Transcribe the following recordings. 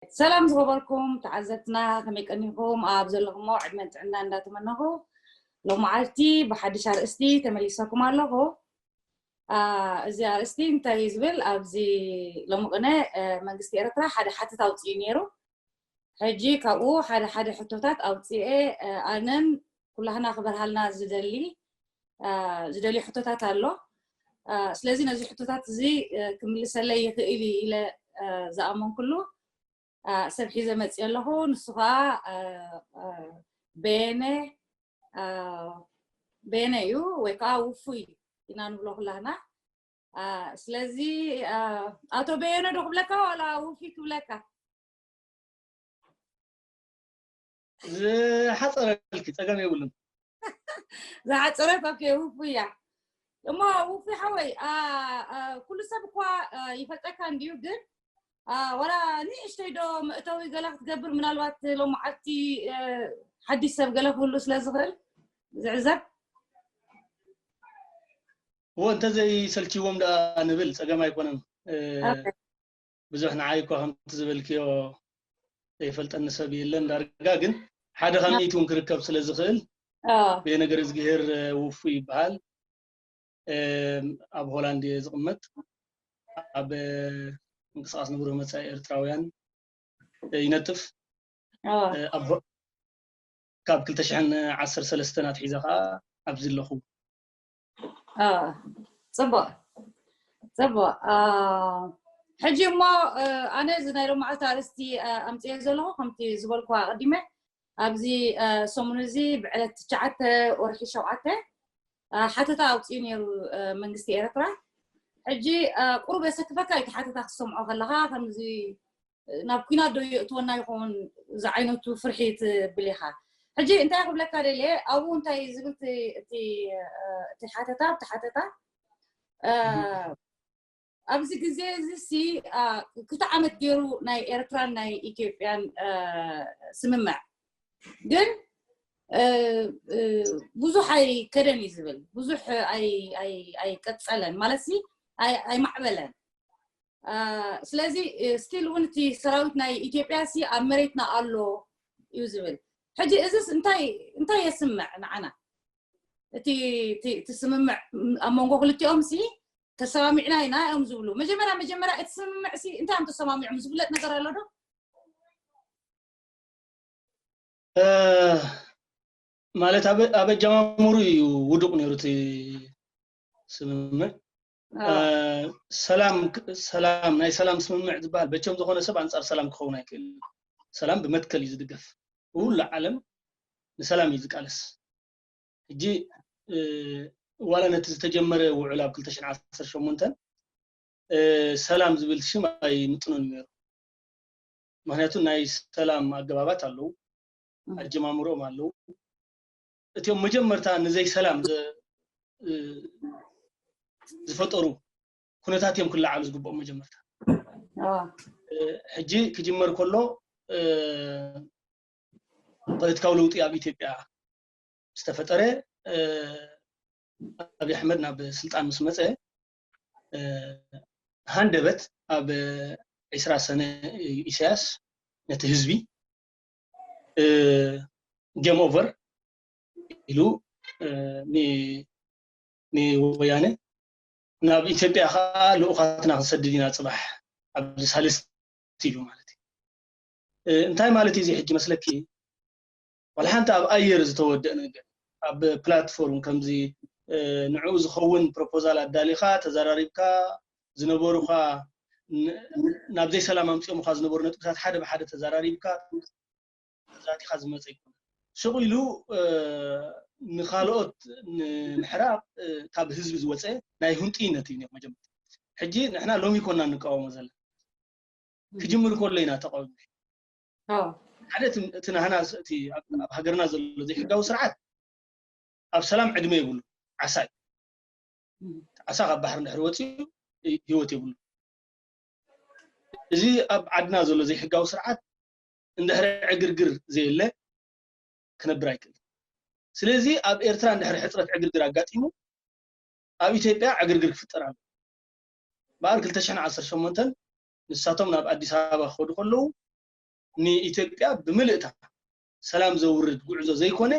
ሰላም ዝኸበርኩም ተዓዘብትና፣ ከመይ ቀኒኹም? ኣብ ዘለኹሞ ዕድመን ጥዕና እንዳተመነኹ፣ ሎመዓልቲ ብሓድሽ ኣርእስቲ ተመሊሰኩም ኣለኹ። አ፣ እዚ ኣርእስቲ እንታይ እዩ ዝብል? ኣብዚ ሎሚ ቅነ፣ እ፣ መንግስቲ ኤርትራ ሓደ ሓተታ ኣውፅኡ ነይሩ። ሕጂ ካብኡ ሓደ ሓደ ሕቶታት ኣውፅኤ፣ እ፣ ኣነን ኩላህና ክበርሃልና ዝደሊ፣ እ፣ ዝደሊ ሕቶታት ኣሎ። እ፣ ስለዚ ነዚ ሕቶታት እዚ፣ እ፣ ክምልሰለይ ይኽእል እዩ ኢለ፣ እ፣ ዝኣመንኩሉ፣ እ፣ ሰብ ሒዘ መፅእ ኣለኹ። ንሱ ከዓ፣ እ፣ እ፣ በየነ፣ እ፣ በየነ እዩ ወይ ከዓ ውፉይ ኢና ንብሎ ኩላህና። እ፣ ስለዚ፣ እ፣ ኣቶ በየነ ዶ ክብለካ ዋላ ውፉይ ክብለካ? ዝሓፀረልኪ ፀገም የብሉን። ዝሓፀረት፣ ኦኬ፣ ውፉይ እያ። እሞ ውፉይ ሓወይ፣ አ፣ አ፣ ኩሉ ሰብ እኳ፣ አ፣ ይፈልጠካ እንድዩ፣ ግን፣ አ፣ ዋላ ንእሽተይ ዶ መእተዊ ገለ ክትገብር፣ ምናልባት ሎመዓልቲ፣ አ፣ ሓድሽ ሰብ ገለ ክህሉ ስለ ዝኽእል ዝዕዘብ። እዎ፣ እንተዘይሰልችዎም ደኣ ንብል፣ ፀገም ኣይኮነን። እ፣ ኦኬ። ብዙሕ ንዓይ እኳ ከምቲ ዝበልክዮ ዘይፈልጠኒ ሰብ የለን ዳርጋ፣ ግን ሓደ ካብ ሚእቲ እውን ክርከብ ስለ ዝኽእል። አ፣ ብየነገር እዝግሄር፣ እ፣ ውፉ ይበሃል። እም፣ ኣብ ሆላንድ እየ ዝቕመጥ። ኣብ፣ እ፣ ምንቅስቃስ ንብሩህ መጻኢ ኤርትራውያን፣ እ፣ ይነጥፍ። አ፣ እ፣ ኣብ ሆ-፣ ካብ ክልተ ሽሕን ዓሰርተ ሰለስተን ኣትሒዘ ኸኣ ኣብዚ ኣለኹ። አ፣ ጽቡቕ፣ ጽቡቕ። አ፣ ሕጂ እሞ፣ እ፣ ኣነ እዚ ናይ ሎመዓልቲ ኣርእስቲ፣ እ፣ ኣምጽኤ ዘለኹ፣ ከምቲ ዝበልኩዋ ኣቐዲመ፣ ኣብዚ፣ እ፣ ሰሙን እዚ ብዕለት ትሽዓተ ወርሒ ሸውዓተ፣ እ፣ ሓተታ ኣውጺኡ ነይሩ፣ እ፣ መንግስቲ ኤርትራ። ሕጂ፣ እ፣ ቁሩብ የሰክፈካ እዩ፣ እቲ ሓተታ ክትሰምዖ ከለኻ፣ ከምዚ፣ እ፣ ናብ ኲናት ዶ የእትወና ይኸውን ዝዓይነቱ ፍርሒ ትብል ኢኻ። ሕጂ እንታይ ክብለካ ደልየ፣ ኣብኡ እንታይ ዝብል እቲ፣ እቲ፣ እ፣ እቲ ሓተታ፣ እቲ ሓተታ፣ እ፣ ኣብዚ ግዜ እዚ ሲ፣ አ፣ ክልተ ዓመት ገይሩ ናይ ኤርትራን ናይ ኢትዮጵያን፣ አ፣ ስምምዕ። ግን፣ እ፣ እ፣ ብዙሕ ኣይከደን እዩ ዝብል። ብዙሕ ኣይ-፣ ኣይ-፣ ኣይቀጸለን። ማለት ሲ፣ ኣይ-፣ ኣይማዕበለን። አ፣ ስለዚ፣ እ፣ ስቲል እውን እቲ ሰራዊት ናይ ኢትዮጵያ ሲ ኣብ መሬትና ኣሎ እዩ ዝብል። ሕጂ እዚስ እንታይ፣ እንታይ የስምዕ ንዓና? እቲ፣ እቲ፣ እቲ ስምምዕ ኣብ መንጎ ክልቲኦም ሲ ተሰማሚዕና ኢና እዮም ዝብሉ። መጀመርያ፣ መጀመርያ እቲ ስምምዕ ሲ እንታይ እዮም ተሰማሚዖም? ዝፍለጥ ነገር ኣሎ ዶ? እ፣ ማለት ኣብ፣ ኣብ ኣጀማምሩ እዩ ውዱቕ ነይሩ እቲ ስምምዕ። አ፣ እ፣ ሰላም ክ-፣ ሰላም፣ ናይ ሰላም ስምምዕ ዝበሃል በቸም ዝኾነ ሰብ ኣንጻር ሰላም ክኸውን ኣይክእልን። ሰላም ብመትከል እዩ ዝድገፍ። ኩሉ ዓለም ንሰላም እዩ ዝቃለስ። ሕጂ፣ እ፣ ዋላ ነቲ ዝተጀመረ ውዕል ኣብ ክልተ ሽሕን ዓሰርተ ሸሞንተን፣ እ፣ ሰላም ዝብል ሽም ኣይምጥኑን ነይሩ። ምኽንያቱ ናይ ሰላም ኣገባባት ኣለዉ፣ እም። ኣጀማምርኦም ኣለዉ። እቲኦም መጀመርታ ንዘይ ሰላም ዘ-፣ እ፣ ዝፈጠሩ ኩነታት እዮም ክለዓሉ ዝግብኦም መጀመርታ። አ፣ እ፣ ሕጂ ክጅመር ከሎ፣ እ፣ ፖለቲካዊ ለውጢ ኣብ ኢትዮጵያ ዝተፈጠረ፣ እ፣ ኣብይ ኣሕመድ ናብ ስልጣን ምስ መጸ፣ እ፣ ሃንደበት ኣብ ዒስራ ሰነ ኢሳያስ ነቲ ህዝቢ፣ እ፣ ጌም ኦቨር ኢሉ፣ እ፣ ኒ-፣ ንወያነ ናብ ኢትዮጵያ ኸዓ ልኡኻትና ክንሰድድ ኢና ጽባሕ ኣብዚ ሳልስቲ ኢሉ ማለት እዩ። እ፣ እንታይ ማለት እዩ እዚ ሕጂ መስለኪ? ዋላ ሓንቲ ኣብ ኣየር ዝተወደእ ነገር፣ ኣብ ፕላትፎርም ከምዚ፣ እ፣ ንዕኡ ዝኸውን ፕሮፖዛል ኣዳሊኻ፣ ተዘራሪብካ፣ ዝነበሩኻ ን-፣ ናብ ዘይሰላም ኣምጺኦምኻ ዝነበሩ ነጥብታት ሓደ ብሓደ ተዘራሪብካ፣ ተዛቲኻ ዝመጸ ይኮነ። ስቕ ኢሉ፣ እ፣ ንኻልኦት ንምሕራቕ፣ እ፣ ካብ ህዝቢ ዝወጸ ናይ ሁንጥይነት እዩ ነይሩ መጀመርታ። ሕጂ ንሕና ሎሚ ኮና እንቃወሞ ዘለና። ክጅምር ከሎ ኢና ተቃዊምና። ኦ። ሓደ እቲ፣ እቲ ናህና ስ-፣ እቲ ኣብ፣ ኣብ ሃገርና ዘሎ ዘይሕጋዊ ስርዓት ኣብ ሰላም ዕድመ የብሉ። ዓሳ እዩ። እም። ዓሳ ካብ ባሕሪ እንድሕር ወፂኡ እ-፣ ህይወት የብሉ። እዚ ኣብ ዓድና ዘሎ ዘይሕጋዊ ስርዓት እንድሕር ዕግርግር ዘየለ ክነብር ኣይክእል። ስለዚ ኣብ ኤርትራ እንድሕር ሕፅረት ዕግርግር ኣጋጢሙ ኣብ ኢትዮጵያ ዕግርግር ክፍጠር ኣሎ። እምበኣር ክልተ ሽሕን ዓሰርተ ሸሞንተን ንሳቶም ናብ ኣዲስ ኣበባ ክኸዱ ከለዉ ንኢትዮጵያ ብምልእታ ሰላም ዘውርድ ጉዕዞ ዘይኮነ፣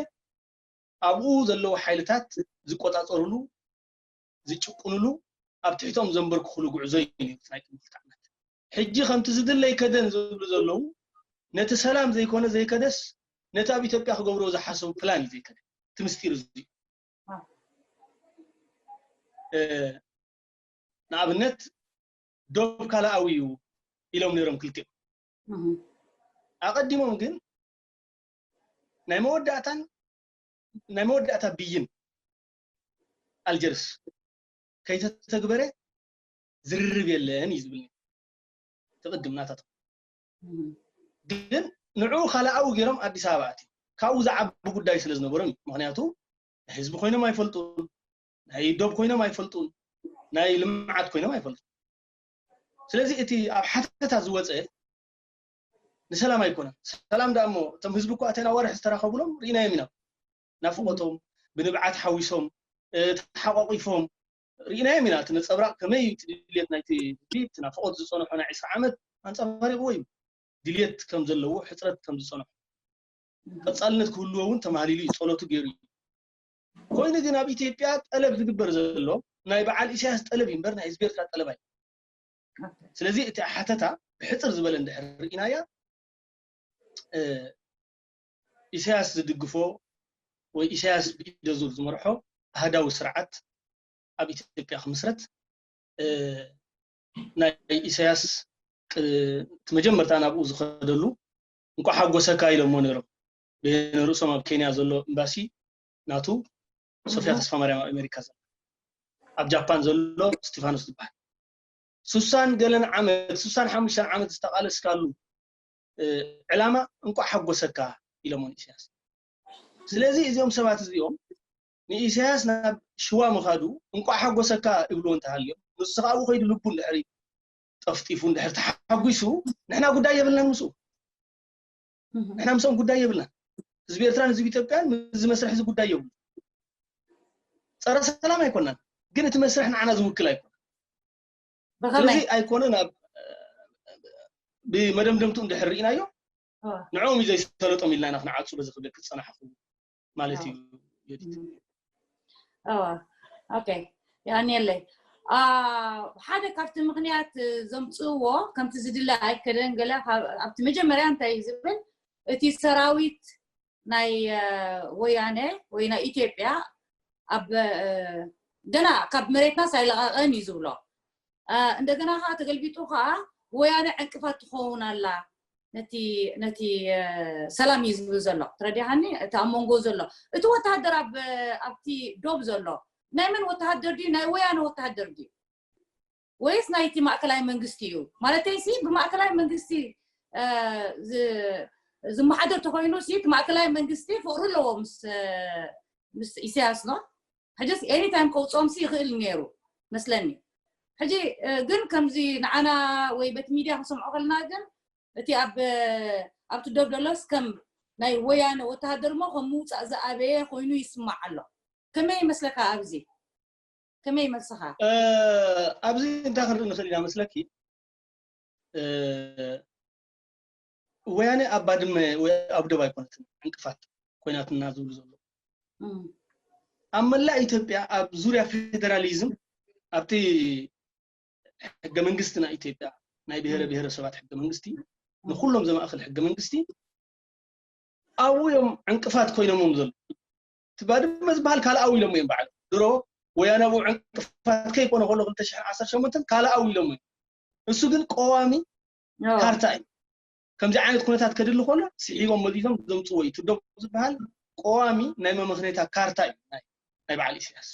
ኣብኡ ዘለዉ ሓይልታት ዝቆጻጸሩሉ፣ ዝጭቁኑሉ፣ ኣብ ትሕቶም ዘንበርክኹሉ ጉዕዞ እዩ ነይሩ እቲ ናይ ቅድሚ ክልተ ዓመት። ሕጂ ከምቲ ዝድለ ኣይከደን ዝብሉ ዘለዉ፣ ነቲ ሰላም ዘይኮነ ዘይከደስ፣ ነቲ ኣብ ኢትዮጵያ ክገብርዎ ዝሓሰቡ ፕላን እዩ ዘይከደ። እቲ ምስጢር እዚ እዩ። ንኣብነት ዶብ ካልኣዊ እዩ ኢሎም ነይሮም ክልቲኦም። ኣቐዲሞም ግን ናይ መወዳእታን ናይ መወዳእታ ብይን ኣልጀርስ ከይተተግበረ ዝርርብ የለን እዩ ዝብል። ትቕድም ናታቶም ግን ንዕኡ ካልኣዊ ገይሮም ኣዲስ ኣበባ ኣትዩ ካብኡ ዝዓቢ ጉዳይ ስለ ዝነበሮም እዩ። ምክንያቱ ናይ ህዝቢ ኮይኖም ኣይፈልጡን፣ ናይ ዶብ ኮይኖም ኣይፈልጡን፣ ናይ ልምዓት ኮይኖም ኣይፈልጡን። ስለዚ እቲ ኣብ ሓተታ ዝወፀ ንሰላም ኣይኮነን። ሰላም ዳ እሞ እቶም ህዝቢ እኳ እተን ኣዋርሕ ዝተራኸቡሎም ርኢናዮም ኢና። ናፍቆቶም ብንብዓት ሓዊሶም ተሓቋቂፎም ርኢናዮም ኢና። እቲ ነፀብራቅ ከመይ እቲ ድልየት ናይቲ ህዝቢ እቲ ናፍቆት ዝፀንሖ ናይ ዕስራ ዓመት ኣንፀባሪቕዎ እዩ። ድልየት ከም ዘለዎ ሕፅረት ከም ዝፀንሖ ቀፃልነት ክህልዎ እውን ተማህሊሉ እዩ፣ ፀሎቱ ገይሩ እዩ። ኮይኑ ግን ኣብ ኢትዮጵያ ጠለብ ዝግበር ዘሎ ናይ በዓል ኢሳያስ ጠለብ እዩ እምበር ናይ ህዝቢ ኤርትራ ጠለብ ኣይ ስለዚ እቲ ሓተታ ብሕፅር ዝበለ እንድሕር ርኢናያ ኢሳያስ ዝድግፎ ወይ ኢሳያስ ብኢደዙር ዝመርሖ ኣህዳዊ ስርዓት ኣብ ኢትዮጵያ ክምስረት ናይ ኢሳያስ እቲ መጀመርታ ናብኡ ዝኸደሉ እንኳዕ ሓጎሰካ ኢሎሞ ነይሮም። ብየነ ርእሶም ኣብ ኬንያ ዘሎ ኤምባሲ ናቱ ሶፊያ ተስፋማርያም ኣብ ኣሜሪካ ዘሎ፣ ኣብ ጃፓን ዘሎ ስቲፋኖስ ዝበሃል ሱሳን ገለን ዓመት ሱሳን ሓሙሽተን ዓመት ዝተቃለስካሉ ዕላማ እንኳዕ ሓጎሰካ ኢሎሞ ንኢሳያስ። ስለዚ እዚኦም ሰባት እዚኦም ንኢሳያስ ናብ ሽዋ ምኻዱ እንኳዕ ሓጎሰካ ይብልዎ እንተሃልዮም ንሱ ከዓ ኣብኡ ከይዱ ልቡ እንድሕር ጠፍጢፉ እንድሕር ተሓጒሱ ንሕና ጉዳይ የብልናን ምስኡ። ንሕና ምስኦም ጉዳይ የብልናን። ህዝቢ ኤርትራን ህዝቢ ኢትዮጵያን ምስዚ መስርሕ እዚ ጉዳይ የብሉ። ጸረ ሰላም ኣይኮናን፣ ግን እቲ መስርሕ ንዓና ዝውክል ኣይኮነን። ስለዚ ኣይኮነን ኣብ ብመደምደምቱ እንድሕር ርኢናዮ ንዕኦም እዩ ዘይሰለጦም ኢልና ኢና ክንዓጹ በዚ ክብል ክጸናሕኹ ማለት እዩ። ኦኬ ያኔለይ ሓደ ካብቲ ምክንያት ዘምፅእዎ ከምቲ ዝድለ ኣይከደን ገለ ኣብቲ መጀመርያ እንታይ እዩ ዝብል እቲ ሰራዊት ናይ ወያነ ወይ ናይ ኢትዮጵያ ኣብ ገና ካብ መሬትና ሳይለቃቀን እዩ ዝብሎ እንደገና ከዓ ተገልቢጡ ከዓ ወያነ ዕንቅፋት ትኸውን ኣላ ነቲ ነቲ ሰላም እዩ ዝብል ዘሎ ትረዲሃኒ እቲ ኣብ መንጎ ዘሎ እቲ ወተሃደር ኣብቲ ዶብ ዘሎ ናይ መን ወተሃደር ድዩ ናይ ወያነ ወተሃደር ድዩ ወይስ ናይቲ ማእከላይ መንግስቲ እዩ ማለተይ ሲ ብማእከላይ መንግስቲ ዝመሓደር ተኮይኑ ሲ እቲ ማእከላይ መንግስቲ ፍቅሪ ኣለዎ ምስ ምስ ኢሳያስ ኖ ሕጅስ ኤኒታይም ከውፅኦም ሲ ይኽእል ነይሩ መስለኒ ሕጂ ግን ከምዚ ንዓና ወይ በቲ ሚድያ ክንሰምዖ ከለና ግን እቲ ኣብ ኣብቲ ዶብ ደሎስ ከም ናይ ወያነ ወተሃደር ሞ ከም ምውፃእ ዝኣበየ ኮይኑ ይስማዕ ኣሎ ከመይ ይመስለካ ኣብዚ ከመይ ይመስልካ ኣብዚ እንታይ ክንርኢ ንኽእል ኢና መስለኪ ወያነ ኣብ ባድመ ወይ ኣብ ዶብ ኣይኮነትን ዕንቅፋት ኮይናትና ዝብሉ ዘለዉ ኣብ መላእ ኢትዮጵያ ኣብ ዙርያ ፌደራሊዝም ኣብቲ ሕገ መንግስቲ ናይ ኢትዮጵያ ናይ ብሔረ ብሔረሰባት ሕገ መንግስቲ ንኩሎም ዘማእክል ሕገ መንግስቲ ኣብኡ እዮም ዕንቅፋት ኮይኖሞም ዘሎ እቲ ባድመ ዝበሃል ካልኣዊ ኢሎም እዮም በዓል ድሮ ወያነ ኣብኡ ዕንቅፋት ከይኮነ ከሎ ክልተ ሽሕን ዓሰርተ ሸሞንተን ካልኣዊ ኢሎም እዮም እሱ ግን ቀዋሚ ካርታ እዩ ከምዚ ዓይነት ኩነታት ከድሊ ከሎ ስሒቦም መዚዞም ዘምፅዎ እዩ ትዶብ ዝበሃል ቀዋሚ ናይ መመክነታ ካርታ እዩ ናይ በዓል ኢሳያስ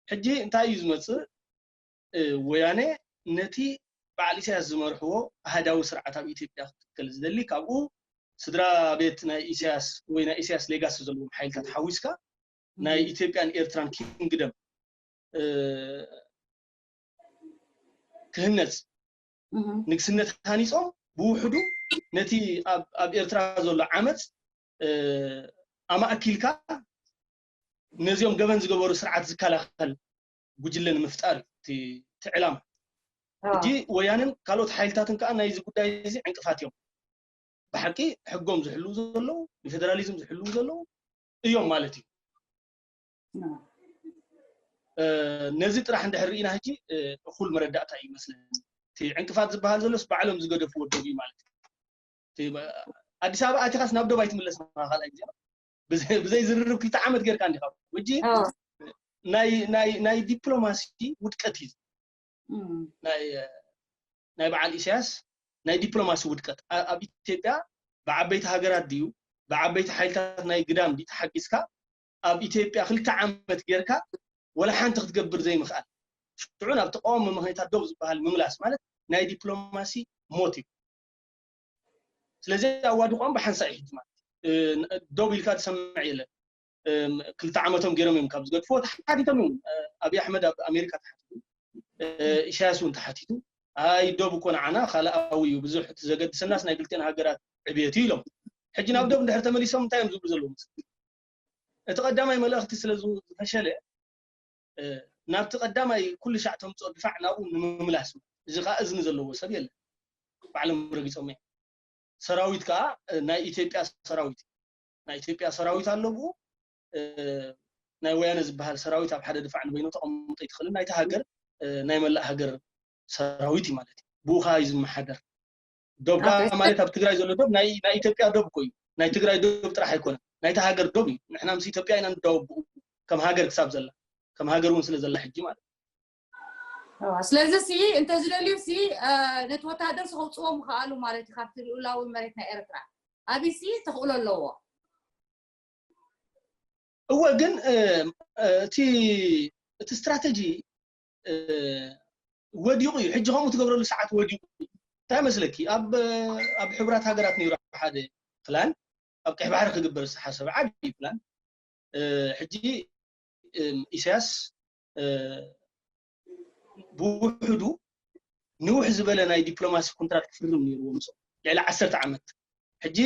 ሕጂ እንታይ እዩ ዝመፅእ ወያነ ነቲ በዓል ኢሳያስ ዝመርሕዎ ኣህዳዊ ስርዓት ኣብ ኢትዮጵያ ክትከል ዝደሊ ካብኡ ስድራ ቤት ናይ ኢሳያስ ወይ ናይ ኢሳያስ ሌጋሲ ዘለዎም ሓይልታት ሓዊስካ ናይ ኢትዮጵያን ኤርትራን ኪንግደም ክህነፅ ንግስነት ሃኒፆም ብውሕዱ ነቲ ኣብ ኤርትራ ዘሎ ዓመፅ ኣማእኪልካ ነዚኦም ገበን ዝገበሩ ስርዓት ዝከላኸል ጉጅለ ንምፍጣር እዩ እቲ ዕላማ ሕጂ ወያንን ካልኦት ሓይልታትን ከዓ ናይዚ ጉዳይ እዚ ዕንቅፋት እዮም ብሓቂ ሕጎም ዝሕልዉ ዘለዉ፣ ንፌደራሊዝም ዝሕልዉ ዘለዉ እዮም ማለት እዩ። ነዚ ጥራሕ እንድሕር ርኢና ሕጂ እኹል መረዳእታ እዩ ይመስለኒ። እቲ ዕንቅፋት ዝበሃል ዘሎስ ባዕሎም ዝገደፍዎ ዶብ እዩ ማለት እዩ። ኣዲስ ኣበባ ኣቲኻስ ናብ ዶብ ኣይትምለስ፣ ካልኣይ ግዜ ብዘይ ዝርርብ ክልተ ዓመት ጌርካ እንዲኻ። ሕጂ ናይ ዲፕሎማሲ ውድቀት እዩ። ናይ በዓል ኢሳያስ ናይ ዲፕሎማሲ ውድቀት ኣብ ኢትዮጵያ ብዓበይቲ ሃገራት ድዩ ብዓበይቲ ሓይልታት ናይ ግዳም ድዩ ተሓጊዝካ ኣብ ኢትዮጵያ ክልተ ዓመት ጌርካ ወላ ሓንቲ ክትገብር ዘይምኽኣል፣ ሽዑ ናብ ተቃውሞ ምኽንያታት ዶብ ዝበሃል ምምላስ ማለት ናይ ዲፕሎማሲ ሞት እዩ። ስለዚ ኣዋድቆም ብሓንሳእ እዩ ሕጂ ማለት ዶብ ኢልካ ትሰምዕ የለን። ክልተ ዓመቶም ገይሮም እዮም ካብ ዝገድፍዎ። ተሓቲቶም እዮም። ኣብይ ኣሕመድ ኣብ ኣሜሪካ ተሓቲቱ፣ ኢሳያስ እውን ተሓቲቱ። ኣይ ዶብ እኮ ንዓና ካልኣዊ እዩ፣ ብዙሕ እቲ ዘገድሰናስ ናይ ክልቲኦን ሃገራት ዕብየት እዩ ኢሎም። ሕጂ ናብ ዶብ እንድሕር ተመሊሶም እንታይ እዮም ዝብሉ ዘለዉ? እቲ ቀዳማይ መልእኽቲ ስለ ዝፈሸለ ናብቲ ቀዳማይ ኩሉ ሻዕ ተምፅኦ ድፋዕ ናብኡ ንምምላስ፣ እዚ ከዓ እዝኒ ዘለዎ ሰብ የለን። ባዕሎም ረጊፆም እዮም። ሰራዊት ከዓ ናይ ኢትዮጵያ ሰራዊት ናይ ኢትዮጵያ ሰራዊት ኣሎ ብኡ። ናይ ወያነ ዝበሃል ሰራዊት ኣብ ሓደ ድፋዕ ንበይኑ ተቐምጦ ኣይትኽእልን። ናይቲ ሃገር ናይ መላእ ሃገር ሰራዊት እዩ ማለት እዩ። ብኡ ከዓ እዩ ዝመሓደር። ዶብ ከዓ ማለት ኣብ ትግራይ ዘሎ ዶብ ናይ ኢትዮጵያ ዶብ እኮ እዩ። ናይ ትግራይ ዶብ ጥራሕ ኣይኮነን፣ ናይቲ ሃገር ዶብ እዩ። ንሕና ምስ ኢትዮጵያ ኢና ንዳወብ ብኡ ከም ሃገር ክሳብ ዘላ፣ ከም ሃገር እውን ስለ ዘላ ሕጂ ማለት እዩ። ስለዚ ሲ እንተዝደልዩ ሲ ነቲ ወታደር ሲ ከውፅዎ ምኽኣሉ ማለት እዩ ካብቲ ልኡላዊ መሬት ናይ ኤርትራ። ኣብይ ሲ ተኽእሎ ኣለዎ። እወ ግን እቲ እቲ ስትራተጂ ወዲቑ እዩ። ሕጂ ከምኡ ትገብረሉ ሰዓት ወዲቑ እዩ። እንታይ መስለኪ? ኣብ ኣብ ሕቡራት ሃገራት ነይሩ ሓደ ፕላን ኣብ ቀይሕ ባሕሪ ክግበር ዝተሓሰበ ዓብዪ ፕላን። ሕጂ ኢሳያስ ብውሕዱ ንውሕ ዝበለ ናይ ዲፕሎማሲ ኮንትራት ክፍርም ነይርዎ ምስኦም ልዕሊ ዓሰርተ ዓመት። ሕጂ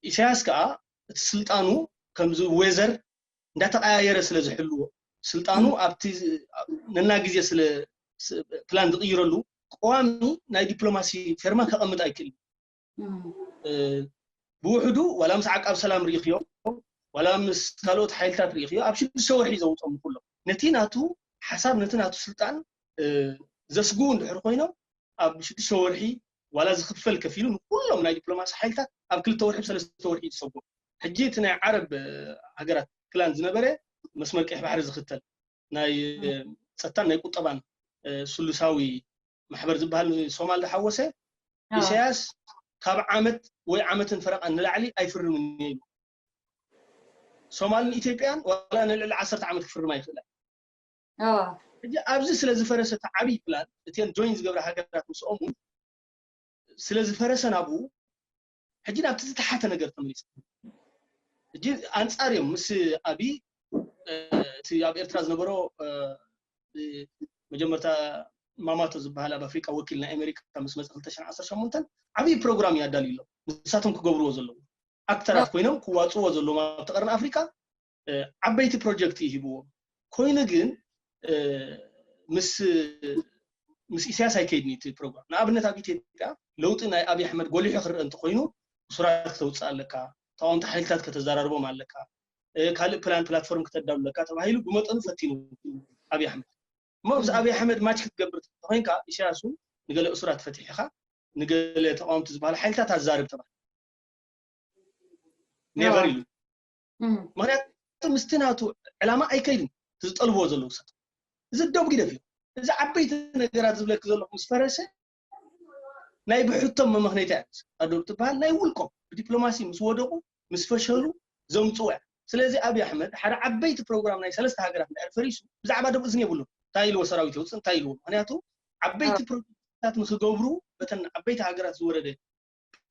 ኢሳያስ ከዓ እቲ ስልጣኑ ከምዚ ዌዘር እንዳተቀያየረ ስለ ዝሕልዎ ስልጣኑ ኣብቲ ነና ግዜ ስለ ፕላን ዝቅይረሉ ቀዋሚ ናይ ዲፕሎማሲ ፌርማ ከቐምጥ ኣይክእል። ብውሕዱ ዋላ ምስ ዓቃብ ሰላም ርኢኽዮ ዋላ ምስ ካልኦት ሓይልታት ርኢኽዮ ኣብ ሽዱሽተ ወርሒ ዘውፅኦም ኩሎም ነቲ ናቱ ሓሳብ ነቲ ናቱ ስልጣን ዘስግኡ እንድሕር ኮይኖም ኣብ ሽዱሽተ ወርሒ ዋላ ዝኽፈል ከፊሉ ንኩሎም ናይ ዲፕሎማሲ ሓይልታት ኣብ ክልተ ወርሒ ሰለስተ ወርሒ ዝሰጎ። ሕጂ እቲ ናይ ዓረብ ሃገራት ፕላን ዝነበረ መስመር ቀይሕ ባሕሪ ዝኽተል ናይ ፀጥታን ናይ ቁጠባን ስሉሳዊ ማሕበር ዝበሃል ሶማል ዝሓወሰ ኢሳያስ ካብ ዓመት ወይ ዓመትን ፈረቓን ንላዕሊ ኣይፍርምን ኢሉ። ሶማልን ኢትዮጵያን ዋላ ንልዕሊ ዓሰርተ ዓመት ክፍርማ ይኽእላ። ሕጂ ኣብዚ ስለ ዝፈረሰ እቲ ዓብዪ ፕላን እተን ጆይን ዝገብራ ሃገራት ምስኦም እውን ስለ ዝፈረሰ ናብኡ ሕጂ ናብቲ ዝተሓተ ነገር ተመሊሱ። ሕጂ ኣንፃር እዮም ምስ ኣብይ እቲ ኣብ ኤርትራ ዝነበሮ መጀመርታ ማማቶ ዝበሃል ኣብ ኣፍሪቃ ወኪል ናይ ኣሜሪካ ምስ መፀ ክልተ ሽሕን ዓሰርተ ሸሞንተን ዓብዪ ፕሮግራም እዩ ኣዳልዩ ኣሎ። ንሳቶም ክገብርዎ ዘለዎ ኣክተራት ኮይኖም ክዋፅዎ ዘለዎም ኣብቲ ቀርኒ ኣፍሪቃ ዓበይቲ ፕሮጀክት እዩ ሂብዎም። ኮይኑ ግን ምስ ምስ ኢሳያስ ኣይከይድን እቲ ፕሮግራም። ንኣብነት ኣብ ኢትዮጵያ ለውጢ ናይ ኣብይ ኣሕመድ ጎሊሑ ክረአ እንተኮይኑ እሱራት ከተውፅእ ኣለካ፣ ተቃወምቲ ሓይልታት ከተዘራርቦም ኣለካ፣ ካልእ ፕላን ፕላትፎርም ክተዳሉ ኣለካ ተባሂሉ ብመጠኑ ፈቲኑ ኣብይ ኣሕመድ። እሞ ምስ ኣብይ ኣሕመድ ማች ክትገብር ተኮይንካ ኢሳያስ እውን ንገለ እሱራት ፈቲሕኻ ንገለ ተቃወምቲ ዝበሃሉ ሓይልታት ኣዛርብ ተባሂሉ። ኔቨር ኢሉ። ምክንያቱ ምስቲ ናቱ ዕላማ ኣይከይድን። ዝጠልብዎ ዘለዉ ሰብ እዚ ደብ ግደፍ እዩ። እዚ ዓበይቲ ነገራት ዝብለክ ዘለኹ ምስ ፈረሰ ናይ ብሕቶም መመክነይታ እያ። ኣዶብ ትበሃል ናይ ውልቆም ብዲፕሎማሲ ምስ ወደቁ ምስ ፈሸሉ ዘምፅዎ እያ። ስለዚ ኣብይ ኣሕመድ ሓደ ዓበይቲ ፕሮግራም ናይ ሰለስተ ሃገራት እንድሕር ፈሪሱ ብዛዕባ ደብ እዝኒ የብሉ። እንታይ ኢልዎ ሰራዊት የውፅእ እንታይ ኢልዎ? ምክንያቱ ዓበይቲ ፕሮጀክትታት ንክገብሩ በተን ዓበይቲ ሃገራት ዝወረደ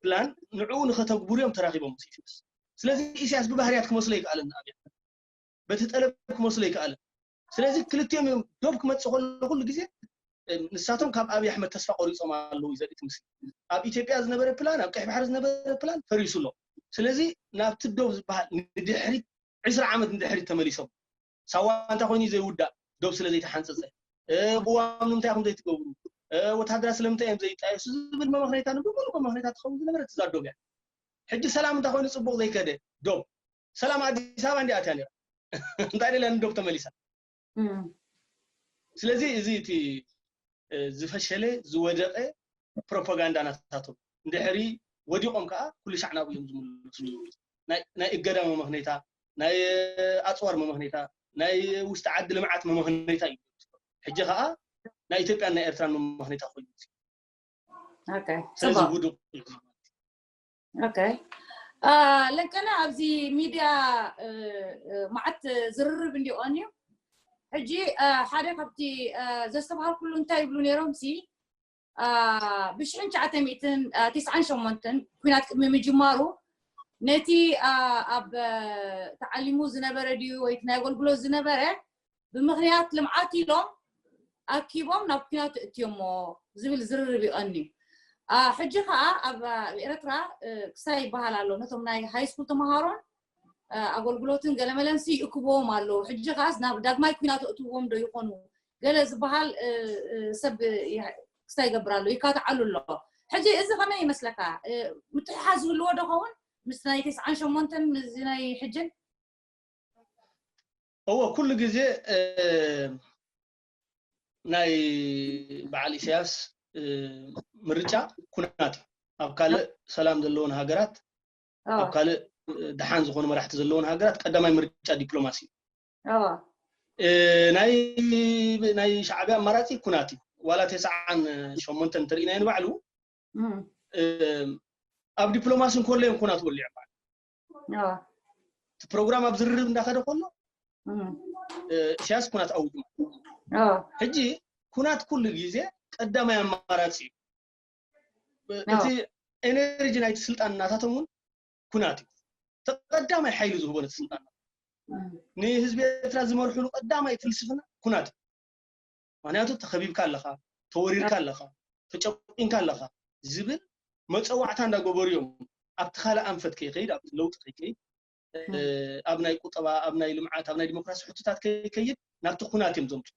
ፕላን ንዕኡ ንኸተግብሩ እዮም ተራኺቦም ምስ ኢሳያስ። ስለዚ ኢሳያስ ብባህርያት ክመስሎ ይከኣልን ኣብይ ኣሕመድ በቲ ጠለብ ክመስሎ ይከኣልን። ስለዚ ክልቲኦም እዮም ዶብ ክመፅእ ከሎ ኩሉ ግዜ ንሳቶም ካብ ኣብይ ኣሕመድ ተስፋ ቆሪፆም ኣለዉ እዩ ዘርኢ ትምስል። ኣብ ኢትዮጵያ ዝነበረ ፕላን ኣብ ቀይሕ ባሕሪ ዝነበረ ፕላን ፈሪሱ ኣሎ። ስለዚ ናብቲ ዶብ ዝበሃል ንድሕሪት ዕስራ ዓመት ንድሕሪት ተመሊሶም ሳዋ እንታይ ኮይኑ ዘይውዳእ ዶብ ስለ ዘይተሓንፀፀ ቅዋም ንምንታይ ኢኹም ዘይትገብሩ ወታደራት ስለምንታይ እዮም ዘይጣየሱ ዝብል መመኽነይታ ንብሙሉ መመኽነይታ ትኸውን ዝነበረ እዛ ዶብ እያ። ሕጂ ሰላም እንታይ ኮይኑ ጽቡቕ ዘይከደ ዶብ ሰላም ኣዲስ ኣበባ እንዲኣ እትያ ነራ እንታይ ደልያ ንዶብ ተመሊሳ። ስለዚ እዚ እቲ ዝፈሸለ ዝወደቐ ፕሮፓጋንዳ ናታቶም እንድሕሪ ወዲቖም ከዓ ኩሉ ሻዕ ናብኡ እዮም ዝምለሱ። ናይ እገዳ መመኽነይታ፣ ናይ ኣፅዋር መመኽነይታ፣ ናይ ውሽጢ ዓዲ ልምዓት መመኽነይታ እዩ። ሕጂ ከዓ ናይ ኢትዮጵያን ናይ ኤርትራን መመኽነይታ ኮይኑ ስለዚ ውዱቕ ኦኬ ለንቀነ ኣብዚ ሚድያ መዓት ዝርርብ እንዲኦን እዩ። ሕጂ ሓደ ካብቲ ዘስተብሃልኩሉ እንታይ ይብሉ ነይሮም ሲ ብሽሕን ትሽዓተ ሚእትን ተስዓን ሸሞንተን ኩናት ቅድሚ ምጅማሩ ነቲ ኣብ ተዓሊሙ ዝነበረ ድዩ ወይ ናይ ኣገልግሎት ዝነበረ ብምኽንያት ልምዓት ኢሎም ኣኪቦም ናብ ኩናት እትዮሞ ዝብል ዝርርብ ይቐኒ። ሕጂ ከዓ ኣብ ኤረትራ ክሳይ ይበሃል ኣሎ ነቶም ናይ ሃይስኩል ተምሃሮን ኣገልግሎትን ገለመለንሲ ይእክብዎም ኣለዉ። ሕጂ ከዓስ ናብ ዳግማይ ኩናት እእትዎም ዶ ይኾኑ ገለ ዝበሃል ሰብ ክስታይ ይገብር ኣሎ፣ ይካትዓሉ ኣሎ። ሕጂ እዚ ከመይ ይመስለካ? ምትሕሓዝ ዝህልዎ ዶ ኸውን ምስ ናይ ተስዓን ሸሞንተን ምስ ናይ ሕጅን? እወ ኩሉ ግዜ ናይ በዓል ኢሳያስ ምርጫ ኩናት እዩ። ኣብ ካልእ ሰላም ዘለዎን ሃገራት ኣብ ካልእ ደሓን ዝኾኑ መራሕቲ ዘለዎን ሃገራት ቀዳማይ ምርጫ ዲፕሎማሲ እዩ። ናይ ናይ ሻዕብያ ኣማራፂ ኩናት እዩ። ዋላ ተስዓን ሸሞንተን እንተርኢናዮ ንባዕሉ ኣብ ዲፕሎማሲ እንከሎ እዮም ኩናት ወሊዖም ማለት እዩ። እቲ ፕሮግራም ኣብ ዝርርብ እንዳኸደ ከሎ ኢሳያስ ኩናት ኣውጁ ማለት እዩ። ሕጂ ኩናት ኩሉ ግዜ ቀዳማይ ኣማራፂ እዩ። እቲ ኤነርጂ ናይቲ ስልጣን ናታቶም እውን ኩናት እዩ። ተቀዳማይ ሓይሊ ዝህቦ ነቲ ስልጣን ንህዝቢ ኤርትራ ዝመርሕሉ ቀዳማይ ፍልስፍና ኩናት እዩ። ምክንያቱ ተኸቢብካ ኣለኻ፣ ተወሪርካ ኣለኻ፣ ተጨቂንካ ኣለኻ ዝብል መፀዋዕታ እንዳገበሩ እዮም ኣብቲ ካልእ ኣንፈት ከይከይድ ኣብቲ ለውጢ ከይከይድ ኣብ ናይ ቁጠባ ኣብ ናይ ልምዓት ኣብ ናይ ዲሞክራሲ ሕቶታት ከይከይድ ናብቲ ኩናት እዮም ዘምፁ።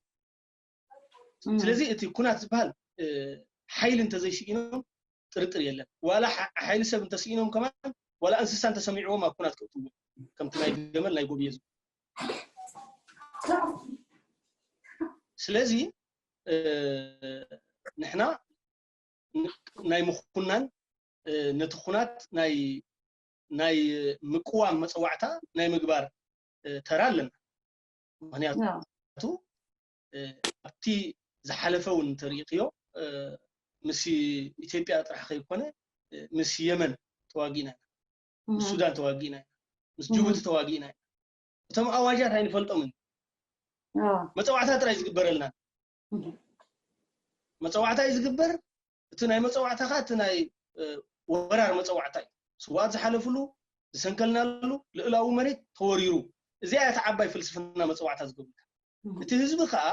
ስለዚ እቲ ኩናት ዝበሃል ሓይሊ እንተዘይስኢኖም ጥርጥር የለን። ዋላ ሓይሊ ሰብ እንተስኢኖም ከማን ዋላ እንስሳ እንተሰሚዕዎም ኣብ ኩናት ከእትዎም ከምቲ ናይ ገመል ናይ ጎብየ ስለዚ ንሕና ናይ ምኹናን ነቲ ኩናት ናይ ናይ ምቅዋም መፀዋዕታ ናይ ምግባር ተራ ኣለና። ምክንያቱ ኣብቲ ዝሓለፈ እውን እንተሪእክዮ ምስ ኢትዮጵያ ጥራሕ ከይኮነ ምስ የመን ተዋጊእና ኢና፣ ምስ ሱዳን ተዋጊእና ኢና፣ ምስ ጅቡቲ ተዋጊእና ኢና። እቶም ኣዋጃት ኣይንፈልጦምን። መፀዋዕታ ጥራይ ዝግበረልና መፀዋዕታ እዩ ዝግበር። እቲ ናይ መፀዋዕታ ከዓ እቲ ናይ ወራር መፀዋዕታ እዩ። ስዋኣት ዝሓለፍሉ ዝሰንከልናሉ ልእላዊ መሬት ተወሪሩ። እዚኣ እታ ዓባይ ፍልስፍና መፀዋዕታ ዝገብሩካ። እቲ ህዝቢ ከዓ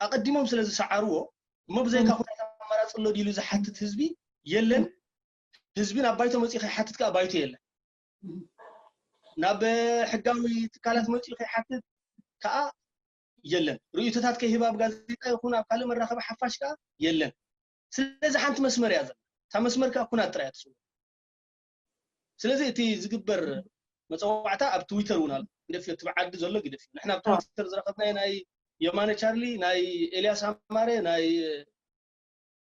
ኣቐዲሞም ስለ ዝሰዓርዎ እሞ ብዘይካ ኩናት ኣማራፂ ኣሎ ድሉ ዝሓትት ህዝቢ የለን። ህዝቢ ናብ ባይቶ መፂኡ ከይሓትት ከዓ ባይቶ የለን። ናብ ሕጋዊ ትካላት መፂኡ ከይሓትት ከዓ የለን። ርእይቶታት ከይህብ ኣብ ጋዜጣ ይኹን ኣብ ካልእ መራኸቢ ሓፋሽ ከዓ የለን። ስለዚ ሓንቲ መስመር እያ ዘላ። እታ መስመር ከዓ ኩናት ጥራይ እያ ትስውር። ስለዚ እቲ ዝግበር መፀዋዕታ ኣብ ትዊተር እውን ኣሎ። ግደፍዮ፣ እቲ ብዓዲ ዘሎ ግደፍዮ። ንሕና ኣብ ትዊተር ዝረኸብናዮ ናይ የማነ ቻርሊ፣ ናይ ኤልያስ ኣማረ፣ ናይ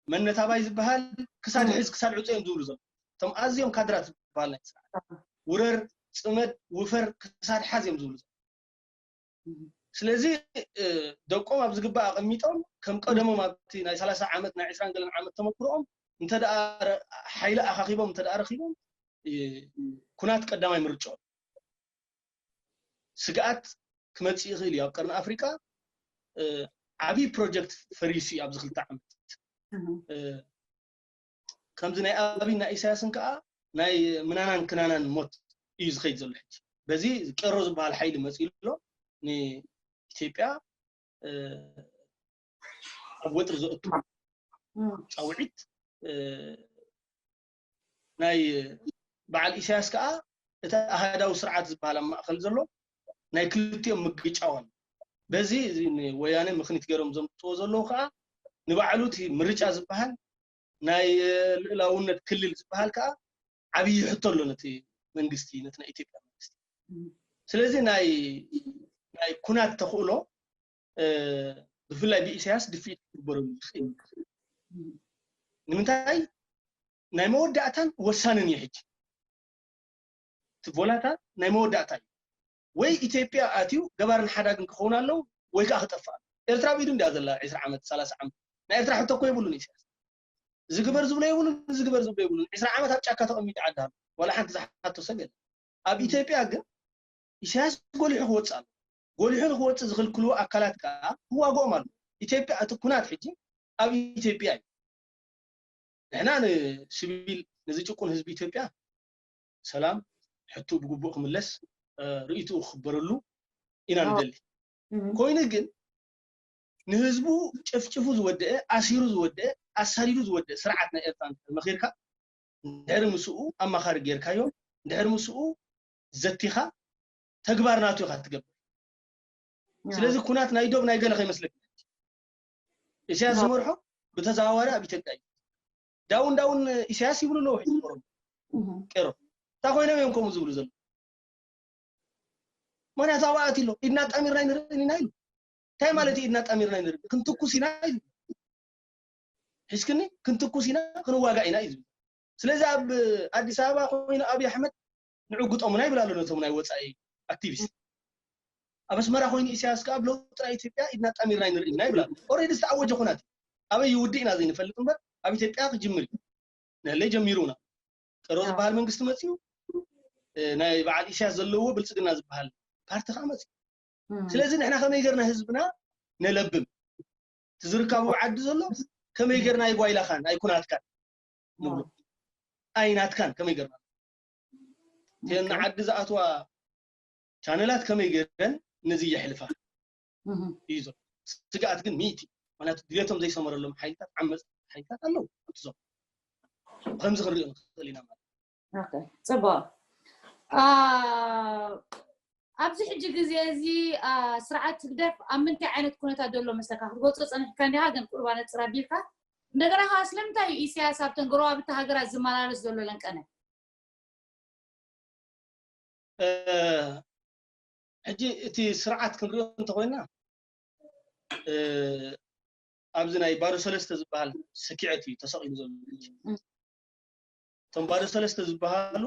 መነታባይ ዝበሃል ክሳድ ሕዝ ክሳድ ዕፁ እዮም ዝብሉ ዘሎ። እቶም ኣዝዮም ካድራት ዝበሃል ናይ ስርዓት ውረር፣ ፅመድ፣ ውፈር፣ ክሳድ ሓዝ እዮም ዝብሉ ዘሎ። ስለዚ ደቆም ኣብ ዝግባእ ኣቐሚጦም ከም ቀደሞም ኣብቲ ናይ ሰላሳ ዓመት ናይ ዕስራን ገለን ዓመት ተመክሮኦም እንተ ሓይሊ ኣኻኺቦም እንተ ረኺቦም ኩናት ቀዳማይ ምርጫኦም። ስግኣት ክመፅእ ይኽእል እዩ። ኣብ ቀርኒ ኣፍሪቃ ዓብዪ ፕሮጀክት ፈሪሱ እዩ ኣብዚ ክልተ ዓመት። ከምዚ ናይ ኣብይን ናይ ኢሳያስን ከዓ ናይ ምናናን ክናናን ሞት እዩ ዝኸይድ ዘሎ። ሕጂ በዚ ቄሮ ዝበሃል ሓይሊ መፂኡ ኣሎ ንኢትዮጵያ ኣብ ወጥሪ ዘእቱ ፃውዒት ናይ በዓል ኢሳያስ ከዓ እቲ ኣሃዳዊ ስርዓት ዝበሃል ኣብ ማእኸል ዘሎ ናይ ክልቲኦም ምግጫው ኣሎ። በዚ እዚ ንወያነ ምኽኒት ገይሮም ዘምፅዎ ዘለዉ ከዓ ንባዕሉ እቲ ምርጫ ዝበሃል ናይ ልእላውነት ክልል ዝበሃል ከዓ ዓብዪ ሕቶ ኣሎ ነቲ መንግስቲ ነቲ ናይ ኢትዮጵያ መንግስቲ። ስለዚ ናይ ናይ ኩናት ተኽእሎ ብፍላይ ብኢሳያስ ድፍኢት ክግበረሉ ይኽእል። ንምንታይ ናይ መወዳእታን ወሳንን እዩ ሕጂ። እቲ ቮላታ ናይ መወዳእታ እዩ። ወይ ኢትዮጵያ ኣትዩ ገባርን ሓዳግን ክኸውን ኣለዉ ወይ ከዓ ክጠፍእ። ኤርትራ ኣብ ኢዱ እንዲያ ዘላ ዕስራ ዓመት ሰላሳ ዓመት። ናይ ኤርትራ ሕቶ እኮ የብሉን ኢሳያስ። ዝግበር ዝብሎ የብሉን፣ ዝግበር ዝብሎ የብሉን። ዕስራ ዓመት ኣብ ጫካ ተቐሚጡ ዓዲ ኣሎ። ዋላ ሓንቲ ዝሓቶ ሰብ የለን። ኣብ ኢትዮጵያ ግን ኢሳያስ ጎሊሑ ክወፅእ ኣሎ። ጎሊሑ ንክወፅእ ዝኽልክልዎ ኣካላት ከዓ ክዋግኦም ኣሎ። ኢትዮጵያ እቲ ኩናት ሕጂ ኣብ ኢትዮጵያ እዩ። ንሕና ንስቪል ነዚ ጭቁን ህዝቢ ኢትዮጵያ ሰላም ሕቱ ብግቡእ ክምለስ ርእይትኡ ክኽበረሉ ኢና ንደሊ። ኮይኑ ግን ንህዝቡ ጨፍጭፉ ዝወደአ ኣሲሩ ዝወደአ ኣሳዲዱ ዝወደአ ስርዓት ናይ ኤርትራ መኺርካ እንድሕሪ ምስኡ ኣማኻሪ ጌርካዮ እንድሕሪ ምስኡ ዘቲኻ ተግባር ናቱ ኢኻ ትገብር። ስለዚ ኩናት ናይ ዶብ ናይ ገለ ከይመስለካ ኢሳያስ ዝመርሖ ብተዘዋዋሪ ኣብ ኢትዮጵያ እዩ። ዳውን ዳውን ኢሳያስ ይብሉ ኣለዉ ሕጂ ኦሮሞ ቄሮ እንታይ ኮይኖም እዮም ከምኡ ዝብሉ ዘለዉ? ምክንያቱ ኣብኡ ኣትዩ ኣሎ ኢድና ጣሚርና ኣይንርእን ኢና ኢሉ። እንታይ ማለት እዩ ኢድና ጣሚርና ኣይንርእን? ክንትኩስ ኢና ኢሉ። ሒዝክኒ ክንትኩስ ኢና ክንዋጋእ ኢና እዩ ዝብል። ስለዚ ኣብ ኣዲስ ኣበባ ኮይኑ ኣብይ ኣሕመድ ንዕጉጦምና ይብል ኣሎ ነቶም ናይ ወፃኢ ኣክቲቪስት። ኣብ ኣስመራ ኮይኑ ኢሳያስ ከዓ ኣብ ለውጢ ናይ ኢትዮጵያ ኢድና ጣሚርና ኣይንርእን ኢና ይብል ኣሎ። ኦሬዲ ዝተኣወጀ ኩናት እዩ። ኣበይ ይውድእ ኢና ዘይንፈልጥ እምበር ኣብ ኢትዮጵያ ክጅምር እዩ። ነለይ ጀሚሩና ቀሮ ዝበሃል መንግስቲ መፅዩ ናይ በዓል ኢሳያስ ዘለዎ ብልፅግና ዝበሃል ፓርቲ ከዓ መፅዩ። ስለዚ ንሕና ከመይ ገርና ህዝብና ነለብም እቲ ዝርካቡ ዓዲ ዘሎ ከመይ ገርና ኣይጓይላኻን ኣይኩናትካን ንብሎ ኣይናትካን ከመይ ገርና እተን ዓዲ ዝኣትዋ ቻነላት ከመይ ገረን ነዚ የሕልፋ እዩ ዘሎ። ስግኣት ግን ሚእቲ ምክንያቱ ድሌቶም ዘይሰመረሎም ሓይልታት ዓመፅ ሓይልታት ኣለዉ ኣብቲ ዞም ከምዚ ክንሪኦ ንኽእል ኢና ማለት ጽቡቅ ኣብዚ ሕጂ ግዜ እዚ ስርዓት ህግደፍ ኣብ ምንታይ ዓይነት ኩነታት ዘሎ መስለካ ክትገልጾ ጸኒሕካ እንዲኻ ግን ቁርባ ነጽር ኣቢልካ እንደገና ከዓ ስለምንታይ እዩ ኢሳያስ ኣብተን ጎረባብቲ ሃገራት ዝመላለስ ዘሎ ለንቀነ ሕጂ እቲ ስርዓት ክንሪኦ እንተኮይና ኣብዚ ናይ ባዶ ሰለስተ ዝበሃል ስኪዐት እዩ ተሰቒሉ ዘሎ እቶም ባዶ ሰለስተ ዝበሃሉ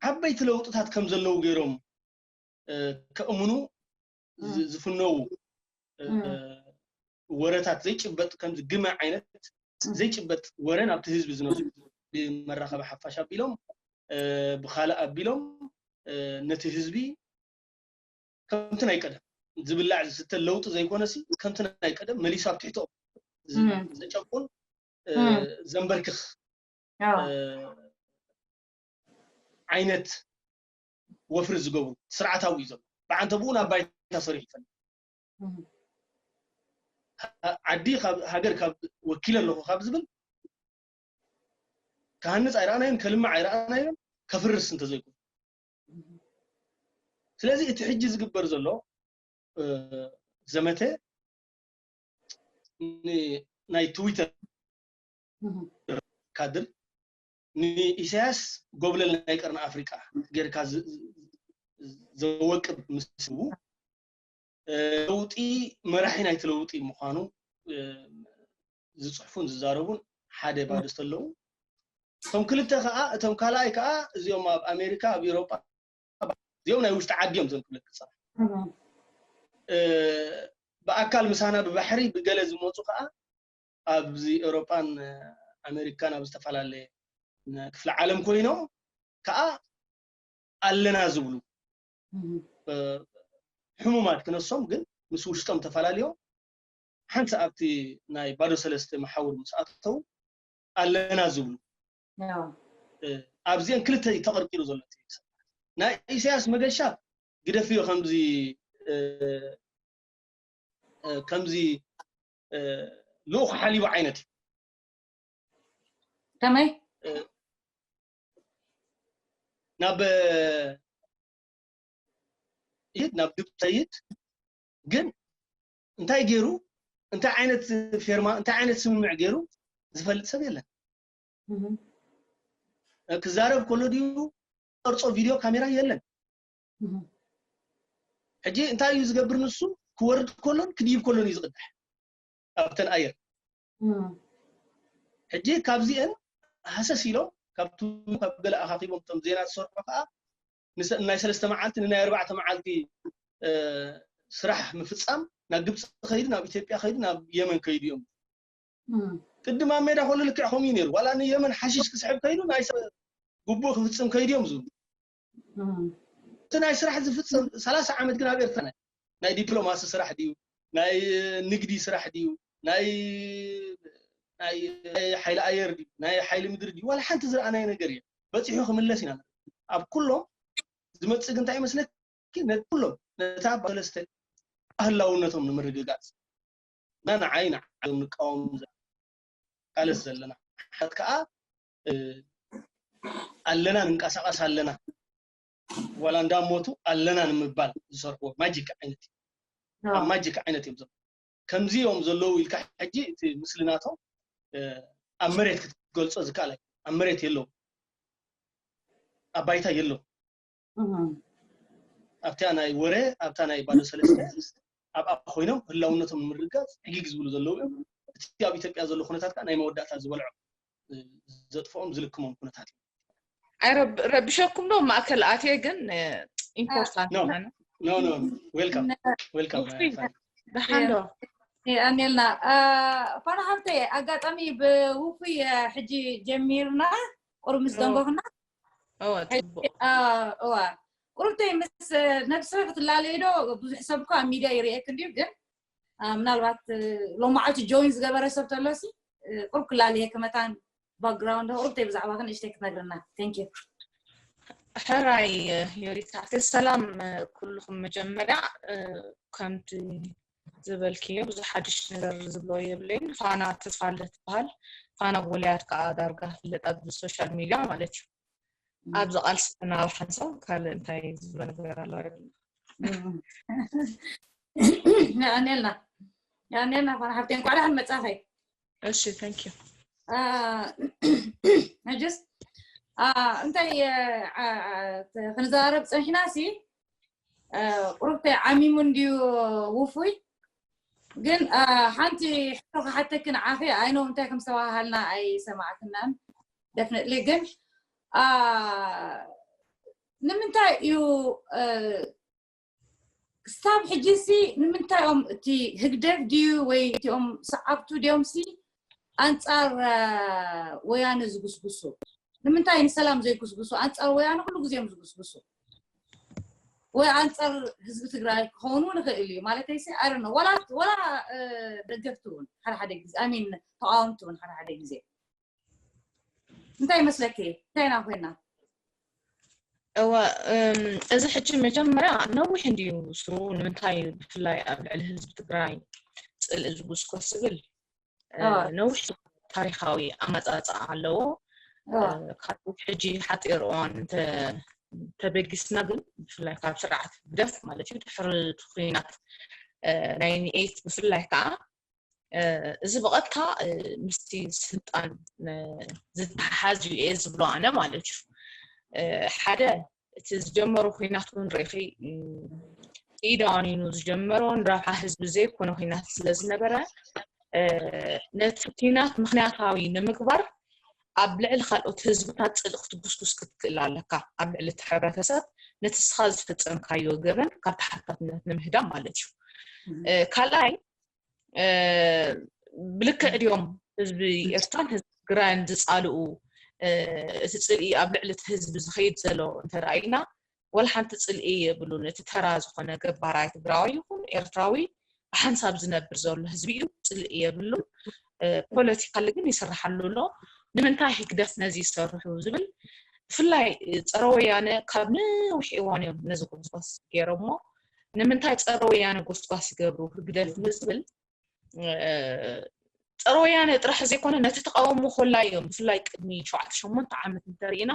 ዓበይቲ ለውጥታት ከም ዘለዉ ገይሮም ከእምኑ ዝፍነዉ ወረታት ዘይጭበጥ ከምዚ ግመ ዓይነት ዘይጭበጥ ወረ ናብቲ ህዝቢ ዝነሱ ብመራኸቢ ሓፋሽ ኣቢሎም ብካልእ ኣቢሎም ነቲ ህዝቢ ከምቲ ናይ ቀደም ዝብላዕ ዝስተ ለውጢ ዘይኮነሲ ከምቲ ናይ ቀደም መሊሱ ኣብ ትሕትኦም ዘጨቁን ዘንበርክኽ ዓይነት ወፍሪ ዝገብሩ ስርዓታዊ እዩ ዘሎ ብዓንተ ብኡ ናብ ባይታ ሰሪሑ ይፈልጥ ዓዲ ሃገር ካብ ወኪለ ኣለኹ ካብ ዝብል ክሃንፅ ኣይረኣናዮን ከልምዕ ኣይረኣናዮን ከፍርስ እንተዘይኮኑ ስለዚ እቲ ሕጂ ዝግበር ዘሎ ዘመተ ናይ ትዊተር ካድር ንኢሳያስ ጎብለል ናይ ቀርኒ ኣፍሪቃ ጌርካ ዘወቅብ ምስ ለውጢ መራሒ ናይቲ ለውጢ ምዃኑ ዝፅሕፉን ዝዛረቡን ሓደ ባዶ ዝተለዉ እቶም ክልተ ከዓ እቶም ካልኣይ ከዓ እዚኦም ኣብ ኣሜሪካ ኣብ ኤሮጳ እዚኦም ናይ ውሽጢ ዓዲ እዮም ዘንክብለክ ፀ ብኣካል ምሳና ብባሕሪ ብገለ ዝመፁ ከዓ ኣብዚ ኤሮጳን ኣሜሪካን ኣብ ዝተፈላለየ ክፍለ ዓለም ኮይኖም ከዓ ኣለና ዝብሉ ሕሙማት ክነሶም ግን ምስ ውሽጦም ተፈላለዮም ሓንቲ ኣብቲ ናይ ባዶ ሰለስተ መሓውር ምስ ኣተው ኣለና ዝብሉ ኣብዚአን ክልተ ተቐርቂሩ ዘሎ ናይ ኢሳያስ መገሻ ግደፍዮ ከምዚ ከምዚ ልኡኽ ሓሊቡ ዓይነት እዩ ከመይ ናብ ይድ ናብ ግብፅ ይድ ግን እንታይ ገይሩ እንታይ ዓይነት ፌርማ እንታይ ዓይነት ስምምዕ ገይሩ ዝፈልጥ ሰብ የለን። ክዛረብ ከሎ ድዩ ቀርጾ ቪድዮ ካሜራ የለን። ሕጂ እንታይ እዩ ዝገብር ንሱ? ክወርድ ከሎን ክድይብ ከሎን እዩ ዝቕዳሕ ኣብተን ኣየር። ሕጂ ካብዚአን ሃሰስ ኢሎም ካብቱ ካብ ገለ ኣኻኺቦም እቶም ዜና ዝሰርሑ ከዓ ናይ ሰለስተ መዓልቲ ንናይ ኣርባዕተ መዓልቲ ስራሕ ምፍፃም ናብ ግብፂ ከይዱ ናብ ኢትዮጵያ ከይዱ ናብ የመን ከይዱ እዮም። ቅድም ኣብ ሜዳ ከሉ ልክዕ ከምኡ እዩ ነይሩ። ዋላ ንየመን ሓሽሽ ክስሕብ ከይዱ ናይ ሰብ ግቡእ ክፍፅም ከይዱ እዮም ዝብሉ። እቲ ናይ ስራሕ ዝፍፅም ሰላሳ ዓመት ግን ኣብ ኤርትራ ናይ ዲፕሎማሲ ስራሕ ድዩ ናይ ንግዲ ስራሕ ድዩ ናይ ናይ ሓይሊ ኣየር ድዩ ናይ ሓይሊ ምድሪ ድዩ ዋላ ሓንቲ ዝረኣናዮ ነገር እየ። በፂሑ ክምለስ ኢና። ኣብ ኩሎም ዝመፅእ ግን እንታይ ይመስለኪ? ነቲ ኩሎም ነታ ሰለስተ ህላውነቶም ንምርግጋፅ እና ንዓይ ንዓዮም ንቃወም ቃለስ ዘለና ሓት ከዓ ኣለና ንንቀሳቀስ ኣለና ዋላ እንዳሞቱ ኣለና ንምባል ዝሰርሕዎ ማጂክ ዓይነት እዩ። ኣብ ማጂክ ዓይነት እዮም ዘለዉ። ከምዚ እዮም ዘለዉ ኢልካ ሕጂ እቲ ምስሊ ናቶም ኣብ መሬት ክትገልጾ ዝከኣል ኣብ መሬት የለዉ ኣብ ባይታ የለዉ። ኣብታ ናይ ወረ ኣብታ ናይ ባዶ ሰለስተ ኣብኣ ኮይኖም ህላውነቶም ንምርጋፅ ዕጊግ ዝብሉ ዘለዉ እዮም። እቲ ኣብ ኢትዮጵያ ዘሎ ኩነታት ከዓ ናይ መወዳእታ ዝበልዖ ዘጥፍኦም ዝልክሞም ኩነታት እዩ። ረብሸኩም ዶ ማእከል ኣትየ ግን ኢምፖርታንት ኖ ኖ ኖ ኖ welcome welcome ደሓን ዶ ኣኔልና ፋና ሃብተይ ኣጋጣሚ ብውፉይ ሕጂ ጀሚርና ቁሩብ ምስ ደንጎኽና እወ ጽቡቅ እዋ ቁሩብተይ ምስ ነብሲ ክትላለይ ዶ ብዙሕ ሰብ እኮ ኣብ ሚድያ ይርእየክ እንድዩ ግን ምናልባት ሎማዓልቲ ጆይን ዝገበረ ሰብ ተሎሲ ቁሩብ ክላለየ ከመታን ባክግራውንድ ቁሩብተይ ብዛዕባ ግን እሽተይ ክትነግርና thank you ሕራይ ዮዲት ሓፍተይ ሰላም ኩልኹም መጀመርያ ከምቲ ዝበልክዮ ብዙሕ ሓድሽ ነገር ዝብሎ የብለይን ፋና ተስፋለ ትበሃል ፋና ጎልያድ ከዓ ዳርጋ ፍለጥ ኣብ ሶሻል ሚድያ ማለት እዩ ኣብዚ ቃልሲ ናብ ሓንሳብ ካልእ እንታይ ዝብሎ ነገር ኣለዋ የብልና የቀንየልና የቀንየልና ፋና ሓብተይ እንኳዕ ደሓን መጻኸይ እሺ thank you ሕጅስ እንታይ ክንዛረብ ፀኒሕና ሲ ቁሩብተይ ዓሚሙ እንድዩ ውፉይ ግን ሓንቲ ሕቶ ክሓተኪ ንዓኺ ኣይነው እንታይ ከም ዝተባሃልና ኣይሰማዕክናን definitely ግን ንምንታይ እዩ ክሳብ ሕጂ ሲ ንምንታይ እዮም እቲ ህግደፍ ድዩ ወይ እቲኦም ሰዓብቱ ድዮም ሲ ኣንፃር ወያነ ዝጉስጉሱ ንምንታይ ንሰላም ዘይጉስጉሱ ኣንፃር ወያነ ኩሉ ግዜ እዮም ዝጉስጉሱ ወይ ኣንፃር ህዝቢ ትግራይ ክኸውን እውን ይኽእል እዩ ማለተይ ሲ ኣረ ወላ ወላ ደገፍቲ እውን ሓደ ሓደ ግዜ ኣሚን ተቃወምቲ እውን ሓደ ሓደ ግዜ እንታይ ይመስለኪ እንታይ ኢና ኮይና እወ እዚ ሕጂ መጀመርያ ነዊሕ እንድዩ ስሩ ንምንታይ ብፍላይ ኣብ ልዕሊ ህዝቢ ትግራይ ፅልኢ ዝጉስኮስ ዝብል ነዊሕ ታሪካዊ ኣመፃፅኣ ኣለዎ ካብ ሕጂ ሓፂር እዋን ተበጊስና ግን ብፍላይ ካብ ስርዓት ህግደፍ ማለት እዩ ድሕሪ ኩናት ናይ ኒኤት ብፍላይ ከዓ እዚ ብቐጥታ ምስቲ ስልጣን ዝተሓሓዝ እዩ እየ ዝብሎ ኣነ ማለት እዩ ሓደ እቲ ዝጀመሮ ኩናት እውን ርኢኺ ኢዳዋኒኑ ዝጀመሮ ንረብሓ ህዝቢ ዘይኮነ ኩናት ስለ ዝነበረ ነቲ ኩናት ምክንያታዊ ንምግባር ኣብ ልዕሊ ካልኦት ህዝብታት ፅልእ ክትጉስጉስ ክትክእል ኣለካ ኣብ ልዕሊ እቲ ሕብረተሰብ ነቲ ስኻ ዝፈፀምካዮ ገበን ካብ ተሓታትነት ንምህዳም ማለት እዩ ካልኣይ ብልክዕ ድዮም ህዝቢ ኤርትራን ህዝቢ ትግራይን ዝፃልኡ እቲ ፅልኢ ኣብ ልዕሊ እቲ ህዝቢ ዝኸይድ ዘሎ እንተረኣይና ወላ ሓንቲ ፅልኢ የብሉን እቲ ተራ ዝኾነ ገባራይ ትግራዊ ይኹን ኤርትራዊ ብሓንሳብ ዝነብር ዘሎ ህዝቢ እዩ ፅልኢ የብሉን ፖለቲካሊ ግን ይስርሓሉ ኣሎ ንምንታይ ህግደፍ ነዚ ይሰርሑ ዝብል ብፍላይ ፀረ ወያነ ካብ ነዊሕ እዋን እዮም ነዚ ጎስጓስ ገይሮሞ ንምንታይ ፀረ ወያነ ጎስጓስ ይገብሩ ህግደፍ ንዝብል ፀረ ወያነ ጥራሕ ዘይኮነ ነቲ ተቃውሞ ኮላ እዮም ብፍላይ ቅድሚ ሸውዓተ ሸሞንተ ዓመት እንተሪኢና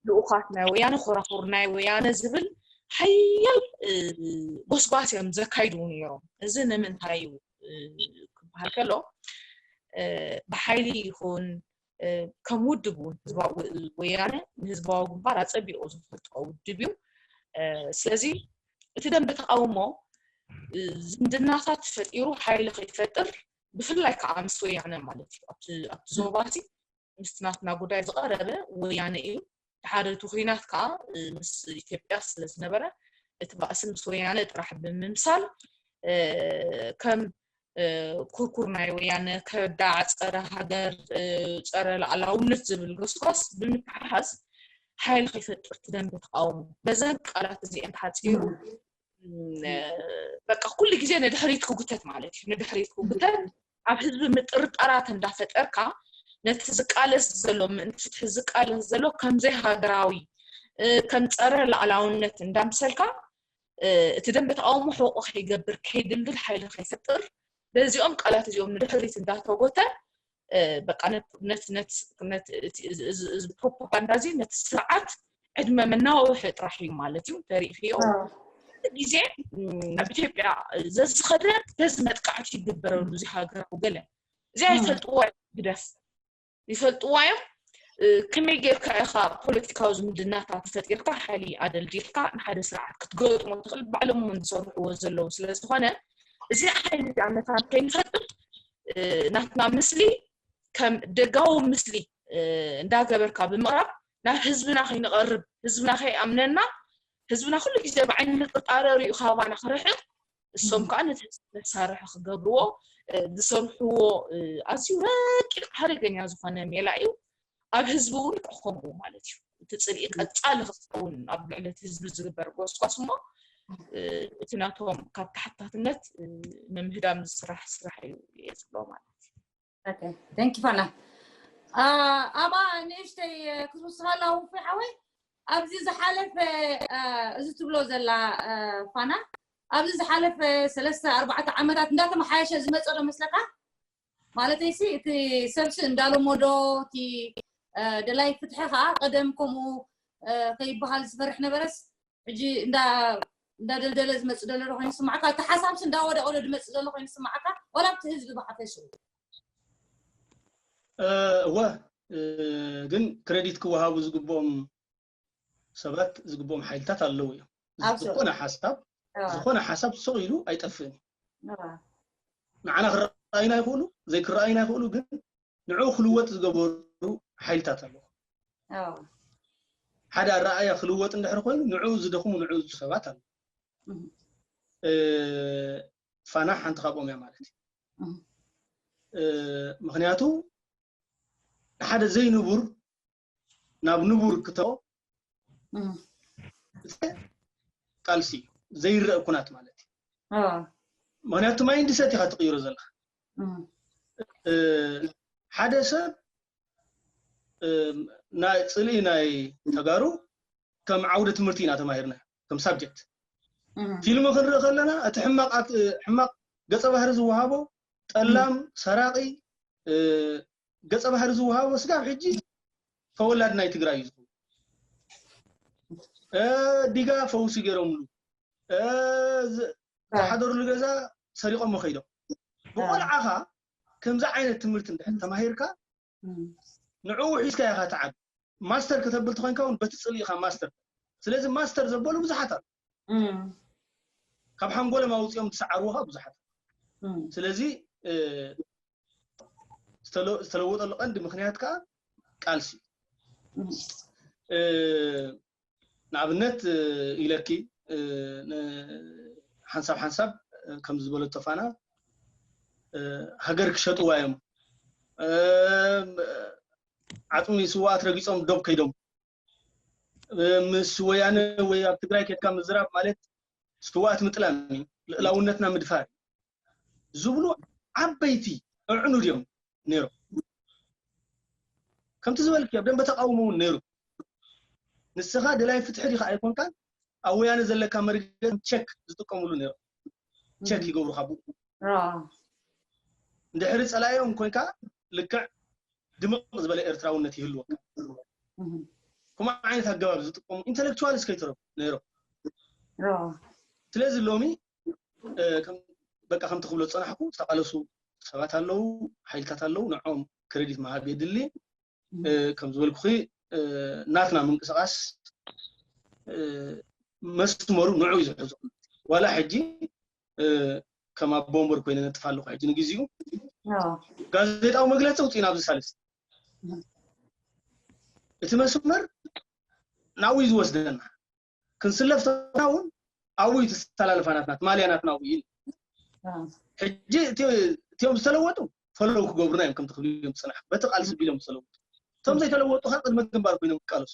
ልኡኻት ናይ ወያነ ኮራኹር ናይ ወያነ ዝብል ሓያል ጎስጓስ እዮም ዘካይዱ ነይሮም። እዚ ንምንታይ እዩ ክበሃል ከሎ፣ ብሓይሊ ይኹን ከም ውድብ እውን ህዝባዊ ወያነ ንህዝባዊ ግንባር ኣፀቢቑ ዝፈልጦ ውድብ እዩ። ስለዚ እቲ ደንበ ተቃውሞ ዝምድናታት ፈጢሩ ሓይሊ ከይፈጥር፣ ብፍላይ ከዓ ምስ ወያነ ማለት እዩ ኣብቲ ዞባ እቲ ምስቲ ናትና ጉዳይ ዝቐረበ ወያነ እዩ። ድሓር እቲ ኩናት ከዓ ምስ ኢትዮጵያ ስለ ዝነበረ እቲ ባእሲ ምስ ወያነ ጥራሕ ብምምሳል ከም ኩርኩር ናይ ወያነ ከዳዕ፣ ፀረ ሃገር፣ ፀረ ላዕላውነት ዝብል ጎስጓስ ብምትሓሓዝ ሓይሊ ከይፈጥር እቲ ደንበ ተቃውሞ በዘን ቃላት እዚአን ተሓፂሩ በቃ ኩሉ ግዜ ንድሕሪት ክጉተት ማለት እዩ። ንድሕሪት ክጉተት ኣብ ህዝቢ ምጥርጣራት እንዳፈጠርካ ነቲ ዝቃለስ ዘሎ ምእንቲ ፍትሒ ዝቃለስ ዘሎ ከምዘይ ሃገራዊ ከም ፀረ ላዕላውነት እንዳምሰልካ እቲ ደንበ ተቃውሞ ሕቆ ከይገብር ከይድልድል ሓይሊ ከይፈጥር በዚኦም ቃላት እዚኦም ንድሕሪት እንዳተጎተ በቃ ፕሮፓጋንዳ እዚ ነቲ ስርዓት ዕድመ መናውሒ ጥራሕ እዩ ማለት እዩ ተሪእኽዮ። ግዜ ናብ ኢትዮጵያ ዘዝኸደ በዚ መጥቃዕቲ ይግበረሉ እዚ ሃገራዊ ገለ እዚ ኣይፈልጥዎ ግደፍ ይፈልጥዋ እዮም። ከመይ ጌርካ ኢኻ ፖለቲካዊ ዝምድናታት ፈጢርካ ሓይሊ ኣደልዲልካ ንሓደ ስርዓት ክትገጥሞ ትኽእል? ባዕሎም እውን ዝሰርሕዎ ዘለዉ ስለ ዝኾነ እዚ ሓይሊ ኣመታን ከይንፈጥር ናትና ምስሊ ከም ደጋዊ ምስሊ እንዳገበርካ ብምቕራብ ናብ ህዝብና ከይንቐርብ ህዝብና ከይኣምነና ህዝብና ኩሉ ግዜ ብዓይኒ ጥርጣረ ሪኡ ካባና ክርሕቕ እሶም ከዓ ነቲ ህዝቢ መሳርሒ ክገብርዎ ዝሰርሕዎ ኣዝዩ ረቂቕ ሓደገኛ ዝኾነ ሜላ እዩ። ኣብ ህዝቢ እውን ከምኡ ማለት እዩ። እቲ ፅልኢ ቀፃሊ ክኸውን ኣብ ልዕሊ እቲ ህዝቢ ዝግበር ጎስጓስ እሞ እቲ ናቶም ካብ ተሓታትነት መምህዳም ዝስራሕ ስራሕ እዩ እየ ዝብሎ ማለት እዩ። ቴንኪ ፋና። ኣባ ንእሽተይ ክትውስኸላ ውፉይ ሓወይ ኣብዚ ዝሓለፈ እዚ ትብሎ ዘላ ፋና ኣብዚ ዝሓለፈ ሰለስተ ኣርባዕተ ዓመታት እንዳተመሓየሸ ዝመፀ ዶ መስለካ? ማለተይሲ እቲ ሰብሲ እንዳለመዶ እቲ ደላይ ፍትሒ ከዓ ቀደም ከምኡ ከይበሃል ዝፈርሕ ነበረስ ሕጂ እንዳደልደለ ዝመፅእ ዘሎ ዶ ኮይኑ ዝስማዕካ? እቲ ሓሳብሲ እንዳወደቀ ዶ ዝመፅእ ዘሎ ኮይኑ ዝስማዕካ? ዋላ ኣብቲ ህዝቢ ብሓፈሽኡ? እወ ግን ክረዲት ክወሃቡ ዝግብኦም ሰባት ዝግብኦም ሓይልታት ኣለዉ እዮም። ዝኾነ ሓሳብ ዝኾነ ሓሳብ ስቕ ኢሉ ኣይጠፍእን እዩ። ንዓና ክረኣዩና ይኽእሉ ዘይክረኣዩና ይኽእሉ ግን ንዕኡ ክልወጥ ዝገበሩ ሓይልታት ኣለዉ። ሓደ ኣረኣያ ክልወጥ እንድሕር ኮይኑ ንዕኡ ዝደኽሙ ንዕኡ ሰባት ኣለዉ። ፋና ሓንቲ ካብኦም እያ ማለት እዩ። ምክንያቱ ንሓደ ዘይንቡር ናብ ንቡር ክተኦ ቃልሲ ዘይረእ ኩናት ማለት እዩ። ምክንያቱ ማይንድሰት ኢካ ትቅይሮ ዘለካ። ሓደ ሰብ ናይ ፅልኢ ናይ ተጋሩ ከም ዓውደ ትምህርቲ ኢና ተማሂርና ከም ሳብጀክት። ፊልም ክንርኢ ከለና እቲ ሕማቅ ገፀ ባህሪ ዝወሃቦ ጠላም፣ ሰራቂ፣ ገፀ ባህሪ ዝወሃቦ ስጋብ ሕጂ ተወላዲ ናይ ትግራይ እዩ ዝኸውን። ዲጋ ፈውሲ ገይሮምሉ ዝሓደሩሉ ገዛ ሰሪቆሞ ከይዶም። ብቆልዓኻ ከምዚ ዓይነት ትምህርቲ እንድሕር ተማሂርካ ንዕኡ ሒዝካ ኢኻ ትዓቢ። ማስተር ከተብል ተኮንካ እውን በቲ ፅልኢ ኢኻ ማስተር። ስለዚ ማስተር ዘበሉ ብዙሓት ኣሉ። ካብ ሓንጎሎም ኣውፂኦም ዝሰዓርዎ ከዓ ብዙሓት ኣሉ። ስለዚ ዝተለወጠሉ ቀንዲ ምክንያት ከዓ ቃልሲ ንኣብነት ኢለኪ ሓንሳብ ሓንሳብ ከም ዝበለቶ ፋና ሃገር ክሸጥዋ እዮም ዓፅሚ ስዋኣት ረጊፆም ዶብ ከይዶም ምስ ወያነ ወይ ኣብ ትግራይ ከድካ ምዝራብ ማለት ስዋኣት ምጥላም እዩ ልእላውነትና ምድፋር እዩ ዝብሉ ዓበይቲ ኣዕኑድ እዮም ነይሮም። ከምቲ ዝበልክዮ ኣብ ደንበ ተቃውሞ እውን ነይሩ። ንስኻ ደላይ ፍትሒ ዲኻ ኣይኮንካን ኣብ ወያነ ዘለካ መርገም ቸክ ዝጥቀምሉ ነይሮም። ቸክ ይገብሩኻ ብኡ። እንድሕሪ ፀላኢኦም ኮይንካ ልክዕ ድምቕ ዝበለ ኤርትራውነት ይህልወካ። ከምኡ ዓይነት ኣገባብ ዝጥቀሙ ኢንተሌክቹዋልስ ከይትረፉ ነይሮም። ኦ፣ ስለዚ ሎሚ እ፣ ከም በቃ ከምቲ ክብሎ ዝፀናሕኩ ዝተቃለሱ ሰባት ኣለዉ፣ ሓይልታት ኣለዉ፣ ንዖም ክረዲት ምሃብ የድሊ። እ፣ ከም ዝበልኩኺ እ፣ ናትና ምንቅስቃስ እ፣ መስመሩ ንዑ እዩ ዝሕዞ። ዋላ ሕጂ እ፣ ከም ኣቦ ወንበር ኮይነ ነጥፍ ኣለኹ ሕጂ ንግዜኡ። ኦ፣ ጋዜጣዊ መግለፂ ውፅኢና ኣብዚ ሳልስቲ እቲ መስመር ናብኡ እዩ ዝወስደና። ክንስለፍ ተኾና እውን ኣብኡ እዩ ተስተላልፋ ናትና ትማልያ ናትና ኣብኡ እዩ። ኦ፣ ሕጂ እቲ- እቲኦም ዝተለወጡ ፈለው ክገብሩና እዮም ከምቲ ክብሉ እዮም ዝፅናሕ በቲ ቃልሲ ቢሎም ዝተለወጡ። እቶም ዘይተለወጡ ከዓ ቅድመ ግንባር ኮይኖም ክቃለሱ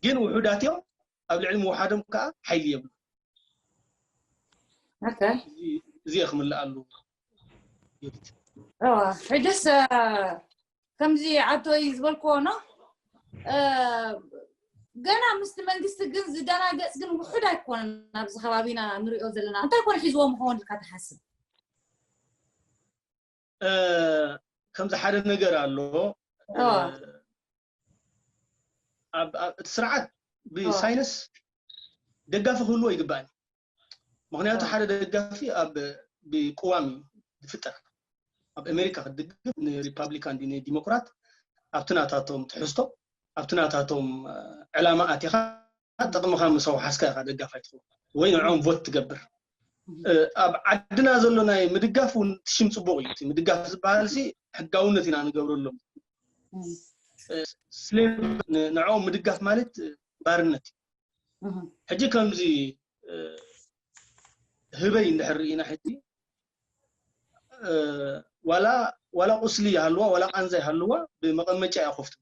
ግን ውሑዳት እዮም። ኣብ ልዕሊ ምውሓዶም ከዓ ሓይሊ የብሉ። ኦኬ። እዚ እየ ክምልኣሉ ይብል። እዋ፣ ሕጅስ እ፣ ከምዚ ዓቶይ ዝበልክዎ ኖ እ፣ ገና ምስቲ መንግስቲ ግን ዝደናገፅ ግን ውሑድ ኣይኮነን። ኣብዚ ከባቢና ንሪኦ ዘለና እንታይ ኮነ ሒዝዎም ይኸውን ኢልካ ትሓስብ? እ፣ ከምዚ ሓደ ነገር ኣሎ። እ፣ እዋ። ኣብ ኣብ- እቲ ስርዓት ብሳይንስ ደጋፊ ክህልዎ ይግባእ። ምክንያቱ ሓደ ደጋፊ ኣብ ብቅዋም እዩ ዝፍጠር። ኣብ ኣሜሪካ ክትድግፍ ንሪፓብሊካን ድዩ ንዲሞክራት ኣብቲ ናታቶም ትሕዝቶ ኣብቲ ናታቶም እ፣ ዕላማ ኣቲኻ ጥቕምኻ ምስ ኣውሓስካ ኢኻ ደጋፋይ ትኸውን ወይ ንዕኦም ቮት ትገብር። እ፣ ኣብ ዓድና ዘሎ ናይ ምድጋፍ እውን እቲ ሽም ፅቡቕ እዩ። እቲ ምድጋፍ ዝበሃል ሲ ሕጋውነት ኢና ንገብረሎም። እ፣ ስሌቭ ን- ንዕኦም ምድጋፍ ማለት እ፣ ባርነት እዩ። ሕጂ ከምዚ እ፣ ህበይ እንድሕር ርኢና ሕጂ እ፣ ዋላ ዋላ ቁስሊ ይሃልዋ ዋላ ቃንዛ ይሃልዋ ብመቐመጫ እያ ኮፍቱ።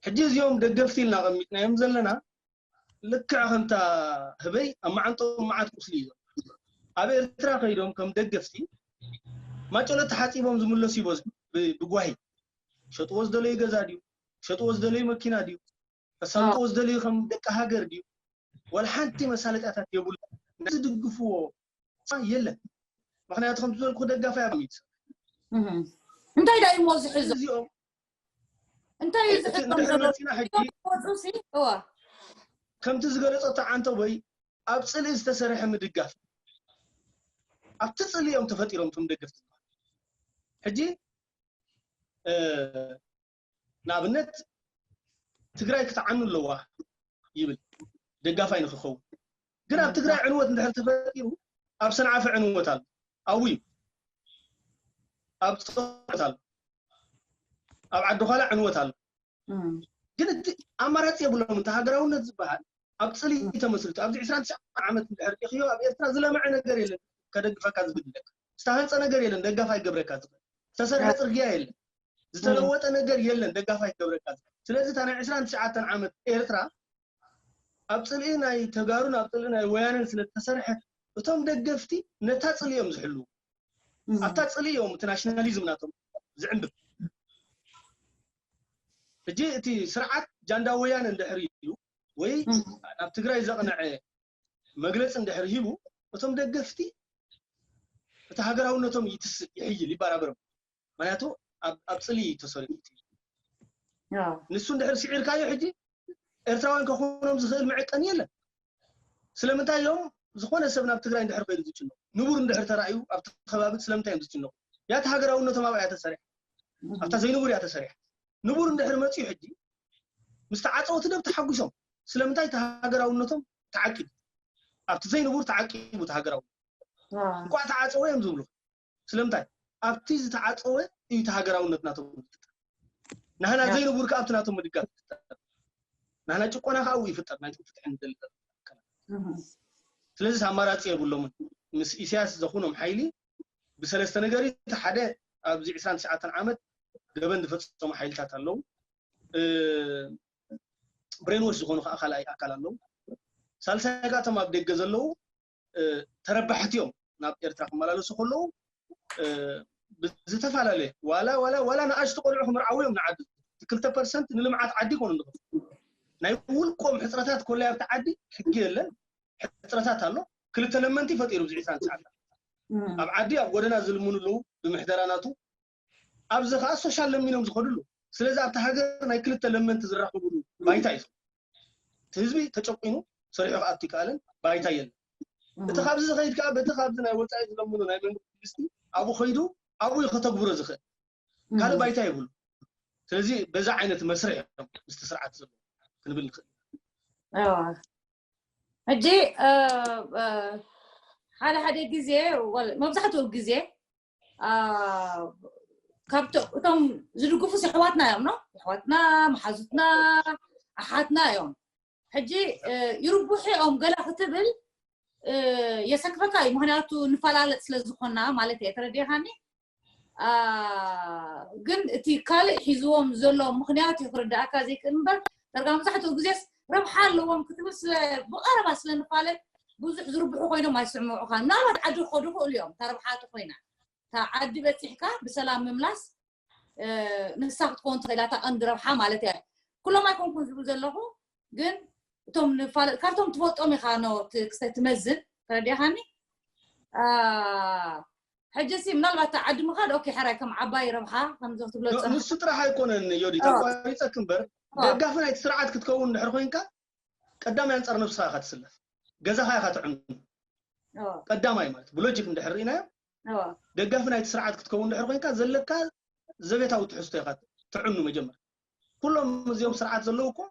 ሕጂ እዚኦም ደገፍቲ ኢልና ቀሚጥናዮም ዘለና ልክዕ ከምታ ህበይ ኣብ መዓንጦም መዓት ቁስሊ እዩ ዘሎ። ኣብ ኤርትራ ከይዶም ከም ደገፍቲ ማጨሎ ተሓፂቦም ዝምለሱ ይበዝሑ። ብ- ብጓሂ ሸጥዎ ዝደለዩ ገዛ ድዩ ሸጥዎ ዝደለዩ መኪና ድዩ ከሳልጥዎ ዝደለዩ ከም ደቂ ሃገር ድዩ ወላ ሓንቲ መሳለጥያታት የብሉ። ዝድግፍዎ የለን። ምክንያቱ ከም ዝበልኩ ደጋፋይ ኣብ ሚት እንታይ ዳዩ ሞ ዝሕዞ እዚኦም እንታይ እዩ ዝሕዞ እንድሕር መፂና ሕጂ ወፁ ሲ እዋ ከምቲ ዝገለፀቶ ዓንተቦይ ኣብ ፅልኢ ዝተሰርሐ ምድጋፍ ኣብቲ ፅልኢ እዮም ተፈጢሮም እቶም ደገፍቲ። ሕጂ እ፣ ንኣብነት ትግራይ ክትዓኑ ኣለዋ ይብል ደጋፋይ ንክኸውን። ግን ኣብ ትግራይ ዕንወት እንድሕር ተፈጢሩ ኣብ ሰንዓፈ ዕንወት ኣሎ ኣብኡ እዩ ኣብ ፀወት ኣሎ ኣብ ዓዲ ኳላ ዕንወት ኣሎ። ግን እቲ ኣማራፂ የብሎም። እንተ ሃገራውነት ዝበሃል ኣብ ፅሊ ተመስሪቱ ኣብዚ ዕስራን ትሽዓተን ዓመት እንድሕር ሪእኽዮ ኣብ ኤርትራ ዝለመዐ ነገር የለን ከደግፈካ ዝግድለካ ዝተሃንፀ ነገር የለን ደጋፍ ኣይገብረካ ዝኽእል ዝተሰርሐ ፅርግያ የለን ዝተለወጠ ነገር የለን ደጋፍ ኣይገብረካ ዝኽእል። ስለዚ እታ ናይ ዕስራን ትሽዓተን ዓመት ኤርትራ ኣብ ፅልኢ ናይ ተጋሩን ኣብ ፅልኢ ናይ ወያነን ስለዝተሰርሐት እቶም ደገፍቲ ነታ ፅሊ እዮም ዝሕልዉ ኣብታ ፅሊ እዮም እቲ ናሽናሊዝም ናቶም ዝዕንብብ። ሕጂ እቲ ስርዓት ጃንዳ ወያነ እንድሕር ኢሉ ወይ ናብ ትግራይ ዘቕንዐ መግለፂ እንድሕር ሂቡ እቶም ደገፍቲ እቲ ሃገራውነቶም ይትስእ ይሕይል ይበራበሮም። ምክንያቱ ኣብ ኣብ ፅሊ እዩ ተሰሪሑ እቲ ንሱ እንድሕር ስዒርካዮ ሕጂ ኤርትራውያን ከኾኖም ዝኽእል መዐቀኒ የለን። ስለምንታይ እዮም ዝኾነ ሰብ ናብ ትግራይ እንድሕር ከይዱ ዝጭነቁ ንቡር እንድሕር ተራእዩ ኣብቲ ከባቢ ስለምንታይ እዮም ዝጭነቁ? ያቲ ሃገራውነቶም ኣብኣ እያ ተሰሪሓ ኣብታ ዘይንቡር እያ ተሰሪሓ። ንቡር እንድሕር መፅዩ ሕጂ ምስ ተዓፀወ እቲ ደብ ተሓጒሶም ስለምንታይ እቲ ሃገራውነቶም ተዓቂቡ ኣብቲ ዘይንቡር ተዓቂቡ እቲ ሃገራውነት እንኳዕ ተዓፀወ እዮም ዝብሉ። ስለምንታይ ኣብቲ ዝተዓፀወ እዩ እቲ ሃገራውነት ናቶም ዝፍጠር። ናህና ዘይንቡር ከዓ ኣብቲ ናቶም ምድጋፍ ይፍጠር። ናህና ጭቆና ከዓ ኣብኡ ይፍጠር ናይ ፍትሒ ንደሊ ዘለና ኣካላት። ስለዚ ኣማራፂ የብሎምን። ምስ ኢሳያስ ዘኹኖም ሓይሊ ብሰለስተ ነገር እዩ። እቲ ሓደ ኣብዚ ዕስራን ትሽዓተን ዓመት ገበን ዝፈፀሙ ሓይልታት ኣለዉ። ብሬንዎሽ ዝኾኑ ከዓ ካልኣይ ኣካል ኣለዉ። ሳልሳይ ከዓ እቶም ኣብ ደገ ዘለዉ ተረባሕቲ እዮም። ናብ ኤርትራ ክመላለሱ ከለዉ ብዝተፈላለየ ዋላ ዋላ ዋላ ንኣሽቱ ቆልዑ ክምርዓዉ እዮም ንዓዲ ክልተ ፐርሰንት ንልምዓት ዓዲ ይኮኑ ዝኸፍሉ ናይ ውልቆም ሕፅረታት ኮላይ ኣብቲ ዓዲ ሕጊ የለን ሕፅረታት ኣሎ ክልተ ለመንቲ ፈጢሩ ብዚ ዕስራን ትሽዓተን ኣብ ዓዲ ኣብ ጎደና ዝልምኑ ኣለዉ ብምሕደራ ናቱ ኣብዚ ከዓ ሶሻል ለሚኖም ዝኸዱ ኣለዉ ስለዚ ኣብቲ ሃገር ናይ ክልተ ለመንቲ ዝራኸብሉ ባይታ እዩ እቲ ህዝቢ ተጨቂኑ ሰሪሑ ክኣቱ ይከኣልን ባይታ የለን። እቲ ካብዚ ዝኸይድ ከዓ በቲ ካብዚ ናይ ወፃኢ ዝለምኑ ናይ መንግስቲ ኣብኡ ከይዱ ኣብኡ እዩ ከተግብሮ ዝኽእል። ካልእ ባይታ የብሉ። ስለዚ በዛ ዓይነት መስርሕ እዮም ምስቲ ስርዓት ዘሎ ክንብል ንኽእል። ሕጂ ሓደ ሓደ ግዜ መብዛሕትኡ ግዜ ካብቶም እቶም ዝድግፉ ኣሕዋትና እዮም ነው ኣሕዋትና መሓዙትና ኣሓትና እዮም። ሕጂ ይርቡሑ እዮም ገለ ክትብል የሰክፈካ እዩ። ምክንያቱ ንፈላለጥ ስለዝኮና ማለት እየ። ተረዲኻኒ? ግን እቲ ካልእ ሒዝዎም ዘሎ ምክንያት እዩ ክርዳእካ ዘይክእል እምበር ዳርጋ መብዛሕትኡ ግዜስ ረብሓ ኣለዎም ክትብል ስለ ብቐረባ ስለ ንፋለጥ ብዙሕ ዝርብሑ ኮይኖም ኣይስምዑኻ። ምናልባት ዓዲ ክኸዱ ይኽእሉ እዮም እታ ረብሓ ተኮይና እታ ዓዲ በፂሕካ ብሰላም ምምላስ ንሳ ክትከውን ትኽእል እያ እታ ቀንዲ ረብሓ ማለት እያ። ኩሎም ኣይኮንኩን ዝብል ዘለኹ ግን እቶም ንፋለጥ ካብቶም ትፈልጦም ኢኻ ክስተ ትመዝን ተረዲእኻኒ። ሕጂ ሲ ምናልባት እታ ዓዲ ምኻድ ኦኬ ሕራይ ከም ዓባይ ረብሓ ከምዚ ክትብሎ ዝፀናሕካ ንሱ ጥራሕ ኣይኮነን ዮዲት ኣቋሪፀክ እምበር ደጋፊ ናይቲ ስርዓት ክትከውን እንድሕር ኮይንካ ቀዳማይ ኣንፃር ነብስኻ ኢኻ ትስለፍ ገዛኻ ኢኻ ትዕኑ ቀዳማይ ማለት ብሎጂክ እንድሕር ርኢናዮ ደጋፊ ናይቲ ስርዓት ክትከውን እንድሕር ኮይንካ ዘለካ ዘቤታዊ ትሕዝቶ ኢኻ ትዕኑ መጀመር ኩሎም እዚኦም ስርዓት ዘለዉ እኮ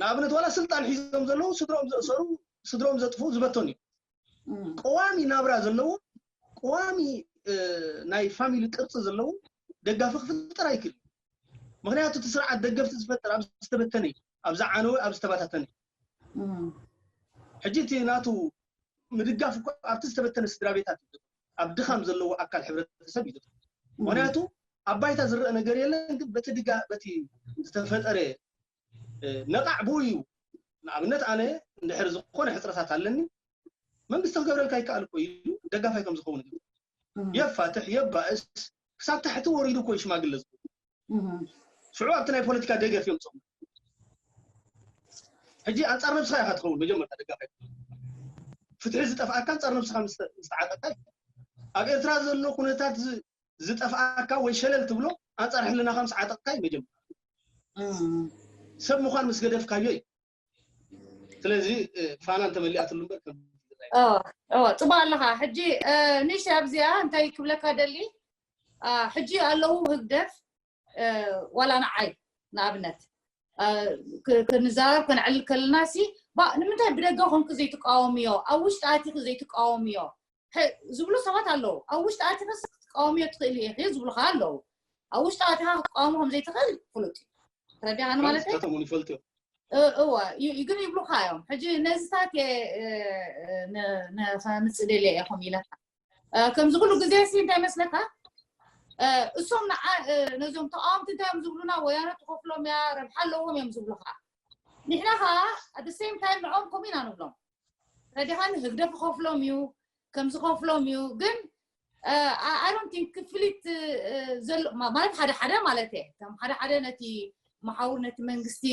ንኣብነት ዋላ ስልጣን ሒዞም ዘለዉ ስድሮም ዘእሰሩ ስድሮም ዘጥፍኡ ዝበተኑ እዩ ቀዋሚ ናብራ ዘለዉ ቀዋሚ ናይ ፋሚሊ ቅርፂ ዘለዉ ደጋፊ ክፍጥር ኣይክእል ምክንያቱ እቲ ስርዓት ደገፍቲ ዝፈጥር ኣብ ዝተበተነ እዩ ኣብ ዝዓነወ ኣብ ዝተባታተነ እዩ ሕጂ እቲ ናቱ ምድጋፍ እኮ ኣብቲ ዝተበተነ ስድራ ቤታት እዩ ኣብ ድኻም ዘለዎ ኣካል ሕብረተሰብ እዩ ምክንያቱ ኣብ ባይታ ዝረአ ነገር የለን ግን በቲ ድጋ በቲ ዝተፈጠረ ነቃዕ ብኡ እዩ ንኣብነት ኣነ እንድሕር ዝኾነ ሕፅረታት ኣለኒ መንግስቲ ክገብረልካ ይከኣል እኮ ኢሉ ደጋፋይ ከም ዝኸውን ይገብር የፋትሕ የባእስ ክሳብ ታሕቲ ወሪዱ እኮ ሽማግለ ዝኸውን ሽዑ ኣብቲ ናይ ፖለቲካ ደገፍ እዮም ፆም ሕጂ ኣንፃር ነብስኻ ኢኻ ትኸውን መጀመርታ ደጋፋይ ፍትሒ ዝጠፍኣካ ኣንፃር ነብስኻ ምስተዓጠቃ ኣብ ኤርትራ ዘሎ ኩነታት ዝጠፍኣካ ወይ ሸለል ትብሎ ኣንፃር ሕልናኻ ምስ ዓጠቕካ እዩ መጀመርታ ሰብ ምዃን ምስ ገደፍካዮ እዩ ስለዚ ፋና እንተመሊኣትሉ እምበር ፅቡቅ ኣለኻ ሕጂ ንሽ ኣብዚኣ እንታይ ክብለካ ደሊ ሕጂ ኣለዉ ህግደፍ ዋላ ንዓይ ንኣብነት ክንዛረብ ከነዕልል ከለና ሲ ንምንታይ ብደገ ኮንክ ዘይትቃወምዮ ኣብ ውሽጢ ኣቲክ ዘይትቃወምዮ ዝብሉ ሰባት ኣለዉ ኣብ ውሽጢ ኣቲክስ ክትቃወምዮ ትኽእል ኢኺ ዝብሉካ ኣለዉ ኣብ ውሽጢ ኣቲካ ክትቃወሙ ከም ዘይትኽእል ፍሉጥ እዩ ተረዲኻኒ ማለት እዩ ይፈልጡ እወ ግን ይብሉካ እዮም ሕጂ ነዚታት ከምፅእ ደልየ እየ ከም ኢለካ ከምዚ ኩሉ ግዜ ሲ እንታይ መስለካ እሶም ነዞም ተቃወምቲ እንታይ እዮም ዝብሉና ወያነ ትኸፍሎም እያ ረብሓ ኣለዎም እዮም ዝብሉካ ንሕና ከዓ ኣደ ሴም ታይም ንዖም ከምኡ ኢና ንብሎም ረዲኻኒ ህግደፍ ክኸፍሎም እዩ ከምዝኸፍሎም እዩ ግን ኣሮንቲን ክፍሊት ማለት ሓደ ሓደ ማለት እየ ከም ሓደ ሓደ ነቲ መሓውር ነቲ መንግስቲ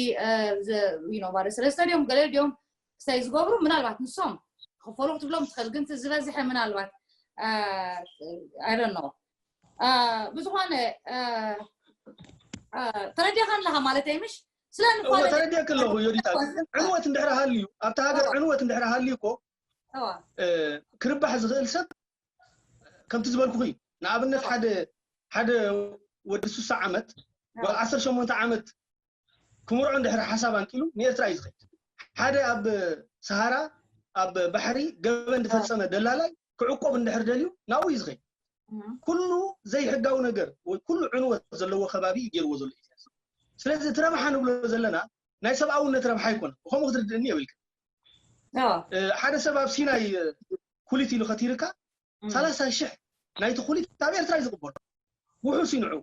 ባደ ሰለስተ ድዮም ገለ ድዮም ክሳይ ዝገብሩ ምናልባት ንሶም ክፈሉ ክትብሎም ትኽእል ግን ዝበዝሐ ምናልባት ኣይደኖ ብዝኾነ ተረዲኻ ኣለኻ ማለት እየ ምሽ ስለ ተረዲያ ከለኹ ዮዲታ ዕንወት እንድሕር ሃልዩ ኣብቲ ሃገር ዕንወት እንድሕር ሃልዩ እኮ ክርባሕ ዝኽእል ሰብ ከምቲ ዝበልኩኺ ንኣብነት ሓደ ሓደ ወዲ ስሳ ዓመት ዓሰርተ ሸሞንተ ዓመት ክምርዖ እንድሕር ሓሳብ ኣንቂሉ ንኤርትራ እዩ ዝኸይድ ሓደ ኣብ ሰሃራ ኣብ ባሕሪ ገበን ዝፈጸመ ደላላይ ክዕቆብ እንድሕር ደልዩ ናብኡ እዩ ዝኸይድ ኩሉ ዘይሕጋዊ ነገር ወይ ኩሉ ዕንወት ዘለዎ ከባቢ እዩ ገይርዎ ዘሎ ኢሳያስ ስለዚ እቲ ረብሓ ንብሎ ዘለና ናይ ሰብኣውነት ረብሓ ኣይኮነ ብከምኡ ክትርድእኒ የብልካ ሓደ ሰብ ኣብ ሲናይ ኩሊት ኢሉ ከቲርካ ሰላሳ ሽሕ ናይቲ ኩሊት ኣብ ኤርትራ እዩ ዝቕበሎ ውሑስ ይንዑ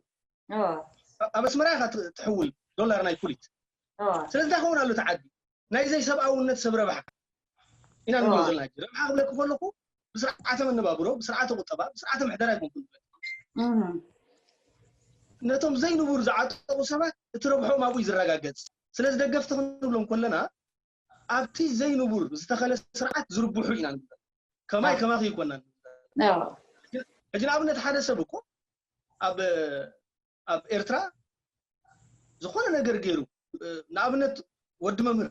ኣብ ኣስመራ ኢኻ ትሕውል ዶላር ናይ ኩሊት ስለዚ እንታይ ኸውን ኣሎ ተዓዲ ናይ ዘይሰብኣውነት ሰብ ረብሓ ኢና ንብሎ ዘለና ረብሓ ክብለኪ ከለኩ ብስርዓተ መነባብሮ ብስርዓተ ቁጠባ ብስርዓተ ምሕደራ ይኮንኩ ነቶም ዘይንቡር ዝዓጠቑ ሰባት እቲ ረብሖም ኣብኡ ዝረጋገጽ ስለዚ ደገፍቲ ክንብሎም ከለና ኣብቲ ዘይንቡር ዝተኸለ ስርዓት ዝርብሑ ኢና ንብል ከማይ ከማኺ ይኮና ሕጂ ንኣብነት ሓደ ሰብ እኮ ኣብ ኣብ ኤርትራ ዝኾነ ነገር ገይሩ ንኣብነት ወዲ መምህር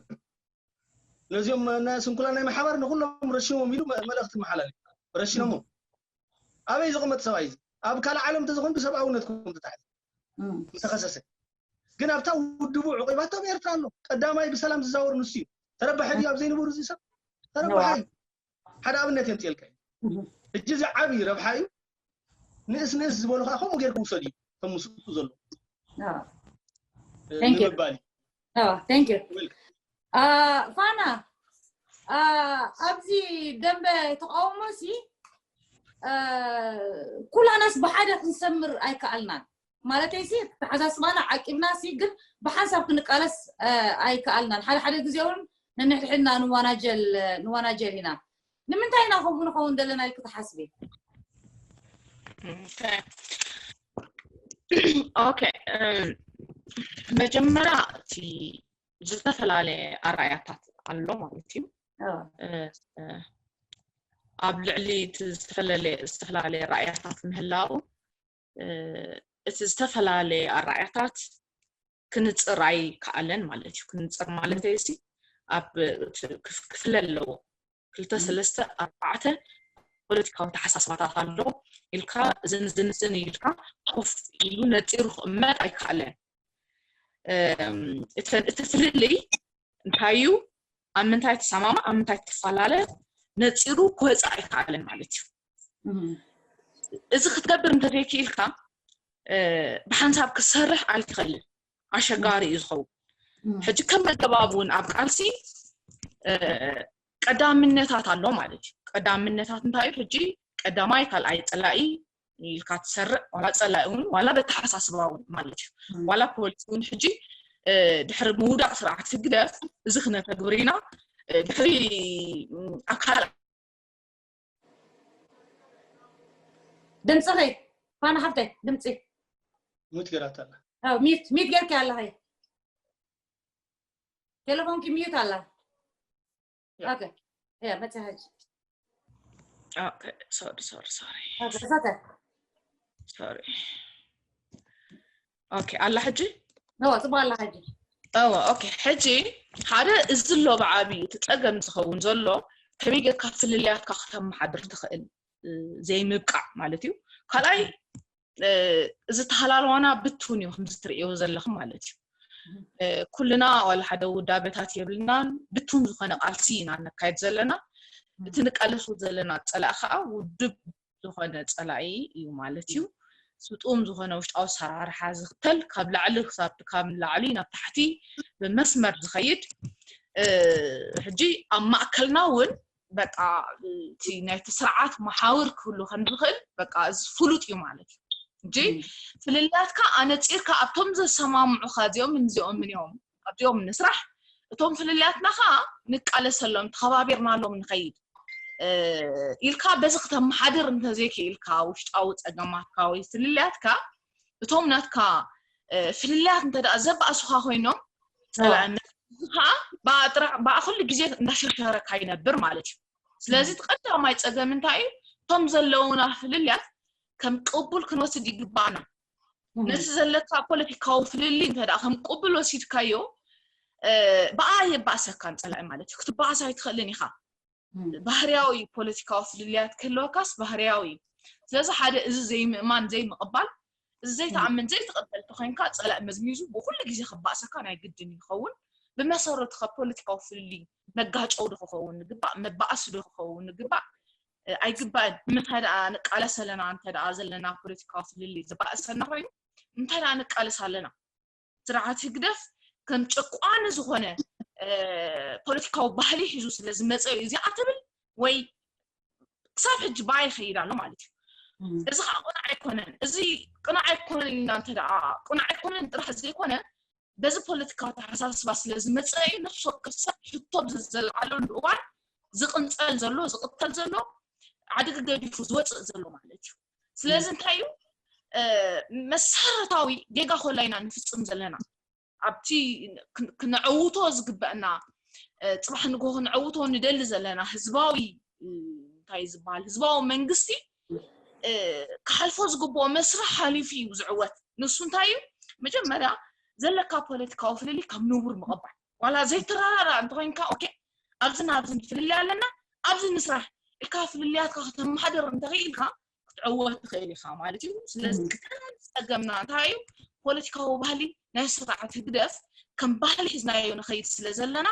ነዚኦም ናይ ስንኩላን ናይ ማሕበር ንኩሎም ረሽሞም ኢሉ መ- መልእኽቲ መሓላለፍ ረሽኖሞ ኣበይ ዝቕመጥ ሰብኣይ እዚ ኣብ ካልእ ዓለም እንተዝኾን ብሰብኣውነት ክም ተታሕዘ ምተኸሰሰ ግን ኣብታ ውድቡ ዕቂባቶ ኣብ ኤርትራ ኣሎ ቀዳማይ ብሰላም ዝዛወር ንሱ እዩ ተረባሒ ድዩ ኣብ ዘይነበሩ እዚ ሰብ ተረባሒ እዩ ሓደ ኣብነት የምፅየልካ እዩ ሕጂ እዚ ዓብዪ ረብሓ እዩ ንእስ ንእስ ዝበሉ ከዓ ከምኡ ገይር ክውሰድ እዩ ከም ምስኡ ዘሎ Thank you. ንምባል እዩ Oh, thank you. Welcome. Uh, ፋና uh, ኣብዚ ደንበ ተቃውሞ ሲ uh, ኩላናስ ብሓደ ክንሰምር ኣይከኣልናን ማለተይ ሲ ተሓሳስባና ዓቂብና ሲ ግን ብሓንሳብ ክንቃለስ uh, ኣይከኣልናን ሓደ ሓደ ግዜ እውን ንንሕድሕድና ንዋናጀል ንዋናጀል ኢና ንምንታይ ኢና ከምኡ ንኸውን ዘለና ኢልክ ትሓስቢ ኦኬ መጀመርያ እቲ ዝተፈላለየ ኣረኣእያታት ኣሎ ማለት እዩ ኣብ ልዕሊ እቲ ዝተፈላለየ ኣረኣእያታት ምህላው እቲ ዝተፈላለየ ኣረኣእያታት ክንፅር ኣይከኣለን ማለት እዩ ክንፅር ማለት ሲ ኣብ ክፍለ ኣለዎ ክልተ ሰለስተ ኣርባዕተ ፖለቲካዊ ተሓሳስባታት ኣሎ ኢልካ ዝንዝንዝን ኢልካ ኮፍ ኢሉ ነፂሩ ክቕመጥ ኣይከኣለን እቲ ፍልልይ እንታይ እዩ ኣብ ምንታይ ትሰማማ ኣብ ምንታይ ትፈላለ ነፂሩ ክወፅእ ኣይከኣለን ማለት እዩ እዚ ክትገብር እንተዘይክኢልካ ብሓንሳብ ክትሰርሕ ኣይትኽእልን ኣሸጋሪ እዩ ዝኸውን ሕጂ ከም መገባብ እውን ኣብ ቃልሲ ቀዳምነታት ኣሎ ማለት እዩ ቀዳምነታት እንታይ እዩ ሕጂ ቀዳማይ ካልኣይ ፀላኢ ኢልካ ትሰርዕ ዋላ ፀላኢ እውን ዋላ በተሓሳስባ እውን ማለት እዩ ዋላ ፖሊሲ እውን ሕጂ ድሕሪ ምውዳቅ ስርዓት ህግደፍ እዚ ክነተግብር ኢና ድሕሪ ኣካል ድምፅኺ ፋና ሓፍተይ ድምፂ ሙት ገራታ ኣላ ሚት ሚት ጌርኪ ኣለኺ ቴሌፎንኪ ሚዩት ኣላ ኦኬ ያ መፅያ ሕጂ ኦኬ ሶሪ ሶሪ ሶሪ ኦኬ እሳተ ሶሪ ኦኬ ኣላ ሕጂ ኖ ፅቡቅ ኣላ ሕጂ እወ ኦኬ ሕጂ ሓደ እዚ ኣሎ ብዓብዩ እቲ ፀገም ዝኸውን ዘሎ ከመይ ጌርካ ፍልልያትካ ክተመሓድር ትኽእል ዘይምብቃዕ ማለት እዩ ካልኣይ እዚ ተሃላልዋና ብትውን እዩ ከምዚ ትርእዮ ዘለኹም ማለት እዩ ኩልና ዋላ ሓደ ውዳበታት የብልናን ብትውን ዝኾነ ቃልሲ ኢና ነካየድ ዘለና እቲ ንቃለሶ ዘለና ፀላእ ከዓ ውድብ ዝኾነ ፀላኢ እዩ ማለት እዩ ስጡም ዝኾነ ውሽጣዊ ሰራርሓ ዝኽተል ካብ ላዕሊ ክሳብ ካብ ላዕሊ ናብ ታሕቲ ብመስመር ዝኸይድ ሕጂ ኣብ ማእከልና እውን በቃ እቲ ናይቲ ስርዓት መሓውር ክህሉ ከም ዝኽእል በቃ እዚ ፍሉጥ እዩ ማለት እዩ እንጂ ፍልልያትካ ኣነፂርካ ኣብቶም ዘሰማምዑካ እዚኦም እዚኦም እዮም ኣብዚኦም ንስራሕ እቶም ፍልልያትና ከዓ ንቃለሰሎም ተኸባቢርናሎም ንኸይድ ኢልካ በዚ ክተመሓድር እንተዘይክኢልካ ውሽጣዊ ፀገማትካ ወይ ፍልልያትካ እቶም ናትካ ፍልልያት እንተ ዘባእሱካ ኮይኖም ፀላኢ ከዓ ብኣጥራ ብኣ ኩሉ ግዜ እንዳሸርሸረካ ይነብር ማለት እዩ ስለዚ እቲ ቀዳማይ ፀገም እንታይ እዩ እቶም ዘለውና ፍልልያት ከም ቅቡል ክንወስድ ይግባእና ነቲ ዘለካ ፖለቲካዊ ፍልልይ እንተ ከም ቅቡል ወሲድካዮ ብኣ የባእሰካን ፀላኢ ማለት እዩ ክትባእስ ኣይትኽእልን ኢኻ ባህርያዊ ፖለቲካዊ ፍልልያት ክህልወካስ ባህርያዊ ስለዚ ሓደ እዚ ዘይምእማን ዘይምቕባል እዚ ዘይተኣምን ዘይትቐበል ተኮይንካ ፀላእ መዝሚዙ ብኩሉ ግዜ ክባእሰካ ናይ ግድን ይኸውን ብመሰረቱ ካብ ፖለቲካዊ ፍልልይ መጋጨው ዶ ክኸውን ንግባእ መባእሲ ዶ ክኸውን ንግባእ ኣይግባእን እንታይ ደኣ ንቃለስ ኣለና እንተ ደኣ ዘለና ፖለቲካዊ ፍልልይ ዝባእሰና ኮይኑ እንታይ ደኣ ንቃለስ ኣለና ስርዓት ህግደፍ ከም ጨቋኒ ዝኾነ ፖለቲካዊ ባህሊ ሒዙ ስለ ዝመፀ እዩ እዚኣ ትብል ወይ ክሳብ ሕጂ ብኣ ይኸይድ ኣሎ ማለት እዩ እዚ ከዓ ቅኑዕ ኣይኮነን እዚ ቅኑዕ ኣይኮነን ኢልና እንተ ደኣ ቅኑዕ ኣይኮነን ጥራሕ ዘይኮነ በዚ ፖለቲካዊ ተሓሳስባ ስለ ዝመፀ እዩ ነፍሲ ወከፍ ሰብ ሕቶ ብዘለዓለሉ እዋን ዝቕንፀል ዘሎ ዝቕተል ዘሎ ዓድጊ ገዲፉ ዝወፅእ ዘሎ ማለት እዩ ስለዚ እንታይ እዩ መሰረታዊ ጌጋ ኮላ ኢና ንፍፅም ዘለና ኣብቲ ክነዕውቶ ዝግበአና ፅባሕ ንግሆ ክነዕውቶ ንደሊ ዘለና ህዝባዊ እንታይ ዝበሃል ህዝባዊ መንግስቲ ክሓልፎ ዝግብኦ መስርሕ ሓሊፉ እዩ ዝዕወት ንሱ እንታይ እዩ መጀመርያ ዘለካ ፖለቲካዊ ፍልልይ ካብ ንቡር ምቕባል ዋላ ዘይተራዳዳ እንተኮይንካ ኦኬ ኣብዝን ኣብዝን ፍልልይ ኣለና፣ ኣብዚ ንስራሕ ኢልካ ፍልልያትካ ከተመሓደር እንተኽኢልካ ክትዕወት ትኽእል ኢኻ ማለት እዩ። ስለዚ ቀንዲ ጸገምና እንታይ እዩ? ፖለቲካዊ ባህሊ ናይ ስርዓት ህግደፍ ከም ባህሊ ሒዝናዮ ንኸይድ ስለ ዘለና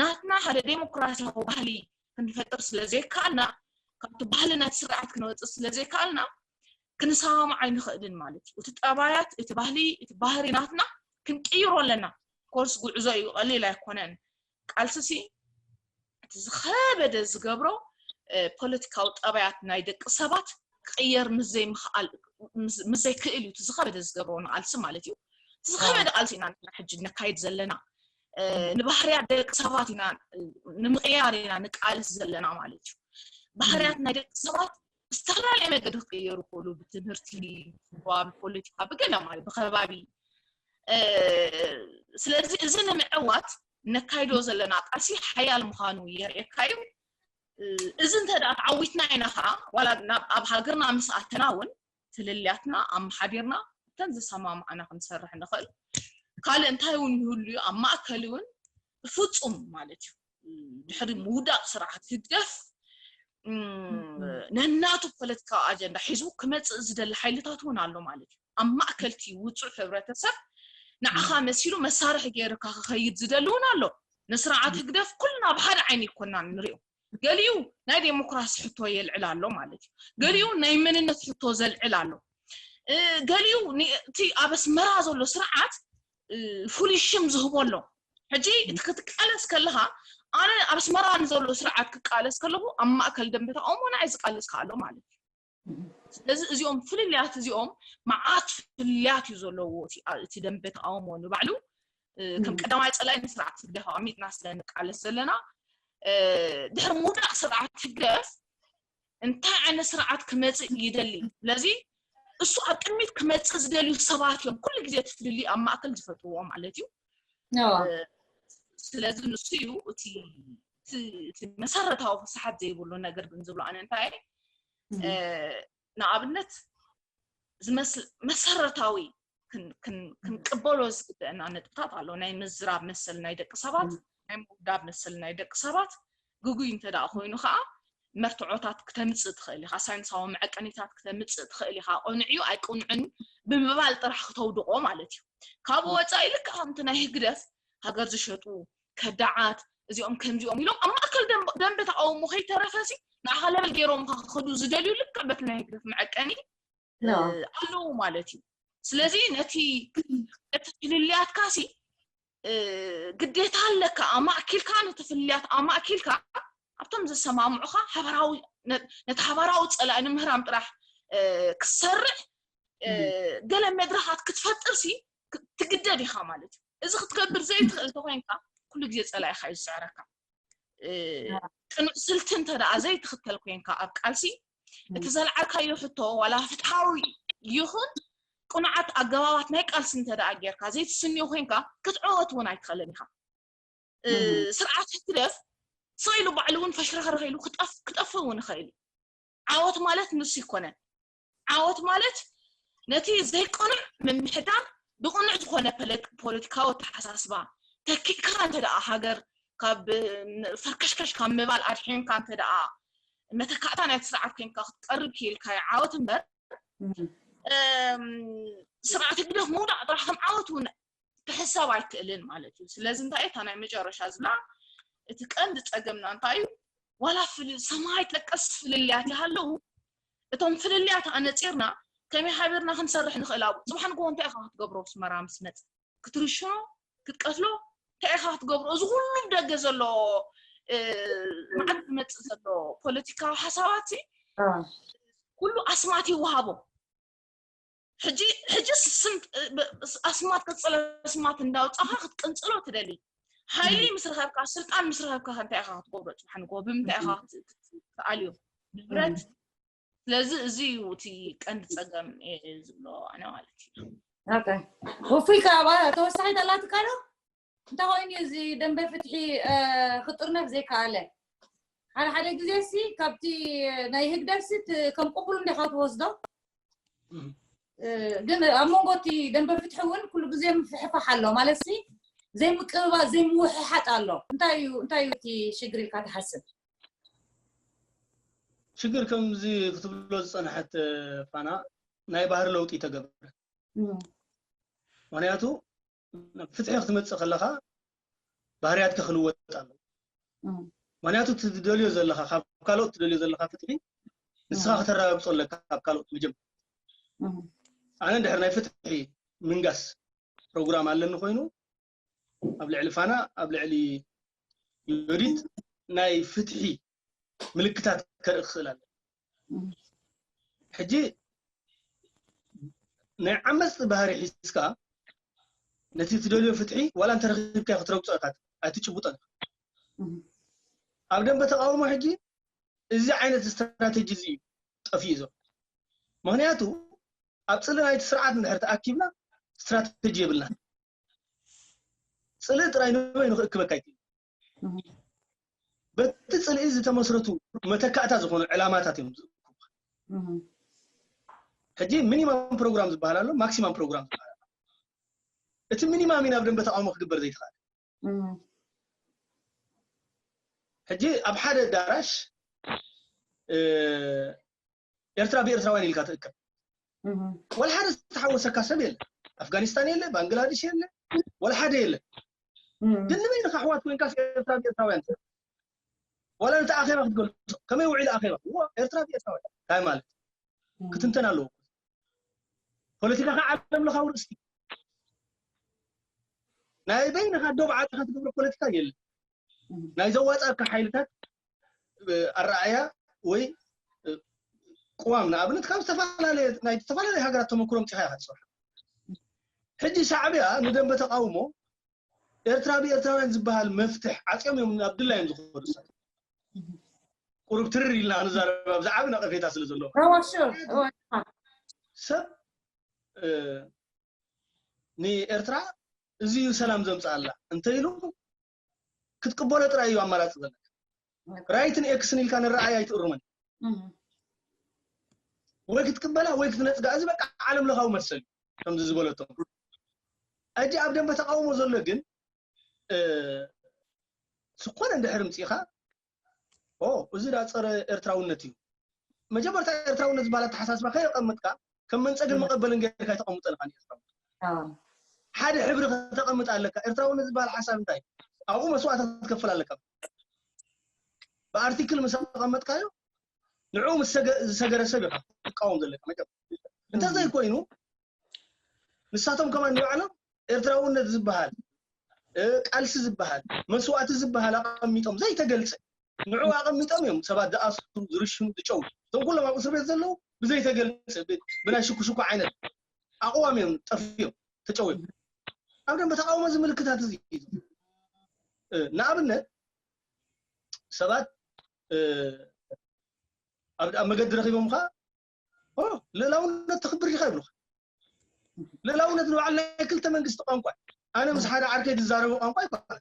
ናትና ሓደ ዴሞክራሲያዊ ባህሊ ክንፈጥር ስለ ዘይከኣልና ካብቲ ባህሊ ናይቲ ስርዓት ክንወፅእ ስለ ዘይከኣልና ክንሰማማዕ ኣይንኽእልን ማለት እዩ። እቲ ጠባያት፣ እቲ ባህሊ፣ እቲ ባህሪ ናትና ክንቅይሮ ኣለና። ኮርስ ጉዕዞ እዩ፣ ቀሊል ኣይኮነን። ቃልስሲ እቲ ዝኸበደ ዝገብሮ ፖለቲካዊ ጠባያት ናይ ደቂ ሰባት ክቕየር ምስ ዘይምኽኣል ምስ ዘይክእል እዩ እቲ ዝኸበደ ዝገብሮ ንቓልሲ ማለት እዩ። እቲ ዝኸበደ ቃልሲ ኢና ንሕና ሕጂ ነካይድ ዘለና። ንባህርያት ደቂ ሰባት ኢና ንምቕያር ኢና ንቃልስ ዘለና ማለት እዩ። ባህርያት ናይ ደቂ ሰባት ብዝተፈላለየ መገዲ ክቅየሩ ይኽእሉ፣ ብትምህርቲ፣ ብፖለቲካ፣ ብገለ ማለት ብከባቢ። ስለዚ እዚ ንምዕዋት ነካይዶ ዘለና ቃልሲ ሓያል ምዃኑ የርእየካ እዩ። እዚ እንተ ደኣ ተዓዊትና ኢና ከዓ ዋላ ኣብ ሃገርና ምስ ኣተና እውን ፍልልያትና ኣመሓዲርና እተን ዝሰማምዓና ክንሰርሕ ንኽእል። ካልእ እንታይ እውን ይህሉ እዩ ኣብ ማእከል እውን ብፍፁም ማለት እዩ ድሕሪ ምውዳቕ ስርዓት ህግደፍ ነናቱ ፖለቲካዊ ኣጀንዳ ሒዙ ክመፅእ ዝደሊ ሓይልታት እውን ኣሎ ማለት እዩ። ኣብ ማእከልቲ ውፁዕ ሕብረተሰብ ንዓኻ መሲሉ መሳርሒ ገይርካ ክኸይድ ዝደሊ እውን ኣሎ። ንስርዓት ህግደፍ ኩልና ብሓደ ዓይኒ ይኮና ንሪኦ። ገሊኡ ናይ ዴሞክራሲ ሕቶ የልዕል ኣሎ ማለት እዩ። ገሊኡ ናይ መንነት ሕቶ ዘልዕል ኣሎ። ገሊኡ እቲ ኣብ ኣስመራ ዘሎ ስርዓት ፍሉይ ሽም ዝህቦ ኣሎ። ሕጂ እቲ ክትቃለስ ከለኻ ኣነ ኣብ ኣስመራ ንዘሎ ስርዓት ክቃለስ ከለኹ ኣብ ማእከል ደንበ ተቃውሞ ንዓይ ዝቃለስ ኣሎ ማለት እዩ። ስለዚ እዚኦም ፍልልያት እዚኦም መዓት ፍልልያት እዩ ዘለዎ እቲ ደንበ ተቃውሞ ንባዕሉ ከም ቀዳማይ ጸላኢ ንስርዓት ህግደፍ ኣቐሚጥና ስለ ንቃለስ ዘለና ድሕሪ ምውዳቕ ስርዓት ህግደፍ እንታይ ዓይነት ስርዓት ክመፅእ ይደሊ? ስለዚ እሱ ኣብ ቅድሚት ክመፅእ ዝደልዩ ሰባት እዮም ኩሉ ግዜ እቲ ፍልልይ ኣብ ማእከል ዝፈጥርዎ ማለት እዩ። ስለዚ ንሱ እዩ እቲ መሰረታዊ ፍስሓት ዘይብሉ ነገር ግን ዝብሎ ኣነ እንታይ ንኣብነት ዝመስል መሰረታዊ ክንቅበሎ ዝግበአና ነጥብታት ኣሎ። ናይ ምዝራብ መሰል ናይ ደቂ ሰባት፣ ናይ ምውዳብ መሰል ናይ ደቂ ሰባት ግጉይ እንተ ደኣ ኮይኑ ከዓ መርትዖታት ክተምፅእ ትኽእል ኢኻ፣ ሳይንሳዊ መዐቀኒታት ክተምፅእ ትኽእል ኢኻ። ቅኑዕ እዩ ኣይቅኑዕን ብምባል ጥራሕ ክተውድቆ ማለት እዩ። ካብኡ ወፃኢ ልክዕ ከምቲ ናይ ህግደፍ ሃገር ዝሸጡ ከዳዓት እዚኦም ከምዚኦም ኢሎም ኣብ ማእከል ደንበ ተቃውሞ ከይተረፈሲ ንዓኻ ለበል ገይሮምካ ክኸዱ ዝደልዩ ልክዕ በቲ ናይ ህግደፍ መዐቀኒ ኣለዉ ማለት እዩ። ስለቲ ነቲ ፍልልያትካ ሲ ግዴታ ኣለካ ኣማእኪልካ ነቲ ፍልልያት ኣማእኪልካ ኣብቶም ዘሰማምዑኻ ነቲ ሓባራዊ ፀላኢ ንምህራም ጥራሕ ክትሰርሕ ገለ መድረኻት ክትፈጥር ሲ ትግደድ ኢኻ ማለት እዩ። እዚ ክትገብር ዘይትኽእል ተኮይንካ ኩሉ ግዜ ፀላኢኻ እዩ ዝስዕረካ። ቅኑዕ ስልቲ እንተ ደኣ ዘይትኽተል ኮንካ ኣብ ቃልሲ እቲ ዘልዓልካዮ ሕቶ ዋላ ፍትሓዊ ይኹን ቅኑዓት ኣገባባት ናይ ቃልሲ እንተ ደኣ ጌርካ ዘይትስንዮ ኮንካ ክትዕወት እውን ኣይትኽእልን ኢኻ። ስርዓት ህግደፍ ስቕ ኢሉ ባዕሉ እውን ፈሽረኽረኽ ኢሉ ክጠፍእ እውን ይኽእል እዩ። ዓወት ማለት ንሱ ይኮነን። ዓወት ማለት ነቲ ዘይቅኑዕ ምምሕዳር ብቅኑዕ ዝኾነ ፖለቲካዊ ኣተሓሳስባ ተኪእካ እንተ ደኣ ሃገር ካብ ፈርከሽከሽ ካብ ምባል ኣድሒንካ እንተ ደኣ መተካእታ ናይቲ ስርዓት ኮይንካ ክትቀርብ ክኢልካዮ ዓወት እምበር ስርዓት ህግደፍ ምውዳቕ ጥራሕ ከም ዓወት እውን ክሕሰብ ኣይክእልን ማለት እዩ። ስለዚ እንታይ እታ ናይ መጨረሻ ዝብላ እቲ ቀንዲ ጸገምና እንታይ እዩ? ዋላ ፍል ሰማይ ጠቀስ ፍልልያት ይሃለዉ እቶም ፍልልያት ኣነጺርና ከመይ ሓቢርና ክንሰርሕ ንኽእል ኣብኡ ጽባሕ ንግሆ እንታይ ኢኻ ክትገብሮ ኣስመራ ምስ መጽእ ክትርሽኖ ክትቀትሎ እንታይ ኢኻ ክትገብሮ እዚ ኩሉ ብደገ ዘሎ መዓት ዝመጽእ ዘሎ ፖለቲካዊ ሓሳባት ኩሉ ኣስማት ይወሃቦ ሕጂ ሕጂ ስም ኣስማት ቅጽል ኣስማት እንዳውጻኻ ክትቅንጽሎ ትደሊ ሓይሊ ምስ ረኸብካ ስልጣን ምስ ረኸብካ እንታይ ኢኻ ክትገብሮ ጽባሕ ንግሆ ብምንታይ ኢኻ ክትኣልዮ ብብረት ስለዚ እዚ እዩ እቲ ቀንዲ ጸገም ዝብሎ ኣነ ማለት እዩ ውፉይ ከኣ ተወሳኺት ኣላትካ ዶ እንታይ ኮይኑ እዚ ደንበ ፍትሒ ክጥርነፍ ዘይከኣለ ሓደ ሓደ ግዜ ሲ ካብቲ ናይ ህግደፍ ሲ ከም ቅቡል እንዲኻ ትወስዶ ግን ኣብ መንጎ እቲ ደንበ ፍትሒ እውን ኩሉ ግዜ ምፍሕፋሕ ኣሎ ማለት ሲ ዘይምቅብባል ዘይምውሕሓጥ ኣሎ። እንታይ እዩ እንታይ እዩ እቲ ሽግር ኢልካ ትሓስብ? ሽግር ከምዚ ክትብሎ ዝፀናሐት ፋና ናይ ባህሪ ለውጢ ተገብረ። ምክንያቱ ፍትሒ ክትመፅእ ከለካ ባህርያትካ ክልወጥ ኣሎ። ምክንያቱ ትደልዮ ዘለካ ካብ ካልኦት ትደልዮ ዘለካ ፍትሒ ንስኻ ከተረጋግፆ ኣለካ ካብ ካልኦት መጀመር ኣነ እንድሕር ናይ ፍትሒ ምንጋስ ፕሮግራም ኣለኒ ኮይኑ ኣብ ልዕሊ ፋና ኣብ ልዕሊ ዮዲት ናይ ፍትሒ ምልክታት ከርኢ ክኽእል ኣለ ሕጂ ናይ ዓመፅ ባህሪ ሒዝካ ነቲ ትደልዮ ፍትሒ ዋላ እንተረኪብካ ክትረግፆ ኢካ ኣይትጭብጦ ኣብ ደንበ ተቃውሞ ሕጂ እዚ ዓይነት ስትራተጂ እዚ እዩ ጠፊኡ ዘሎ ምክንያቱ ኣብ ፅሊ ናይቲ ስርዓት እንድሕር ተኣኪብና ስትራተጂ የብልና ፅሊ ጥራይ ንበይኑ ክእክበካ ይክእል በቲ ፅልኢ ዝተመስረቱ መተካእታ ዝኾኑ ዕላማታት እዮም ዝእክቡካ ሕጂ ሚኒማም ፕሮግራም ዝበሃል ኣሎ ማክሲማም ፕሮግራም ዝበሃል ኣሎ እቲ ሚኒማም ኢና ኣብ ደንበ ተቃውሞ ክግበር ዘይትኽእል ሕጂ ኣብ ሓደ ኣዳራሽ ኤርትራ ብኤርትራውያን ኢልካ ትእከብ ወላ ሓደ ዝተሓወሰካ ሰብ የለ ኣፍጋኒስታን የለ ባንግላዴሽ የለ ወላ ሓደ የለ ግን ንበይንካ ኣሕዋት ኮይንካ ኤርትራ ብኤርትራውያን ወላ ነቲ ኣኼባ ክትገልጾ ከመይ ውዒሉ ኣኼባ እዎ ኤርትራ ብኤርትራውያን እንታይ ማለት ክትንተን ኣለዎ ፖለቲካ ከ ዓለም ለኻዊ ርእስቲ ናይ በይንኻ ዶብ ዓጥኻ ትገብሮ ፖለቲካ የለ ናይ ዘዋፃካ ሓይልታት ኣረኣያ ወይ ቅዋም ንኣብነት ካብ ዝተፈላለየ ናይ ዝተፈላለየ ሃገራት ተመክሮ ምፅኻ ኢኻ ትሰርሖ ሕጂ ሻዕብያ ንደንበ ተቃውሞ ኤርትራ ብኤርትራውያን ዝበሃል መፍትሕ ዓፅዮም እዮም ናብ ድላዮም ዝኸዱ ሰብ ቁሩብ ትርር ኢልና ክንዛረብ ኣብዚ ዓቢ ነቐፌታ ስለ ዘለዎ ሰብ ንኤርትራ እዚ እዩ ሰላም ዘምፅኣላ እንተኢሉ ክትቅበሎ ጥራይ እዩ ኣማራፂ ዘለካ ራይትን ኤክስን ኢልካ ንረኣይ ኣይትእርመን ወይ ክትቅበላ ወይ ክትነፅጋ እዚ በቃ ዓለም ለኻዊ መሰል እዩ ከምዚ ዝበለቶም ሕጂ ኣብ ደንበ ተቃውሞ ዘሎ ግን ዝኾነ እንድሕር ምፅኢኻ እዚ ዳ ፀረ ኤርትራውነት እዩ መጀመርታ ኤርትራውነት ዝበሃል ኣተሓሳስባ ከየቐምጥካ ከም መንፀግን መቐበልን ጌርካ ይተቐምጠ ኣለካ ኤርትራውነት ሓደ ሕብሪ ከተቐምጥ ኣለካ ኤርትራውነት ዝበሃል ሓሳብ እንታይ ኣብኡ መስዋእቲ ክትከፍል ኣለካ ብኣርቲክል ምስ ኣቐመጥካዮ ንዕኡ ምስ ዝሰገረ ሰብ ኢኻ ትቃወም ዘለካ መጀመርታ እንተዘይኮይኑ ንሳቶም ከማን ንባዕሎም ኤርትራውነት ዝበሃል ቃልሲ ዝበሃል መስዋእቲ ዝበሃል ኣቐሚጦም ዘይተገልጸ ንዕኡ ኣቐሚጦም እዮም ሰባት ዝኣስሩ ዝርሽኑ ዝጨው እቶም ኩሎም ኣብ እስር ቤት ዘለዉ ብዘይተገልጸ ብናይ ሽኩሽኩ ዓይነት ኣቕዋም እዮም ጠፍዮም ተጨውዮም ኣብ ደንበ ተቃውሞ እዚ ምልክታት እዚ ንኣብነት ሰባት ኣብ መገዲ ረኺቦም ኻ ልእላውነት ተኽብር ዲኻ ይብሉኻ ልእላውነት ንባዕሉ ናይ ክልተ መንግስቲ ቋንቋ ኣነ ምስ ሓደ ዓርከይ ዝዛረቦ ቋንቋ ይባሃል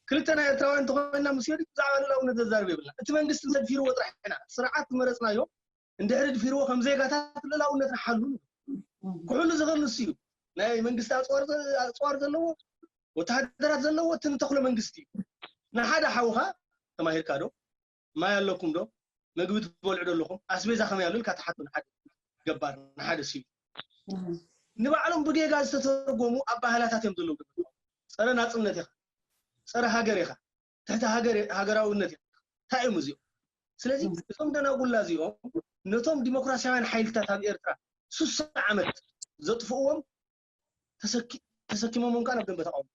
ክልተ ናይ ኤርትራውያን እንተኮይና ምስ ዮዲት ብዛዕባ ልእላውነት ዘዛርብ የብልና እቲ መንግስቲ እንተድፊርዎ ጥራሕ ኢና ስርዓት ዝመረፅናዮ እንድሕሪ ድፊርዎ ከም ዜጋታት ልእላውነትና ሓሉ ክሕሉ ዝኽእል ንሱ እዩ ናይ መንግስቲ ኣፅዋር ዘለዎ ወተሃደራት ዘለዎ እቲ ንተኽሎ መንግስቲ እዩ ንሓደ ሓውኻ ተማሂርካ ዶ ማይ ኣለኩም ዶ መግቢ ትበልዑ ዶ ኣለኹም ኣስቤዛ ከመይ ኣሎ ኢልካ ትሓቶ ንሓደ ገባር ንሓደ ሲቪል ንባዕሎም ብጌጋ ዝተተርጎሙ ኣባህላታት እዮም ዘለዉ ፀረ ናፅነት ኢኻ ፀረ ሃገር ኢኻ ትሕቲ ሃገራውነት ኢኻ እንታይ እዮም እዚኦም ስለዚ እዞም ደናጉላ እዚኦም ነቶም ዲሞክራሲያውያን ሓይልታት ኣብ ኤርትራ ሱሳ ዓመት ዘጥፍእዎም ተሰኪሞም እንኳ ናብ ደንበ ተቃውሞ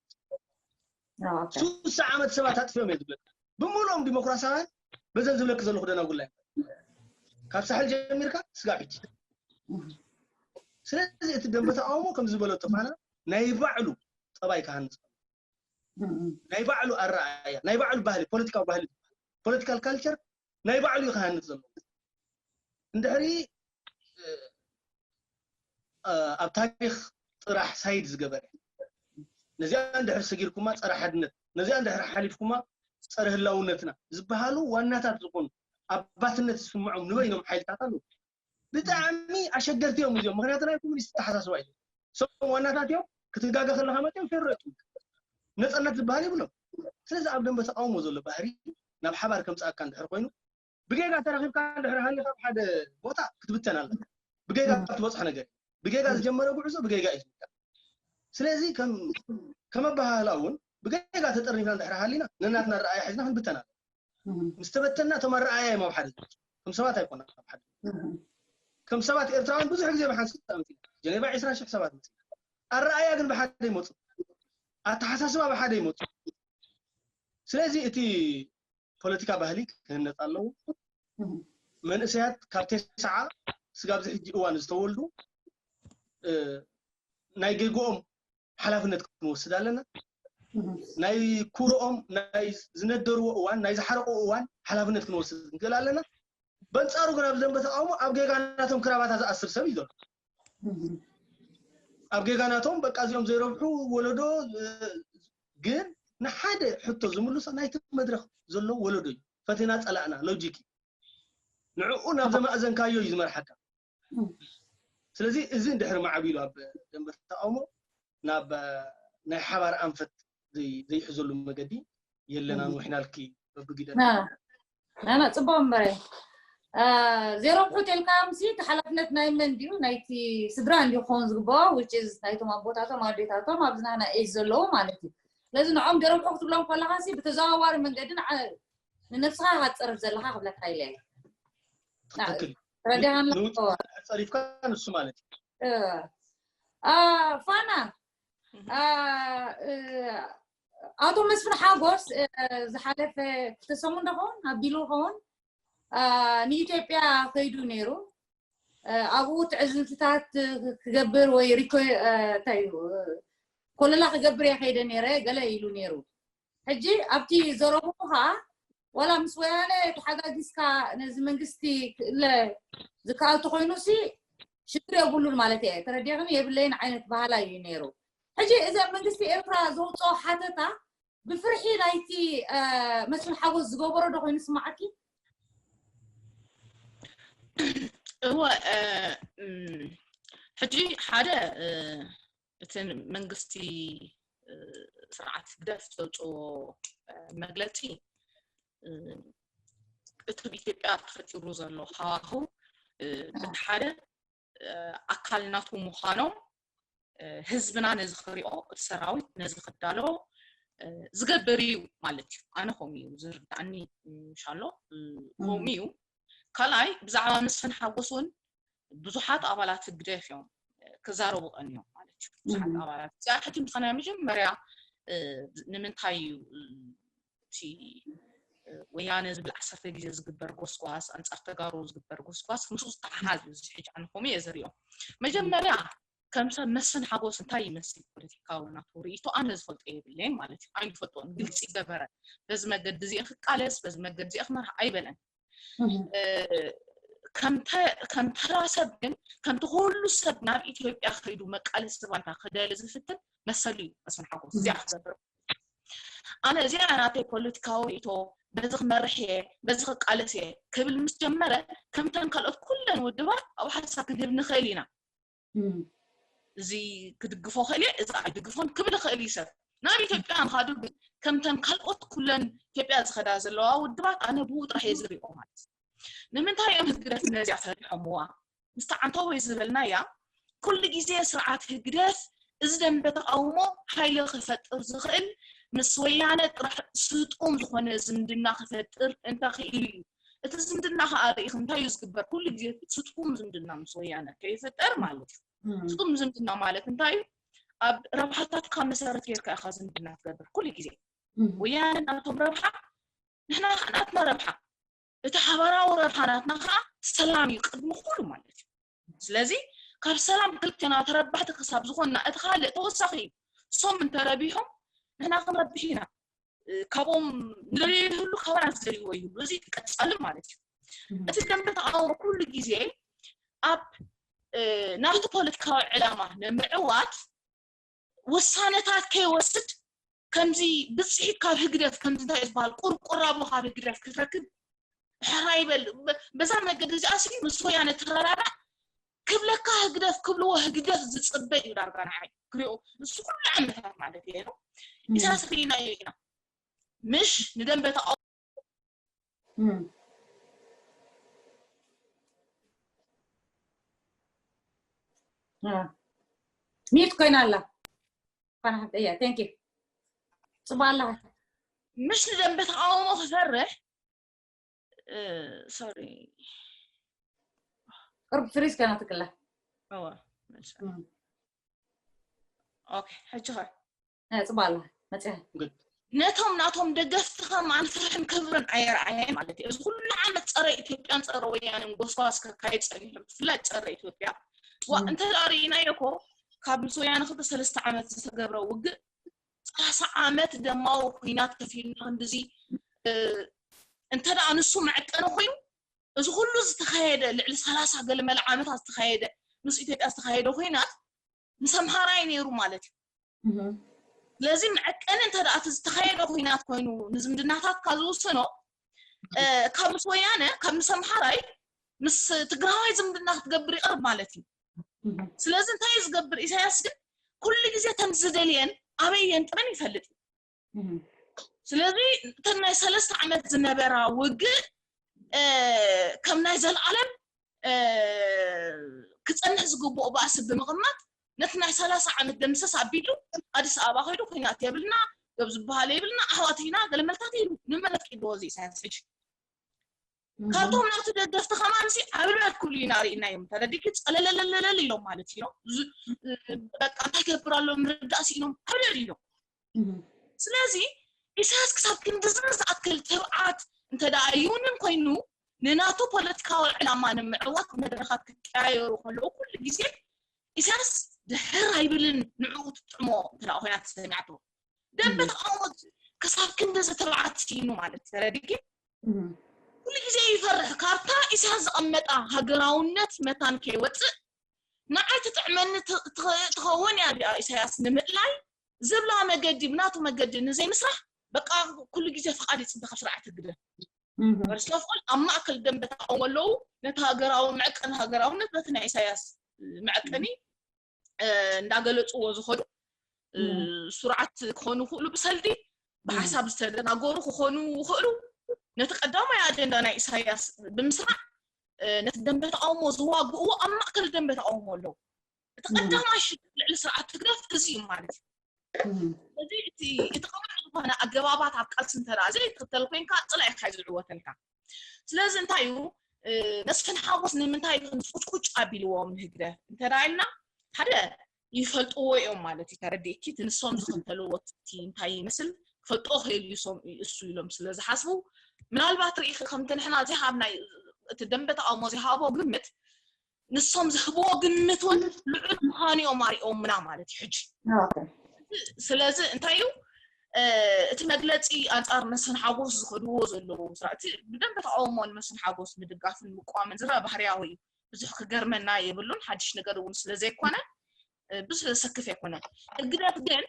ሱሳ ዓመት ሰባት ኣጥፊኦም እዮም ዝብለካ ብምሉኦም ዲሞክራሲያውያን በዘን ዝብለክ ዘለኹ ደናጉላ ካብ ሳሕል ጀሚርካ ስጋብ ሕጂ ስለዚ እቲ ደንበ ተቃውሞ ከም ዝበለቶ ፋና ናይ ባዕሉ ጠባይ ክሃንፅ ናይ ባዕሉ ኣረኣያ ናይ ባዕሉ ባህሊ ፖለቲካዊ ባህሊ ፖለቲካል ካልቸር ናይ ባዕሉ እዩ ክሃንፅ ዘለዎ እንድሕሪ ኣብ ታሪክ ጥራሕ ሳይድ ዝገበረ ነዚኣ እንድሕር ሰጊርኩማ ፀረ ሓድነት ነዚኣ እንድሕር ሓሊፍኩማ ፀረ ህላውነትና ዝበሃሉ ዋናታት ዝኾኑ ኣባትነት ዝስምዖም ንበይኖም ሓይልታት ኣለዉ ብጣዕሚ ኣሸገርቲ እዮም እዚኦም ምክንያቱ ናይ ኮሚኒስት ተሓሳስባ እዩ ሰም ዋናታት እዮም ክትጋገ ከለካ መፅኦም ፌሮ የጥምቱ። ነፃነት ዝበሃል የብሎም። ስለዚ ኣብ ደንበ ተቃውሞ ዘሎ ባህሪ ናብ ሓባር ከምፅኣካ እንድሕር ኮይኑ፣ ብጌጋ ተረኺብካ እንድሕር ሃሊኻ ኣብ ሓደ ቦታ ክትብተን ኣለካ። ብጌጋ ትበፅሖ ነገር እዩ። ብጌጋ ዝጀመረ ጉዕዞ ብጌጋ እዩ ዝውዳእ። ስለዚ ከም ኣበሃህላ እውን ብጌጋ ተጠርኒፍና እንድሕር ሃሊና፣ ነናትና ኣረኣእያ ሒዝና ክንብተን ኣለና። ምስ ተበተንና እቶም ኣረኣእያ እዮም ኣብ ሓደ ዝመፁ። ከም ሰባት ኣይኮና ኣብ ሓደ። ከም ሰባት ኤርትራውያን ብዙሕ ግዜ ብሓንሳብ ኣመፂና ጀኔቫ ዕስራ ሽሕ ሰባት መፂና። ኣረኣእያ ግን ብሓደ ይመፁ፣ ኣተሓሳስባ ብሓደ ይመፁ። ስለዚ እቲ ፖለቲካ ባህሊ ክህነፅ ኣለዎ። መንእሰያት ካብ ተስዓ ስጋብ እዚ ሕጂ እዋን ዝተወልዱ ናይ ጌግኦም ሓላፍነት ክንወስድ ኣለና። ናይ ኩርኦም ናይ ዝነደርዎ እዋን ናይ ዝሓረቁ እዋን ሓላፍነት ክንወስድ ንክእል ኣለና። በንፃሩ ግን ኣብ ዘንበ ተቃውሞ ኣብ ጌጋ ናቶም ክራባታ ዝኣስር ሰብ እዩ ዘሎ። ኣብ ጌጋ ናቶም በቃ እዚኦም ዘይረብሑ ወለዶ ግን ንሓደ ሕቶ ዝምልሶ ናይቲ መድረክ ዘሎ ወለዶ እዩ። ፈቲና ፀላእና ሎጂክ እዩ። ንዕኡ ናብ ዘማእዘንካዮ እዩ ዝመርሓካ። ስለዚ እዚ እንድሕር ማዕቢሉ ኣብ ደንበ ተቃውሞ ናብ ናይ ሓባር ኣንፈት ዘይሕዘሉ መገዲ የለናን ውሒናልኪ በብጊደ ናና ፅቡቅ እምበረ ዜሮ ብሑት ኢልካዮም ሲ እቲ ሓላፍነት ናይ መን ድዩ? ናይቲ ስድራ እንዲ ክኸውን ዝግበኦ which is ናይቶም ኣቦታቶም ኣዴታቶም ኣብዚ ናና ኤጅ ዘለዉ ማለት እዩ። ስለዚ ንዖም ዜሮ ብሑ ክትብሎም ከለካ ሲ ብተዘዋዋሪ መንገዲ ንነብስካ ኢካ ትፀርፍ ዘለካ ክብለካ ኢለ እየ። ተረዲሃና ጸሪፍካ ንሱ ማለት እዩ። ፋና ኣቶ መስፍን ሓጎስ ዝሓለፈ ክልተ ሰሙን ዶ ኸውን ኣቢሉ ኸውን ንኢትዮጵያ ከይዱ ነይሩ። ኣብኡ ትዕዝብትታት ክገብር ወይ እንታይ እዩ ኮለላ ክገብር እየ ከይደ ነይረ ገለ ኢሉ ነይሩ። ሕጂ ኣብቲ ዘረብኡ ከዓ ዋላ ምስ ወያነ ተሓጋጊዝካ ነዚ መንግስቲ ክእለ ዝከኣል ተኮይኑ ሲ ሽግር የብሉን ማለት እየ። ተረዲእክኒ የብለይን ዓይነት ባህላ እዩ ነይሩ። ሕጂ እዚ ኣብ መንግስቲ ኤርትራ ዘውፅኦ ሓተታ ብፍርሒ ናይቲ መስፍን ሓጎስ ዝገበሮ ዶ ኮይኑ ስማዓኪ? እወ ሕጂ ሓደ እቲ መንግስቲ ስርዓት ህግደፍ ዘውፅኦ መግለፂ እቲ ኣብ ኢትዮጵያ ተፈጢሩ ዘሎ ሃዋህው በቲ ሓደ ኣካል ናቱ ምዃኖም ህዝብና ነዚ ክሪኦ እቲ ሰራዊት ነዚ ክዳሎ ዝገብር እዩ ማለት እዩ። ኣነ ከምኡ እዩ ዝርዳእኒ። ሻሎ ከምኡ እዩ። ካልኣይ ብዛዕባ መስፍን ሓጎስ እውን ብዙሓት ኣባላት ህግደፍ እዮም ክዛረቡ ቀንዮም ማለት እዩ። ብዙሓት ኣባላት እዚኣ ሕጂ ምሳና መጀመርያ ንምንታይ እዩ እቲ ወያነ ዝብል ዓሰርተ ግዜ ዝግበር ጎስጓስ ኣንፃር ተጋሩ ዝግበር ጎስጓስ ምስኡ ዝተሓሓዝ እዩ። እዚ ሕጂ ኣነ ከምኡ እየ ዝሪኦ። መጀመርያ ከም ሰብ መስፍን ሓጎስ እንታይ ይመስል ፖለቲካዊ ናቱ ርእይቶ ኣነ ዝፈልጦ የብለይን ማለት እዩ። ኣይንፈልጦን ግልፂ ገበረ በዚ መገዲ እዚአ ክቃለስ በዚ መገዲ እዚአ ክመርሕ ኣይበለን። ከም ተራ ሰብ ግን ከምቲ ኩሉ ሰብ ናብ ኢትዮጵያ ከይዱ መቃለሲ ባይታ ክደሊ ዝፍትን መሰሉ እዩ መስፍን ሓጎስ እዚኣ ክገብር። ኣነ እዚኣ ናተይ ፖለቲካዊ ርእይቶ በዚ ክመርሕ እየ በዚ ክቃለስ እየ ክብል ምስ ጀመረ ከምተን ካልኦት ኩለን ውድባት ኣብኡ ሓሳብ ክንህብ ንኽእል ኢና። እዚ ክድግፎ ክእል እየ እዚ ኣይድግፎን ክብል ይኽእል እዩ ሰብ። ናብ ኢትዮጵያ ምኻዱ ግን ከምተን ካልኦት ኩለን ኢትዮጵያ ዝኸዳ ዘለዋ ውድባት ኣነ ብኡ ጥራሕ እየ ዝሪኦ ማለት እዩ። ንምንታይ እዮም ህግደፍ ነዚኣ ፈሪሖምዋ? ምስቲ ዓንተቦይ ዝበልናያ ኩሉ ግዜ ስርዓት ህግደፍ እዚ ደንበ ተቃውሞ ሓይሊ ክፈጥር ዝኽእል ምስ ወያነ ጥራሕ ስጡም ዝኾነ ዝምድና ክፈጥር እንተኽኢሉ እዩ። እቲ ዝምድና ከዓ ርኢኽ እንታይ እዩ ዝግበር? ኩሉ ግዜ ስጡም ዝምድና ምስ ወያነ ከይፍጠር ማለት እዩ። ስጡም ዝምድና ማለት እንታይ እዩ? ኣብ ረብሓታትካ መሰረት ጌርካ ኢኻ ዝምድና ትገብር ኩሉ ግዜ። ወያነ ናቶም ረብሓ ንሕና ናትና ረብሓ እቲ ሓባራዊ ረብሓ ናትና ከዓ ሰላም እዩ ቅድሚ ኩሉ ማለት እዩ። ስለዚ ካብ ሰላም ክልቴና ተረባሕቲ ክሳብ ዝኾንና እቲ ካልእ ተወሳኺ እዩ። እሶም እንተረቢሖም ንሕና ክንረብሕ ኢና። ካብኦም ንደልዮ ይህሉ ካባና ዝደልይዎ ይህሉ። እዚ ቀፃሊ ማለት እዩ። እቲ ደንበ ተቃውሞ ኩሉ ግዜ ኣብ ናቱ ፖለቲካዊ ዕላማ ንምዕዋት ውሳነታት ከይወስድ ከምዚ ብፅሒት ካብ ህግደፍ ከምዚ እንታይ ዝበሃል ቁርቁራቦ ካብ ህግደፍ ክትረክብ ሕራ ይበል። በዛ መገዲ እዚኣ ሲ ምስ ወያነ ተረዳዳእ ክብለካ ህግደፍ ክብልዎ ህግደፍ ዝፅበ እዩ ዳርጋ ንዓይ ክሪኦ ንሱ ኩሉ ዓመታት ማለት እየ ነው ኢሳያስ ርኢናዮ ኢና ምሽ ንደንበ ተቃውሞ ሚት ኮይና ኣላ ያ ቴንክ ዩ ፅባ ኣላ ምሽ ንደንበ ተቃውሞ ክሰርሕ ሶሪ ቅርብ ፍሪዝ ከናትክላ ኦኬ ሕጂ ኸ ፅባ ኣላ መፅያ ነቶም ናቶም ደገፍቲ ከማን ፍርሕን ክብርን ኣየርኣየ ማለት እዩ እዚ ኩሉ ዓመት ፀረ ኢትዮጵያን ፀረ ወያንን ጎስጓስ ከካየድ ፀኒሑ ብፍላይ ፀረ ኢትዮጵያ ዋ እንተ ርኢናዮ ኮ ካብ ምስ ወያነ ክልተ ሰለስተ ዓመት ዝተገብረ ውግእ ሰላሳ ዓመት ደማዊ ኩናት ከፊልና ክንድዚ እንተ ደኣ ንሱ መዐቀኒ ኮይኑ እዚ ኩሉ ዝተኻየደ ልዕሊ ሰላሳ ገለመለ ዓመታት ዝተኻየደ ምስ ኢትዮጵያ ዝተኻየደ ኩናት ምስ ኣምሓራይ ነይሩ ማለት እዩ ስለዚ መዐቀኒ እንተ ደኣ ዝተኻየደ ኩናት ኮይኑ ንዝምድናታትካ ዝውስኖ ካብ ምስ ወያነ ካብ ምስ ኣምሓራይ ምስ ትግራዋይ ዝምድና ክትገብር ይቐርብ ማለት እዩ ስለዚ እንታይ እዩ ዝገብር ኢሳያስ ግን ኩሉ ግዜ ከም ዝደልየን ኣበይ የንጥረን ይፈልጥ እዩ ስለዚ እተን ናይ ሰለስተ ዓመት ዝነበራ ውግእ ከም ናይ ዘልኣለም ክፀንሕ ዝግብኦ ባእሲ ብምቕማጥ ነቲ ናይ ሰላሳ ዓመት ደምሰስ ኣቢሉ ኣዲስ ኣበባ ከይዱ ኩናት የብልና ገብ ዝበሃል የብልና ኣሕዋት ኢና ገለመልታት ኢሉ ንመን ኣፍቂድዎ እዚ ኢሳያስ ሕጂ ካብቶም ናብቲ ደገፍቲ ከማን ሲ ዓብልበል ኩሉ ኢና ርኢናዮም ተረዲኪ ፀለለለለለል ኢሎም ማለት እዩ በቃ እንታይ ገብር ኣሎ ምርዳእ ስኢኖም ዓብልበል ኢሎም ስለዚ ኢሳያስ ክሳብ ክንድዚ ዝኣክል ትብዓት እንተ ደኣ ይውንን ኮይኑ ንናቱ ፖለቲካዊ ዕላማ ንምዕዋት መድረኻት ክቀያየሩ ከለዉ ኩሉ ግዜ ኢሳያስ ድሕር ኣይብልን ንዕኡ ትጥዕሞ እንተ ኮይና ተሰሚዓቶ ደንበ ተቃውሞ ክሳብ ክንድዚ ትብዓት ስኢኑ ማለት ተረዲኪ ኩሉ ግዜ ይፈርሕ ካብታ ኢሳያስ ዘቐመጣ ሃገራውነት መታን ከይወፅእ ንዓይ ትጥዕመኒ ትኸውን እያ ዲኣ ኢሳያስ ንምእላይ ዝብላ መገዲ ብናቱ መገዲ ንዘይምስራሕ በቃ ኩሉ ግዜ ፍቓድ ይፅበ ካብ ስርዓት ህግደፍ ፈርስት ኦፍ ኦል ኣብ ማእከል ደንበ ተቃውሞ ኣለዉ ነቲ ሃገራዊ መዕቀኒ ሃገራውነት በቲ ናይ ኢሳያስ መዕቀኒ እንዳገለፅዎ ዝኸዱ ስርዓት ክኾኑ ይኽእሉ ብሰልዲ ብሓሳብ ዝተደናገሩ ክኾኑ ይኽእሉ ነቲ ቀዳማይ ኣጀንዳ ናይ ኢሳያስ ብምስራዕ ነቲ ደንበ ተቃውሞ ዝዋግእዎ ኣብ ማእከል ደንበ ተቃውሞ ኣለዉ እቲ ቀዳማይ ሽግር ልዕሊ ስርዓት ህግደፍ እዚ እዩ ማለት እዩ ስለዚ እቲ እቲ ቅኑዕ ዝኾነ ኣገባባት ኣብ ቃልሲ እንተ ዘይትኽተል ኮይንካ ፅላኢካ እዩ ዝዕወተልካ ስለዚ እንታይ እዩ መስፍን ሓጎስ ንምንታይ ቁጭቁጭ ኣቢልዎም ንህግደፍ እንተ ኢልና ሓደ ይፈልጥዎ እዮም ማለት እዩ ተረዲእኪ እቲ ንሶም ዝኽተልዎ ትቲ እንታይ ይመስል ክፈልጦ ክእል እዩ እሱ ኢሎም ስለ ዝሓስቡ ምናልባት ርኢኺ ከምቲ ንሕና ዘይሃብና እቲ ደንበ ተቃውሞ ዘይሃቦ ግምት ንሶም ዝህብዎ ግምት እውን ልዑል ምዃኑ እዮም ኣሪኦምና ማለት እዩ ሕጂ ስለዚ እንታይ እዩ እቲ መግለፂ ኣንፃር መስፍን ሓጎስ ዝኸድዎ ዘለዉ ስራ እቲ ብደንበ ተቃውሞ ንመስፍን ሓጎስ ምድጋፍን ምቋምን ዝረአ ባህርያዊ እዩ ብዙሕ ክገርመና የብሉን ሓድሽ ነገር እውን ስለ ዘይኮነ ብዙሕ ዘሰክፍ ኣይኮነን ህግደፍ ግን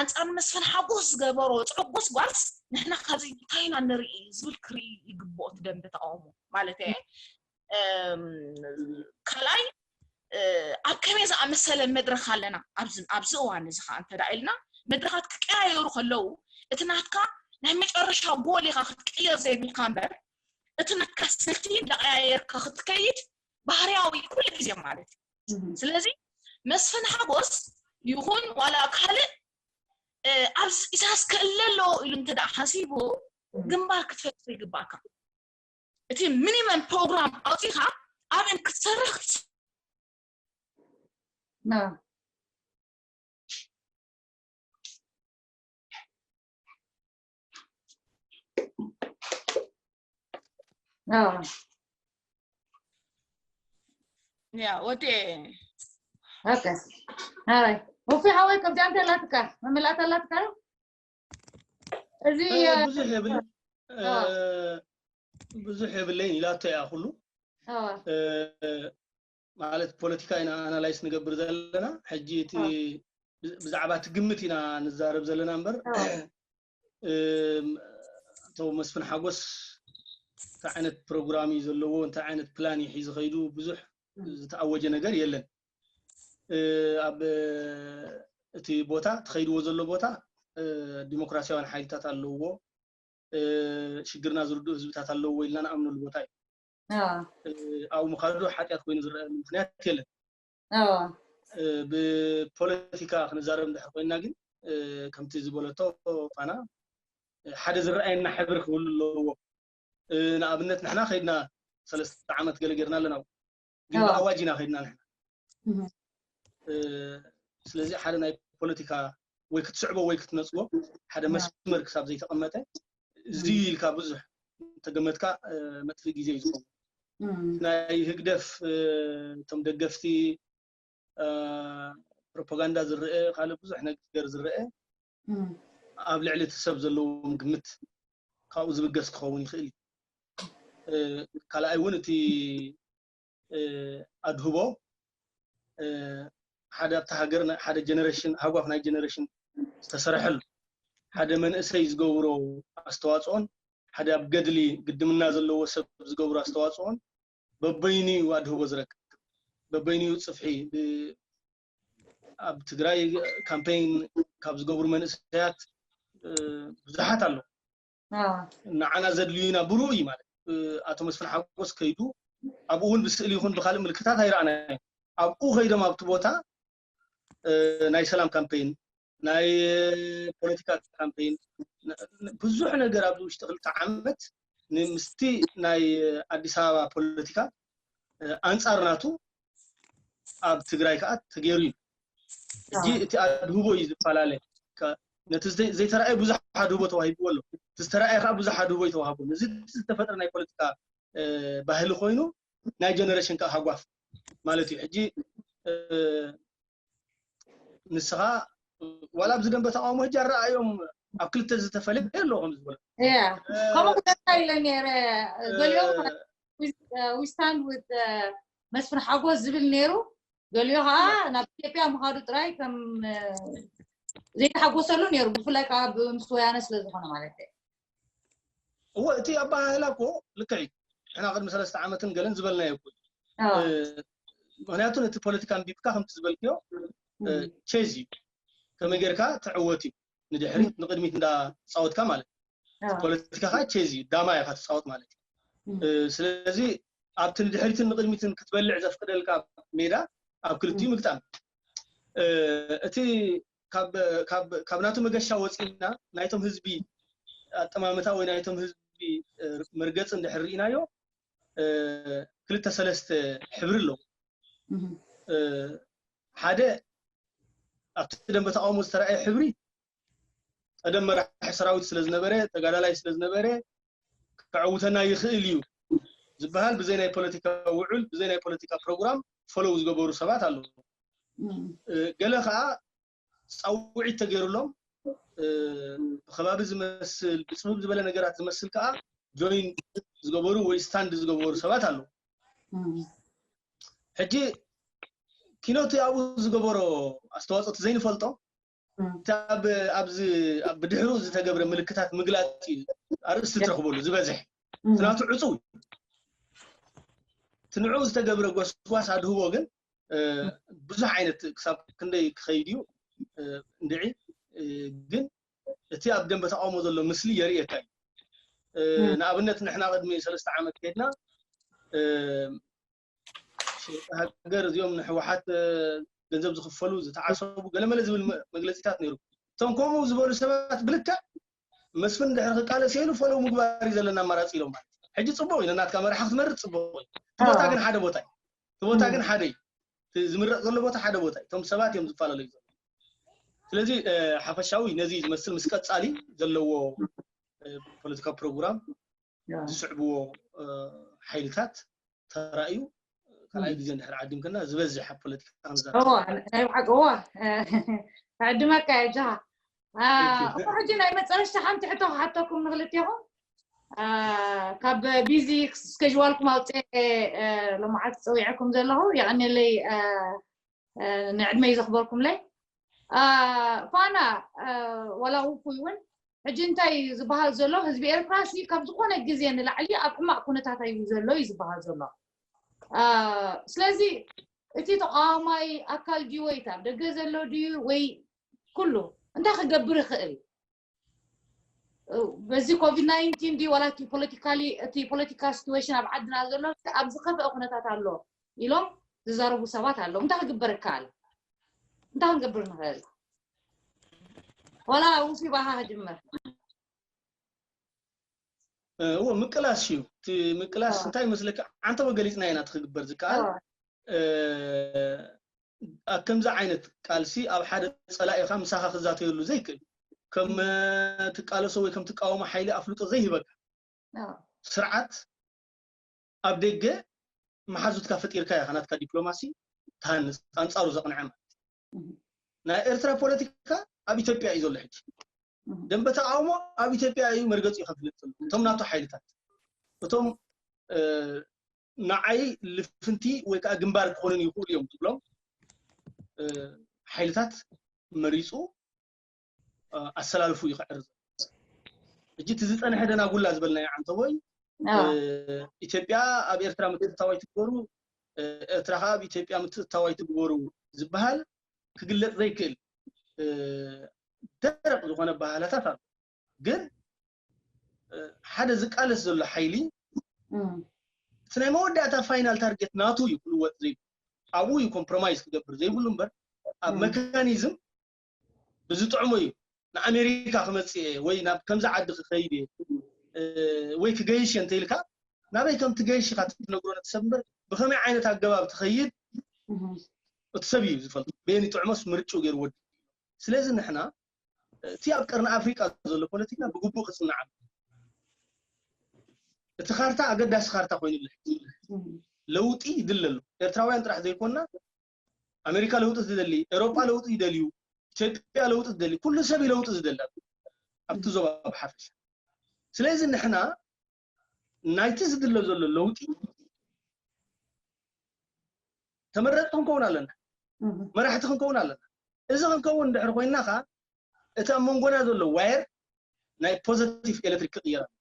ኣንፃር መስፍን ሓጎስ ዝገበሮ ፅዑቅ ጎስጓስ ንሕና ካብዚ እንታይ ኢና ንርኢ ዝብል ክርኢ ይግብኦ እቲ ደንበ ተቃውሞ ማለት እየ ካልኣይ ኣብ ከመይ ዝኣመሰለ መድረክ ኣለና ኣብዚ እዋን እዚ ከዓ እንተ ኢልና መድረካት ክቀያየሩ ከለዉ እቲ ናትካ ናይ መጨረሻ ጎል ኢካ ክትቅየር ዘይብልካ እምበር እቲ ናትካ ስልቲ እንዳቀያየርካ ክትከይድ ባህርያዊ ኩሉ ግዜ ማለት እዩ ስለዚ መስፍን ሓጎስ ይኹን ዋላ ካልእ ኣብዚ ኢሳያስ ክእለ ኣለዎ ኢሉ እንተ ሓሲቡ ግንባር ክትፈትሑ ይግባእካ እቲ ሚኒመም ፕሮግራም ኣውፂኻ ኣብን ክትሰርሕ ክትስ ያ ወዲ ኦኬ ሃይ ወፊ ሓወይ ከምዚኣ እንተ ኣላትካ መመላእታ ኣላትካ እዚ ብዙሕ የብል ብዙሕ የብለይን ኢላቶ እያ ኩሉ ማለት ፖለቲካ ኢና ኣናላይስ ንገብር ዘለና ሕጂ እቲ ብዛዕባ እቲ ግምት ኢና ንዛረብ ዘለና እምበር ኣቶ መስፍን ሓጎስ እንታይ ዓይነት ፕሮግራም እዩ ዘለዎ እንታይ ዓይነት ፕላን እዩ ሒዙ ከይዱ ብዙሕ ዝተኣወጀ ነገር የለን። ኣብ እቲ ቦታ ትኸይድዎ ዘሎ ቦታ ዲሞክራሲያውያን ሓይልታት ኣለውዎ፣ ሽግርና ዝርድኡ ህዝብታት ኣለውዎ ኢልና ንኣምነሉ ቦታ እዩ። ኣብኡ ምኻዱ ሓጢኣት ኮይኑ ዝረኣየሉ ምክንያት የለን። ብፖለቲካ ክንዛረብ እንድሕር ኮይና ግን ከምቲ ዝበለቶ ፋና ሓደ ዝረኣየና ሕብሪ ክህሉ ኣለዎ። ንኣብነት ንሕና ከይድና ሰለስተ ዓመት ገለ ጌርና ኣለና፣ ግን ብኣዋጅ ኢና ከይድና ንሕና። ስለዚ ሓደ ናይ ፖለቲካ ወይ ክትስዕቦ ወይ ክትነፅጎ ሓደ መስመር ክሳብ ዘይተቐመጠ እዚ ኢልካ ብዙሕ ተገመትካ መጥፍእ ግዜ እዩ ዝኸውን። ናይ ህግደፍ እቶም ደገፍቲ ፕሮፓጋንዳ ዝረአ ካልእ ብዙሕ ነገር ዝረአ ኣብ ልዕሊ እቲ ሰብ ዘለዎም ግምት ካብኡ ዝብገስ ክኸውን ይኽእል እዩ። ካልኣይ እውን እቲ ኣድህቦ ሓደ ኣብቲ ሃገር ሓደ ጀነሬሽን ሃጓፍ ናይ ጀነሬሽን ዝተሰርሐሉ ሓደ መንእሰይ ዝገብሮ ኣስተዋፅኦን ሓደ ኣብ ገድሊ ግድምና ዘለዎ ሰብ ዝገብሮ ኣስተዋፅኦን በበይኑ እዩ ኣድህቦ ዝረክብ፣ በበይኑ እዩ ፅፍሒ። ኣብ ትግራይ ካምፔይን ካብ ዝገብሩ መንእሰያት ብዙሓት ኣለዉ። ንዓና ዘድልዩና ብሩኡ እዩ ማለት። ኣቶ መስፍን ሓጎስ ከይዱ ኣብኡ እውን ብስእሊ ይኹን ብካልእ ምልክታት ኣይረኣናዮ። ኣብኡ ከይዶም ኣብቲ ቦታ ናይ ሰላም ካምፔይን ናይ ፖለቲካ ካምፔይን ብዙሕ ነገር ኣብዚ ውሽጢ ክልተ ዓመት ንምስቲ ናይ ኣዲስ ኣበባ ፖለቲካ ኣንፃር ናቱ ኣብ ትግራይ ከዓ ተገይሩ እዩ። ሕጂ እቲ ኣድህቦ እዩ ዝፈላለ። ነቲ ዘይተረኣየ ብዙሕ ኣድህቦ ተዋሂብዎ ኣሎ። እቲ ዝተረኣየ ከዓ ብዙሕ ኣድህቦ ይተዋህቦ። እዚ ዝተፈጥረ ናይ ፖለቲካ ባህሊ ኮይኑ ናይ ጀነሬሽን ከዓ ሃጓፍ ማለት እዩ። ሕጂ ንስኻ ዋላ ኣብዚ ደንበ ተቃውሞ ሕጂ ኣረኣዮም ኣብ ክልተ ዝተፈለየ ኣሎ ከም ዝበለ ከምኡ ክደካ ኢለ ነይረ። ገሊኦም we stand with መስፍን ሓጎስ ዝብል ነይሩ፣ ገሊኦ ከዓ ናብ ኢትዮጵያ ምኻዱ ጥራይ ከም ዘይተሓጎሰሉ ነይሩ፣ ብፍላይ ከዓ ምስ ወያነ ስለዝኾነ ማለት እዩ። እወ እቲ ኣባሃህላ እኮ ልክዕ እዩ። ንሕና ቅድሚ ሰለስተ ዓመትን ገለን ዝበልናዮ እኮ ምክንያቱ ነቲ ፖለቲካ ኣንቢብካ ከምቲ ዝበልክዮ ቼዝ እዩ። ከመይ ጌርካ ትዕወት እዩ፣ ንድሕሪት ንቅድሚት እንዳተፃወትካ ማለት እዩ። ፖለቲካ ከዓ ቼዝ እዩ፣ ዳማ ኢኻ ትፃወት ማለት እዩ። ስለዚ ኣብቲ ንድሕሪትን ንቅድሚትን ክትበልዕ ዘፍቅደልካ ሜዳ ኣብ ክልቲኡ ምግጣም። እቲ ካብ ናቱ መገሻ ወፂና ናይቶም ህዝቢ ኣጠማምታ ወይ ናይቶም ህዝቢ መርገፂ እንድሕር ርኢናዮ ክልተ ሰለስተ ሕብሪ ኣለዉ። ሓደ ኣብቲ ደንበ ተቃውሞ ዝተረኣየ ሕብሪ ቀደም መራሒ ሰራዊት ስለዝነበረ ተጋዳላይ ስለዝነበረ ከዕውተና ይኽእል እዩ ዝበሃል ብዘይ ናይ ፖለቲካ ውዕል ብዘይ ናይ ፖለቲካ ፕሮግራም ፈለው ዝገበሩ ሰባት ኣለዉ። ገለ ከዓ ፃውዒት ተገይሩሎም ብከባቢ ዝመስል ብፅብብ ዝበለ ነገራት ዝመስል ከዓ ጆይን ዝገበሩ ወይ ስታንድ ዝገበሩ ሰባት ኣለዉ። ሕጂ ኪኖቲ ኣብኡ ዝገበሮ ኣስተዋፅኦ ዘይንፈልጦ ኣብዚ ብድሕሩ ዝተገብረ ምልክታት ምግላፅ እዩ ኣርእስቲ ትረኽበሉ ዝበዝሕ ናቱ ዕፁው ትንዑ ዝተገብረ ጎስጓስ ኣድህቦ ግን ብዙሕ ዓይነት ክሳብ ክንደይ ክኸይድ እዩ እንድዒ ግን እቲ ኣብ ደንበ ተቃውሞ ዘሎ ምስሊ የርእየካ እዩ። ንኣብነት ንሕና ቅድሚ ሰለስተ ዓመት ከድና ሃገር እዚኦም ንሕወሓት ገንዘብ ዝኽፈሉ ዝተዓሰቡ ገለመለ ዝብል መግለፂታት ነይሩ። እቶም ከምኡ ዝበሉ ሰባት ብልክዕ መስፍን ድሕሪ ክቃለስ ኢሉ ፈለው ምግባር እዩ ዘለና ኣማራፂ ኢሎም ማለት ሕጂ ፅቡቅ እዩ። ናትካ መራሒ ክትመርጥ ፅቡቅ እዩ። እቲ ቦታ ግን ሓደ ቦታ እዩ። እቲ ቦታ ግን ሓደ እዩ። ዝምረጥ ዘሎ ቦታ ሓደ ቦታ እዩ። እቶም ሰባት እዮም ዝፈላለዩ ዘሎ። ስለዚ ሓፈሻዊ ነዚ ዝመስል ምስ ቀፃሊ ዘለዎ ፖለቲካ ፕሮግራም ዝስዕብዎ ሓይልታት ተራእዩ ካልኣይ ግዜ እንድሕር ዓዲምክና ዝበዝሕ ኣብ ፖለቲካ ክንዛረብ ናይ ብሓቂ እዋ ክዕድመካ እየ ጃሃ። እሞ ሕጂ ናይ መፀረሽታ ሓንቲ ሕቶ ክሓተኩም ንክልቴኹም ካብ ቢዚ ስኬጅዋልኩም ኣውፅኤ ሎማዓት ፀዊዐኩም ዘለኹ የቐኒለይ ንዕድመይ ዘኽበርኩምለይ ፋና ዋላ ውፉይ እውን ሕጂ እንታይ ዝበሃል ዘሎ ህዝቢ ኤርትራ ሲ ካብ ዝኾነ ግዜ ንላዕሊ ኣብ ሕማቕ ኩነታት እዩ ዘሎ እዩ ዝበሃል ዘሎ። ስለዚ እቲ ተቃዋማይ ኣካል ድዩ ወይ ኣብ ደገ ዘሎ ድዩ ወይ ኩሉ እንታይ ክገብር ይኽእል? በዚ ኮቪድ ናይንቲን ድዩ ዋላ እቲ ፖለቲካሊ እቲ ፖለቲካ ሲትዌሽን ኣብ ዓድና ዘሎ ኣብ ዝኸፍአ ኩነታት ኣሎ ኢሎም ዝዛረቡ ሰባት ኣለዉ። እንታይ ክግበር ይከኣል? እንታይ ክንገብር ንኽእል? ዋላ ውሲ ባሃ ክጅምር እዎ ምቅላስ እዩ። እቲ ምቅላስ እንታይ ይመስለካ? ዓንተቦ ገሊፅና ኢና እቲ ክግበር ዝከኣል። ከምዚ ዓይነት ቃልሲ ኣብ ሓደ ፀላኢኻ ምሳኻ ክዛተየሉ ዘይክእል፣ ከም ትቃለሶ ወይ ከም ትቃወሞ ሓይሊ ኣፍልጦ ዘይህበካ ስርዓት ኣብ ደገ መሓዙትካ ፈጢርካ ኢኻ ናትካ ዲፕሎማሲ ትሃንፅ፣ ኣንፃሩ ዘቕንዐ ማለት። ናይ ኤርትራ ፖለቲካ ኣብ ኢትዮጵያ እዩ ዘሎ ሕጂ። ደንበ ተቃውሞ ኣብ ኢትዮጵያ እዩ መርገፂ ከፍልጥ ዘሎ። እቶም ናቱ ሓይልታት እቶም ንዓይ ልፍንቲ ወይ ከዓ ግንባር ክኾኑን ይኽእሉ እዮም ትብሎም ሓይልታት መሪፁ ኣሰላልፉ እዩ ክዕርዝ። ሕጂ እቲ ዝፀንሐ ደናጉላ ዝበልናዮ ዓንተቦይ ኢትዮጵያ ኣብ ኤርትራ ምትእትታው ኣይትግበሩ፣ ኤርትራ ከዓ ኣብ ኢትዮጵያ ምትእትታው ኣይትግበሩ ዝበሃል ክግለፅ ዘይክእል ደረቕ ዝኾነ ባህላታት ኣሎ። ግን ሓደ ዝቃለስ ዘሎ ሓይሊ እቲ ናይ መወዳእታ ፋይናል ታርጌት ናቱ እዩ ክልወጥ ዘይብሉ፣ ኣብኡ እዩ ኮምፕሮማይዝ ክገብር ዘይብሉ እምበር ኣብ መካኒዝም ብዝጥዕሞ እዩ ንኣሜሪካ ክመፅእ እየ ወይ ናብ ከምዚ ዓዲ ክኸይድ እየ ወይ ክገይሽ እየ እንተኢልካ ናበይ ከም ትገይሽ ኢካ ትነግሮ ነቲ ሰብ እምበር ብከመይ ዓይነት ኣገባብ ትኸይድ እቲ ሰብ እዩ ዝፈልጦ። በየን ይጥዕሞስ ምርጭኡ ገይሩ ወዲ። ስለዚ ንሕና እቲ ኣብ ቀርኒ ኣፍሪቃ ዘሎ ፖለቲካ ብግቡእ ክፅናዕ ኣለዎ። እቲ ካርታ ኣገዳሲ ካርታ ኮይኑ ኣሎ። ለውጢ ይድለ ኣሎ። ኤርትራውያን ጥራሕ ዘይኮንና ኣሜሪካ ለውጢ ዝደሊ፣ ኤሮጳ ለውጢ ይደልዩ፣ ኢትዮጵያ ለውጢ ዝደሊ፣ ኩሉ ሰብ እዩ ለውጢ ዝደሊ ኣብቲ ዞባ ብሓፈሻ። ስለዚ ንሕና ናይቲ ዝድለ ዘሎ ለውጢ ተመረፅቲ ክንከውን ኣለና፣ መራሕቲ ክንከውን ኣለና። እዚ ክንከውን እንድሕር ኮይንና ከዓ እቲ ኣብ መንጎና ዘሎ ዋየር ናይ ፖዘቲቭ ኤሌክትሪክ ክቕየር ኣለዎ።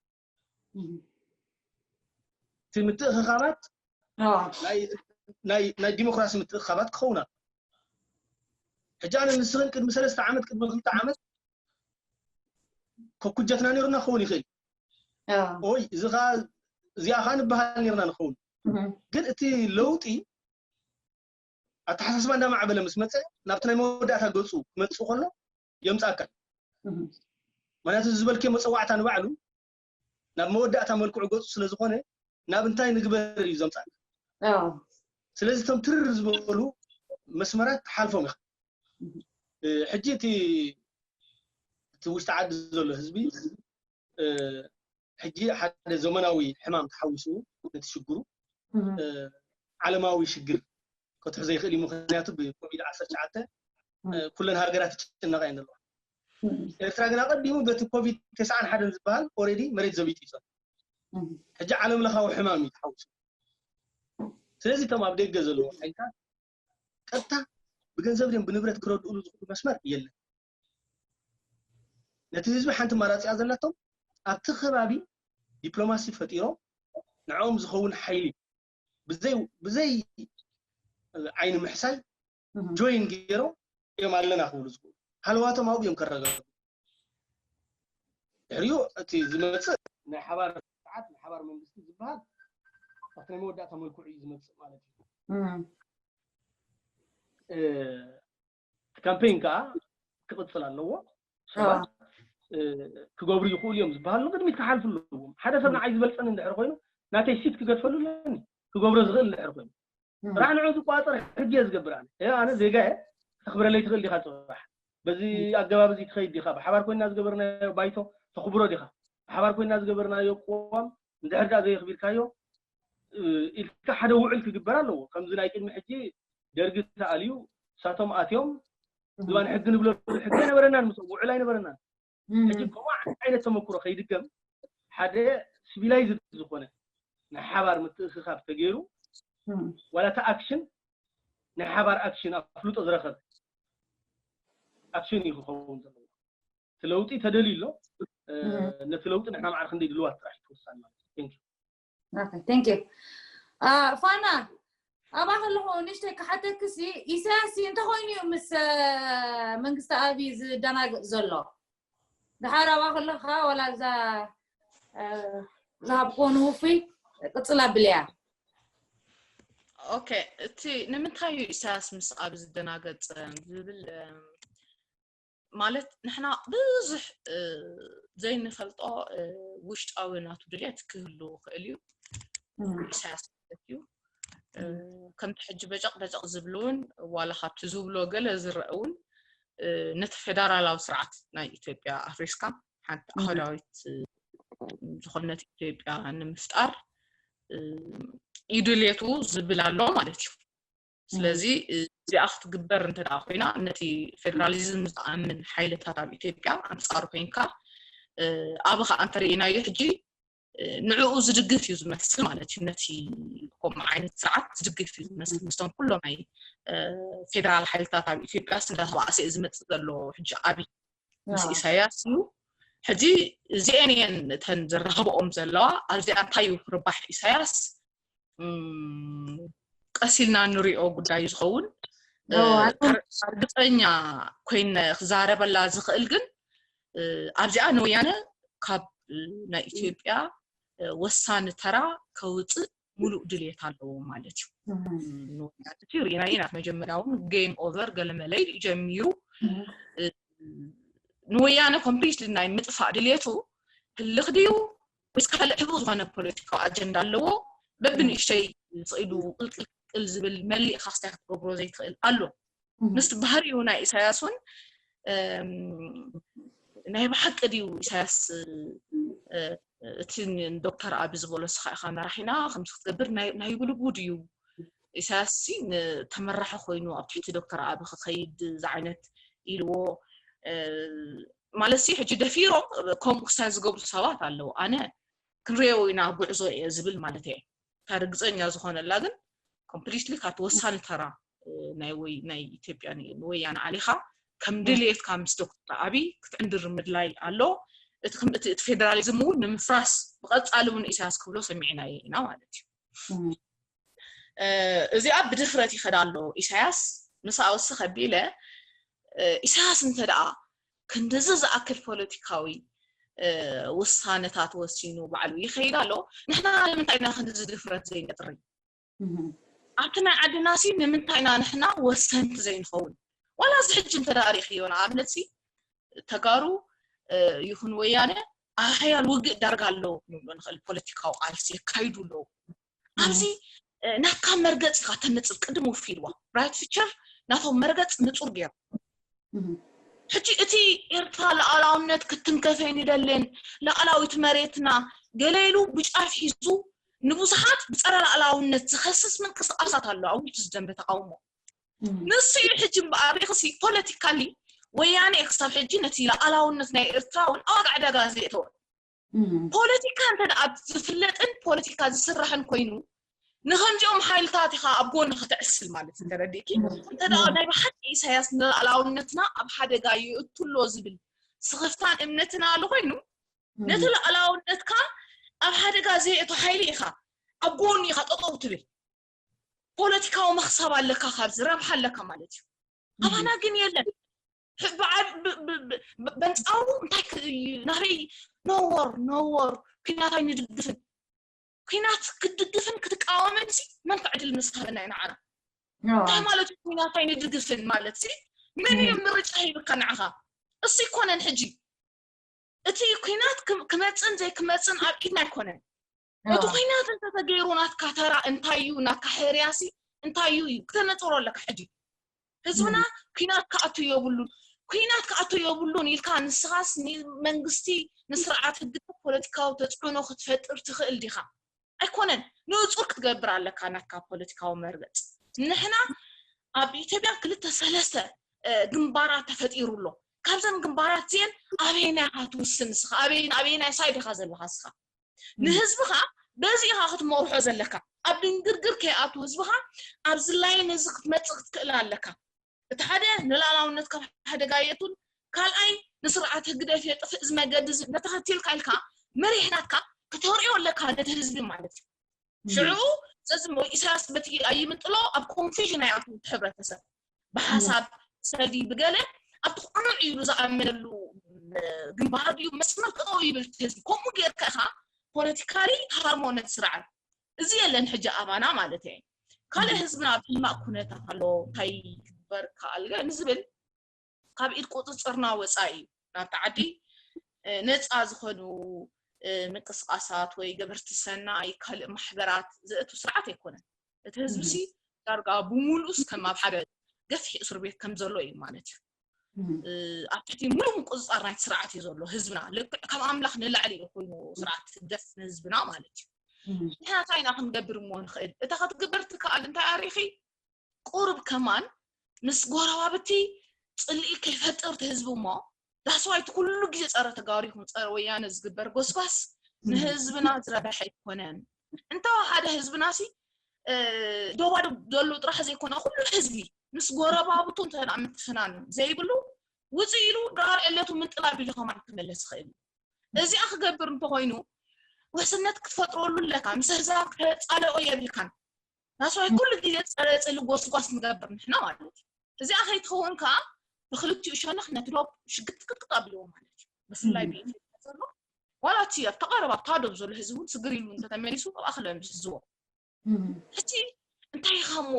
እቲ ምትእኽኻባት ናይ ዲሞክራሲ ምትእኽኻባት ክኸውን ኣሎ። ሕጂ ኣነ ንስኽን ቅድሚ ሰለስተ ዓመት ቅድሚ ክልተ ዓመት ከኩጀትና ነይሩና ክኸውን ይኽእል። ኦይ እዚ ኸዓ እዚኣ ኸዓ ንበሃል ነይርና ንኸውን። ግን እቲ ለውጢ ኣተሓሳስባ እንዳማዕበለ ምስ መፀ ናብቲ ናይ መወዳእታ ገፁ ክመፅእ ከሎ የምፃእካ። ምክንያቱ እዚ ዝበልክዮ መፀዋዕታ ንባዕሉ ናብ መወዳእታ መልክዑ ገፁ ስለዝኾነ ናብ እንታይ ንግበር እዩ ዘምፃእካ። ስለዚ እቶም ትርር ዝበሉ መስመራት ትሓልፎም ኢኻ። ሕጂ እቲ እቲ ውሽጢ ዓዲ ዘሎ ህዝቢ ሕጂ ሓደ ዘመናዊ ሕማም ተሓዊሱ ነቲ ሽግሩ ዓለማዊ ሽግር ክትሕዞ ይኽእል እዩ። ምክንያቱ ብኮቪድ ዓሰርተ ትሽዓተ ኩለን ሃገራት ይጭነቃ እየን ዘለዋ። ኤርትራ ግን ኣቐዲሙ በቲ ኮቪድ ተስዓን ሓደን ዝበሃል ኦሬዲ መሬት ዘቢጡ እዩ ዘሎ። ሕጂ ዓለም ለኻዊ ሕማም እዩ ተሓዊሱ። ስለዚ እቶም ኣብ ደገ ዘለዉ ሓይልታት ቀጥታ ብገንዘብ ድም ብንብረት ክረድኡሉ ዝኽእሉ መስመር የለን። ነቲ ህዝቢ ሓንቲ ኣማራፂ እያ ዘለቶም። ኣብቲ ከባቢ ዲፕሎማሲ ፈጢሮም ንዕኦም ዝኸውን ሓይሊ ብዘይ ብዘይ ዓይኒ ምሕሳይ ጆይን ገይሮም እዮም ኣለና ክብሉ ዝኽእሉ። ሃለዋቶም ኣብኡ እዮም ከረጋግፁ። ድሕሪኡ እቲ ዝመፅእ ናይ ሓባር ስርዓት ናይ ሓባር መንግስቲ ዝበሃል ኣብቲ ናይ መወዳእታ መልክዑ እዩ ዝመፅእ ማለት እዩ። እቲ ካምፔይን ከዓ ክቕፅል ኣለዎ። ሰባት ክገብሩ ይኽእሉ እዮም ዝበሃል ንቅድሚት ክሓልፉ ኣለዎም። ሓደ ሰብ ንዓይ ዝበልፀኒ እንድሕር ኮይኑ ናተይ ሲት ክገድፈሉ ኣለኒ ክገብሮ ዝኽእል እንድሕር ኮይኑ ጥራሕ ንዑ ዝቆፃፀር ሕጊ እየ ዝገብር። ኣነ ኣነ ዜጋ እየ። ክተኽብረለይ ትኽእል ዲኻ ፅባሕ በዚ ኣገባብ እዚ ትኸይድ ዲኻ? ብሓባር ኮይና ዝገበርናዮ ባይቶ ተኽብሮ ዲኻ? ብሓባር ኮይና ዝገበርናዮ ቅዋም እንድሕር ዳ ዘየኽቢርካዮ ኢልካ ሓደ ውዕል ክግበር ኣለዎ። ከምዚ ናይ ቅድሚ ሕጂ ደርጊ ተኣልዩ እሳቶም ኣትዮም ዝባን ሕጊ ንብለሉ ሕጊ ኣይነበረናን፣ ምስኦም ውዕል ኣይነበረናን። ሕጂ ከምኡ ዓይነት ተመክሮ ከይድገም ሓደ ሲቪላይዝድ ዝኾነ ናይ ሓባር ምትእኽኻብ ተገይሩ ዋላ እቲ ኣክሽን ናይ ሓባር ኣክሽን ኣፍልጦ ዝረኸበ ኣክሽን እዩ ክኸውን ዘለዎ። እቲ ለውጢ ተደልዩ ኣሎ። ነቲ ለውጢ ንሕና ማዕረ ክንደይ ድልዋት ጥራሕ ይትወሳን ማለት እዩ። Thank you። ፋና፣ ኣብኣ ከለኹ ንእሽተይ ክሓተክሲ፣ ኢሳያስ እንታይ ኮይኑ እዩ ምስ መንግስቲ ኣብይ ዝደናገጽ ዘሎ? ድሓር ኣብኣ ከለኻ ዋላ እዛ ዝሃብኮ ንውፉይ ቅጽል ኣብልያ። ኦኬ፣ እቲ ንምንታይ እዩ ኢሳያስ ምስ ኣብ ዝደናገጽ ዝብል፣ ማለት ንሕና ብዙሕ ዘይንፈልጦ ውሽጣዊ ናቱ ድልየት ክህሉ ክእል እዩ። ኢሳያስ ማለት እዩ። ከምቲ ሕጂ በጨቕ በጨቕ ዝብል እውን ዋላ ካብቲ ዝብሎ ገለ ዝረአ እውን ነቲ ፌደራላዊ ስርዓት ናይ ኢትዮጵያ ኣፍሪስካ ሓንቲ ኣህዳዊት ዝኾነት ኢትዮጵያ ንምፍጣር እዩ ድልየቱ ዝብል ኣሎ ማለት እዩ። ስለዚ እዚኣ ክትግበር እንተ ደኣ ኮይና ነቲ ፌደራሊዝም ዝኣምን ሓይልታት ኣብ ኢትዮጵያ ኣንጻሩ ኮይንካ ኣብ ኸኣ እንተርኢናዮ ሕጂ ንዕኡ ዝድግፍ እዩ ዝመስል ማለት እዩ። ነቲ ከምኡ ዓይነት ስርዓት ዝድግፍ እዩ ዝመስል ምስቶም ኩሎም ናይ ፌደራል ሓይልታት ኣብ ኢትዮጵያ እንዳተባኣሰ እዩ ዝመፅእ ዘሎ ሕጂ ኣብይ ምስ ኢሳያስ እዩ። ሕጂ እዚአን እየን እተን ዘራኽብኦም ዘለዋ። ኣብዚኣ እንታይ እዩ ክርባሕ ኢሳያስ? ቀስ ኢልና ንሪኦ ጉዳይ ዝኸውን ርግፀኛ ኮይነ ክዛረበላ ዝኽእል ግን ኣብዚኣ ንወያነ ካብ ናይ ኢትዮጵያ ወሳኒ ተራ ከውፅእ ሙሉእ ድልየት ኣለዎ ማለት እዩ። ንወያነ እቲ ርኢናዮ ኢና። መጀመርያ እውን ጌም ኦቨር ገለመለ ኢሉ ጀሚሩ። ንወያነ ኮምፕሊትሊ ናይ ምጥፋእ ድልየቱ ህልኽ ድዩ ወይስ ካልእ ሕቡእ ዝኾነ ፖለቲካዊ ኣጀንዳ ኣለዎ? በብንእሽተይ ስኢሉ ቅልቅልቅል ዝብል መሊእኻ ክስታይ ክትገብሮ ዘይትኽእል ኣሎ። ምስቲ ባህሪኡ ናይ ኢሳያስ እውን ናይ ብሓቂ ድዩ ኢሳያስ እቲ ዶክተር ኣቢ ዝበሎ ስኻ ኢኻ መራሒና ከምዚ ክትገብር ናይ ብልቡ ድዩ? ኢሳያስ ሲ ንተመራሒ ኮይኑ ኣብ ትሕቲ ዶክተር ኣቢ ክኸይድ ዝዓይነት ኢልዎ ማለት ሲ ሕጂ ደፊሮም ከምኡ ክሳይ ዝገብሩ ሰባት ኣለዉ። ኣነ ክንሪኦ ኢና ጉዕዞ እየ ዝብል ማለት እየ። እታ ርግፀኛ ዝኾነላ ግን ኮምፕሊትሊ ካብቲ ወሳኒ ተራ ናይ ኢትዮጵያ ንወያነ ዓሊኻ ከም ድልየትካ ምስ ዶክተር ኣቢ ክትዕንድር ምድላይ ኣሎ። እቲ ፌደራሊዝም እውን ንምፍራስ ብቐፃሊ እውን ኢሳያስ ክብሎ ሰሚዕናዮ ኢና ማለት እዩ። እዚኣ ብድፍረት ይኸዳ ኣሎ ኢሳያስ። ምስኣ ወስኽ ኣቢለ ኢሳያስ እንተ ደኣ ክንድዚ ዝኣክል ፖለቲካዊ ውሳነታት ወሲኑ ባዕሉ ይኸይድ ኣሎ፣ ንሕና ንምንታይ ኢና ክንድዚ ድፍረት ዘይነጥሪ? ኣብቲ ናይ ዓድና ሲ ንምንታይ ኢና ንሕና ወሰንቲ ዘይንኸውን? ዋላ እዚ ሕጂ እንተ ደኣ ሪእኽዮ ንኣብነት ሲ ተጋሩ ይኹን ወያነ ኣብ ሓያል ውግእ ዳርጋ ኣለዉ ክንብሎ ንኽእል። ፖለቲካዊ ቃልሲ የካይዱ ኣለዉ። ኣብዚ ናትካ መርገፅ ኢኻ ተንፅር። ቅድም ውፊ ኢልዋ ብራይት ፊቸር ናቶም መርገፅ ንፁር ገይሩ። ሕጂ እቲ ኤርትራ ሉዓላውነት ክትንከፍ ኣይንደልን፣ ሉዓላዊት መሬትና ገለ ኢሉ ብጫፍ ሒዙ ንብዙሓት ብፀረ ሉዓላውነት ዝኸስስ ምንቅስቃሳት ኣሎ ኣብ ውሕጅ ደንበ ተቃውሞ። ንሱ እዩ ሕጂ እምበኣር ሪእኽሲ ፖለቲካሊ ወያነ ክሳብ ሕጂ ነቲ ሉዓላውነት ናይ ኤርትራ እውን ኣብ ዋጋ ዕዳጋ ዘየእተወ። ፖለቲካ እንተ ደኣ ዝፍለጥን ፖለቲካ ዝስራሕን ኮይኑ ንከምዚኦም ሓይልታት ኢኻ ኣብ ጎኒ ከተዕስል ማለት እዩ። ተረዲእኪ? እንተ ደኣ ናይ ብሓቂ ኢሳያስ ንሉዓላውነትና ኣብ ሓደጋ የእቱ ኣሎ ዝብል ስኽፍታን እምነትን ኣሎ ኮይኑ ነቲ ሉዓላውነትካ ኣብ ሓደጋ ዘየእቱ ሓይሊ ኢኻ ኣብ ጎኒ ኢኻ ጠጠው ትብል። ፖለቲካዊ መኽሰብ ኣለካ፣ ካብዚ ረብሓ ኣለካ ማለት እዩ። ኣባና ግን የለን። በንፃው እንታይ ናበይ ነወር ነወር ኩናት ኣይንድግፍን። ኩናት ክትድግፍን ክትቃወምን ሲ መን ዕድል ምስ ሃበና እዩ ንዓና? እንታይ ማለት እዩ ኩናት ኣይንድግፍን ማለት ሲ? መን እዩ ምርጫ ሂብካ ንዓኻ? እሱ ይኮነን ሕጂ እቲ ኩናት ክመፅን ዘይክመፅን ኣብ ኢድና ኣይኮነን። እቲ ኩናት እንተተገይሩ ናትካ ተራ እንታይ እዩ? ናትካ ሕርያሲ እንታይ እዩ? እዩ ክተነፅሮ ኣለካ ሕጂ። ህዝብና ኩናት ክኣቱ የብሉን፣ ኩናት ክኣቱ የብሉን ኢልካ ንስኻስ ንመንግስቲ ንስርዓት ህግደፍ ፖለቲካዊ ተፅዕኖ ክትፈጥር ትኽእል ዲኻ? ኣይኮነን። ንፁር ክትገብር ኣለካ ናትካ ፖለቲካዊ መርገፅ። ንሕና ኣብ ኢትዮጵያ ክልተ ሰለስተ ግንባራት ተፈጢሩ ኣሎ። ካብዘን ግንባራት እዚአን ኣበየናይ ኢኻ ትውስን ንስኻ? ኣበየናይ ሳይድ ኢኻ ዘለኻ ንስኻ? ንህዝብኻ በዚ ኢኻ ክትመርሖ ዘለካ። ኣብ ድንግርግር ከይኣቱ ህዝብኻ ኣብዚ ላይን እዚ ክትመፅእ ክትክእል ኣለካ። እቲ ሓደ ንሉዓላውነት ካብ ሓደጋ የእቱን ካልኣይ ንስርዓት ህግደፍ የጥፍእ እዚ መገዲ እዚ እንተተኸቲልካ ኢልካ መሪሕ ናትካ ከተርእዮ ኣለካ ነቲ ህዝቢ ማለት እዩ። ሽዑ እዚ ኢሳያስ በቲ ኣይምጥሎ ኣብ ኮንፊዥን ኣይኣትዉ እቲ ሕብረተሰብ ብሓሳብ ሰዲ ብገለ ኣብቲ ቅኑዕ ኢሉ ዝኣመነሉ ግንባር ድዩ መስመር ጠጠው ይብል ህዝቢ። ከምኡ ጌርካ ኢኻ ፖለቲካሊ ሃርሞነት ስርዓት እዚ የለን ሕጂ ኣባና ማለት እየ። ካልእ ህዝብና ኣብ ሕማቕ ኩነታት ኣሎ። እንታይ ክግበር ከኣል ንዝብል ካብ ኢድ ቁፅፅርና ወፃኢ ናብቲ ዓዲ ነፃ ዝኾኑ ምንቅስቃሳት ወይ ገበርቲ ሰናይ ካልእ ማሕበራት ዘእቱ ስርዓት ኣይኮነን። እቲ ህዝቢ ሲ ዳርጋ ብሙሉእስ ከም ኣብ ሓደ ገፊሕ እስር ቤት ከም ዘሎ እዩ ማለት እዩ። ኣብ ትሕቲ ሙሉእ ምቁፅፃር ናይቲ ስርዓት እዩ ዘሎ ህዝብና። ልክዕ ካብ ኣምላኽ ንላዕሊ እዩ ኮይኑ ስርዓት ህግደፍ ንህዝብና ማለት እዩ። ንሕና እንታይ ኢና ክንገብር እሞ ንኽእል? እታ ክትግበር ትከኣል እንታይ ኣሪኺ ቁሩብ ከማን ምስ ጎረባብቲ ፅልኢ ከይፈጥር እቲ ህዝቢ እሞ that's why እቲ ኩሉ ግዜ ፀረ ተጋሩ ይኹን ፀረ ወያነ ዝግበር ጎስጓስ ንህዝብና ዝረብሐ ኣይኮነን። እንተ ሓደ ህዝብና ሲ ዶባዶብ ዘሎ ጥራሕ ዘይኮነ ኩሉ ህዝቢ ምስ ጎረባብቱ እንተ ምትፍናን ዘይብሉ ውፅእ ኢሉ ድራር ዕለቱ ምንጥላብ ኢሉ ከማን ክመለስ ይኽእል እዩ። እዚኣ ክገብር እንተኮይኑ ውሕስነት ክትፈጥረሉ ኣለካ። ምስ ኣህዛብ ከተፃልኦ የብልካን። ናስዋይ ኩሉ ግዜ ፀረ ፅሊ ጎስጓስ ንገብር ንሕና ማለት እዩ። እዚኣ ከይትኸውን ከዓ ብክልቲኡ ሸነኽ ነቲ ዶብ ሽግጥ ክትቅጥ ኣብልዎ ማለት እዩ። ብፍላይ ብኢትዮጵያ ዘሎ ዋላ እቲ ኣብታ ቀረባ ኣብታ ዶብ ዘሎ ህዝቢ እውን ስግር ኢሉ እንተተመሊሱ ኣብኣ ክለምስ ህዝቦ እቲ እንታይ ኢኻ እሞ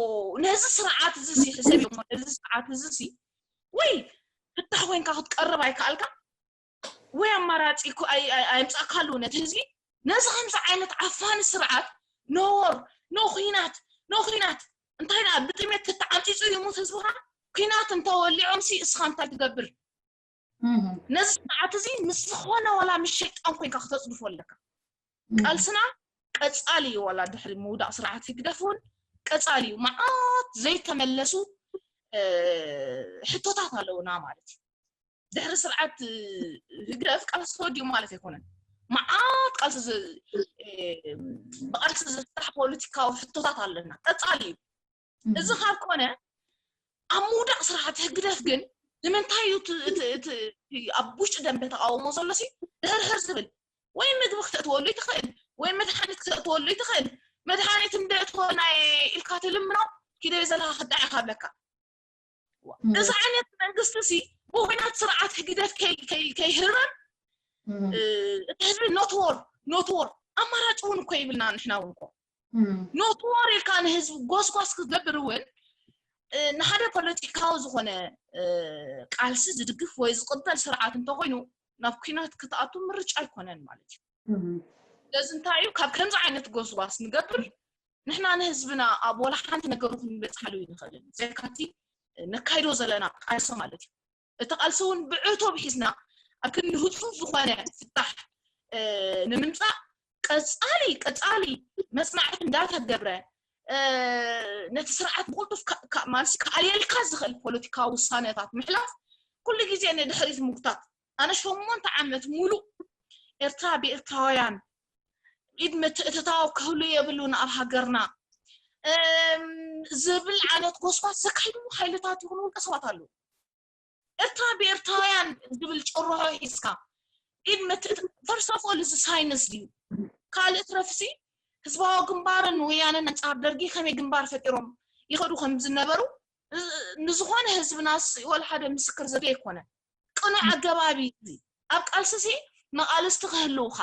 ነዚ ስርዓት እዚ ሲ ሕሰብ እሞ ነዚ ስርዓት እዚ ሲ ወይ ፍታሕ ኮይንካ ክትቀርብ ኣይከኣልካ ወይ ኣማራፂ ኣይምፃእካሉ ነቲ ህዝቢ ነዚ ከምዚ ዓይነት ዓፋኒ ስርዓት ኖር ኖ ኩናት ኖ ኩናት እንታይ ደኣ ብጥሜት ተተዓምፂፁ ይሙት ህዝብኻ ኩናት እንተወሊዖም ሲ እስኻ እንታይ ትገብር ነዚ ስርዓት እዚ ምስ ዝኾነ ዋላ ምስ ሸይጣን ኮይንካ ክተፅድፎ ኣለካ ቃልስና ቀፃሊ እዩ ዋላ ድሕሪ ምውዳቕ ስርዓት ህግደፍ እውን ቀፃሊ እዩ መዓት ዘይተመለሱ ሕቶታት ኣለውና ማለት እዩ ድሕሪ ስርዓት ህግደፍ ቃልሲ ተወዲኡ ማለት ኣይኮነን መዓት ቃልሲ ብቃልሲ ዝፍታሕ ፖለቲካዊ ሕቶታት ኣለና ቀፃሊ እዩ እዚ ካብ ኮነ ኣብ ምውዳቕ ስርዓት ህግደፍ ግን ንምንታይ እዩ ኣብ ውሽጢ ደንበ ተቃውሞ ዘሎ ሲ ድህርህር ዝብል ወይ ምግቢ ክተእትወሉ ይትኽእል ወይ መድሓኒት ክተእትወሉ ይትኽእል መድሓኒት እንደ እትወናየ ኢልካ ትልምኖ ኪደይ ዘለካ ክዳዕ ካብለካ እዚ ዓይነት መንግስቲ ሲ ብኩናት ስርዓት ህግደፍ ከይህረም እቲ ህዝቢ ኖትዎር ኖትዎር ኣማራጭ እውን እኮ ይብልና ንሕና እውን እኮ ኖትዎር ኢልካ ንህዝቢ ጎስጓስ ክትገብር እውን ንሓደ ፖለቲካዊ ዝኾነ ቃልሲ ዝድግፍ ወይ ዝቕበል ስርዓት እንተኮይኑ ናብ ኩናት ክትኣቱ ምርጫ ኣይኮነን ማለት እዩ ስለዚ እንታይ እዩ ካብ ከምዚ ዓይነት ጎስጓስ ንገብር ንሕና ንህዝብና ኣብ ወላ ሓንቲ ነገሩ ክንበፅሓሉ ይንኽእልን ዘካቲ ነካይዶ ዘለና ቃልሲ ማለት እዩ እቲ ቃልሲ እውን ብዕቶ ብሒዝና ኣብ ክንዲ ህፁፅ ዝኾነ ፍታሕ ንምምፃእ ቀፃሊ ቀፃሊ መፅናዕቲ እንዳተገብረ ነቲ ስርዓት ብቁልጡፍ ማለት ከኣልየልካ ዝኽእል ፖለቲካዊ ውሳነታት ምሕላፍ ኩሉ ግዜ ንድሕሪት ምጉታት ኣነ ሸሞንተ ዓመት ሙሉእ ኤርትራ ብኤርትራውያን ኢድ ምትእትታው ክህሉ የብሉን ኣብ ሃገርና ዝብል ዓይነት ጎስጓስ ዘካይዱ ሓይልታት ይኹኑ ውልቀ ሰባት ኣለዉ ኤርትራ ብኤርትራውያን ዝብል ጭርሖ ሒዝካ ኢድ ምትእት first of all እዚ ሳይንስ ድዩ ካልእ ትረፍሲ ህዝባዊ ግንባርን ወያነን ኣንጻር ደርጊ ከመይ ግንባር ፈጢሮም ይኸዱ ከም ዝነበሩ ንዝኾነ ህዝብናስ ወላ ሓደ ምስክር ዘድልዮ ኣይኮነን ቅኑዕ ኣገባቢ እዚ ኣብ ቃልስሲ መቓልስቲ ክህልውኻ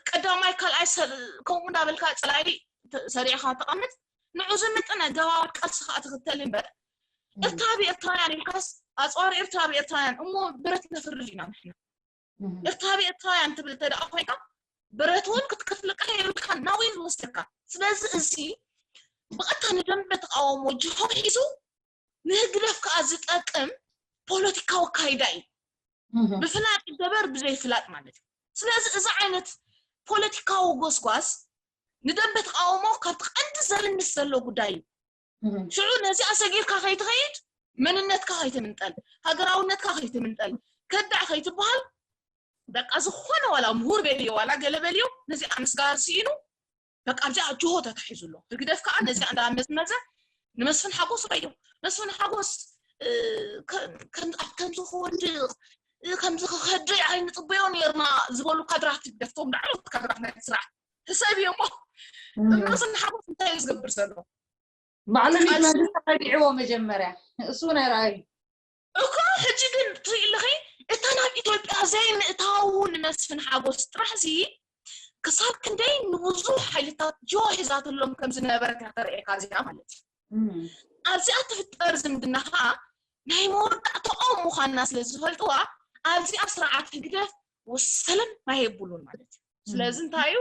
ቀዳማይ ካልኣይ ከምኡ እንዳበልካ ጸላኢ ሰሪዕኻ ተቐምጥ ንዑ ዝምጥን ኣገባባት ቃልሲ ከዓ ትኽተል እምበር ኤርትራ ብኤርትራውያን ኢልካስ ኣፅዋር ኤርትራ ብኤርትራውያን እሞ ብረት ነፍርድ ኢና ንሕና ኤርትራ ብኤርትራውያን ትብል ተደኣ ኮይንካ ብረት እውን ክትክፍልካ የብልካ ናው ዝወስደካ ስለዚ እዚ ብቐጥታ ንደንበ ተቃውሞ ጅሆ ሒዙ ንህግደፍ ከዓ ዝጠቅም ፖለቲካዊ ኣካይዳ እዩ ብፍላጥ ይገበር ብዘይፍላጥ ማለት እዩ ስለዚ እዚ ዓይነት ፖለቲካዊ ጎስጓስ ንደንበ ተቃውሞ ካብቲ ቀንዲ ዘልምስ ዘሎ ጉዳይ እዩ ሽዑ ነዚኣ ሰጊርካ ከይትኸይድ መንነትካ ከይትምንጠል ሃገራውነትካ ከይትምንጠል ከዳዕ ከይትበሃል በቃ ዝኾነ ዋላ ምሁር በልዮ ዋላ ገለ በልዮ ነዚኣ ምስጋር ስኢኑ በቃ ኣብዚኣ ጅሆ ተታሒዙ ኣሎ ህግደፍ ከዓ ነዚኣ እንዳመዝመዘ ንመስፍን ሓጎስ በዮ መስፍን ሓጎስ ከምዚ ክወድቕ ከምዚ ክኸድዕ ኣይንፅበዮ ነርና ዝበሉ ካድራት ህግደፍቶም ዳዕሎት ካድራት ናይ ስራሕ ሕሰብ እዮሞ እናስን ሓጎስ እንታይ እዩ ዝገብር ዘሎ? ባዕሉ ቃልሲ- መንግስቲ ከዲዕዎ መጀመርያ እሱ ናይ ረኣዩ እኮ ሕጂ ግን ትርኢ ኣለኺ፣ እታ ናብ ኢትዮጵያ ዘይምእታው ንመስፍን ሓጎስ ጥራሕ ሲ ክሳብ ክንደይ ንብዙሕ ሓይልታት ጆ ሒዛትሎም ከም ዝነበረት እያ ተርእየካ እዚኣ ማለት እዩ። ኣብዚኣ ትፍጠር ዝምድና ከዓ ናይ መወዳእታኦም ምዃንና ስለ ዝፈልጥዋ ኣብዚኣ ስርዓት ህግደፍ ወሰለም ኣይብሉን ማለት እዩ። ስለዚ እንታይ እዩ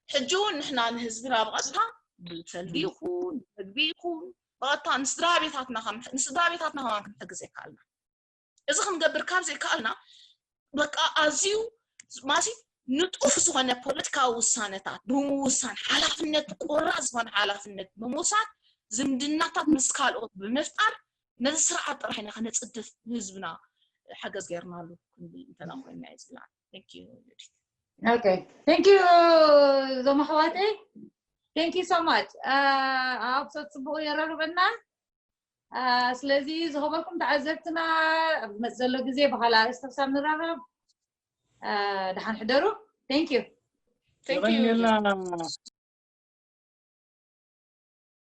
ሕጂ እውን ንሕና ንህዝብና ብቐጥታ ብሰልዲ ይኹን ምግቢ ይኹን ብቐጥታ ንስድራ ቤታትና ከም- ንስድራ ቤታትና ከማን ክንሕግዝ የካልና። እዚ ክንገብር ካብ ዘይከኣልና በቃ ኣዝዩ ማሲ ንጡፍ ዝኾነ ፖለቲካዊ ውሳነታት ብምውሳን ሓላፍነት ቆራፅ ዝኾነ ሓላፍነት ብምውሳድ ዝምድናታት ምስ ካልኦት ብምፍጣር ነዚ ስርዓት ጥራሕ ኢና ከነፅድፍ ንህዝብና ሓገዝ ገይርናሉ ክንብል እንተና ኮይና እየ ዝብላ። Thank you ዮዲት። Okay, thank you እዞም ኣሕዋተይ። Thank you so much. ኣብ ሰት ጽቡቕ የረርበና። ስለዚ ዝኸበርኩም ተዓዘብትና ኣብ ዝመጽእ ዘሎ ግዜ ብኻልእ ኣርእስቲ ክሳብ ንራኸብ ደሓን ሕደሩ። Thank you. Thank you. የቐንየልና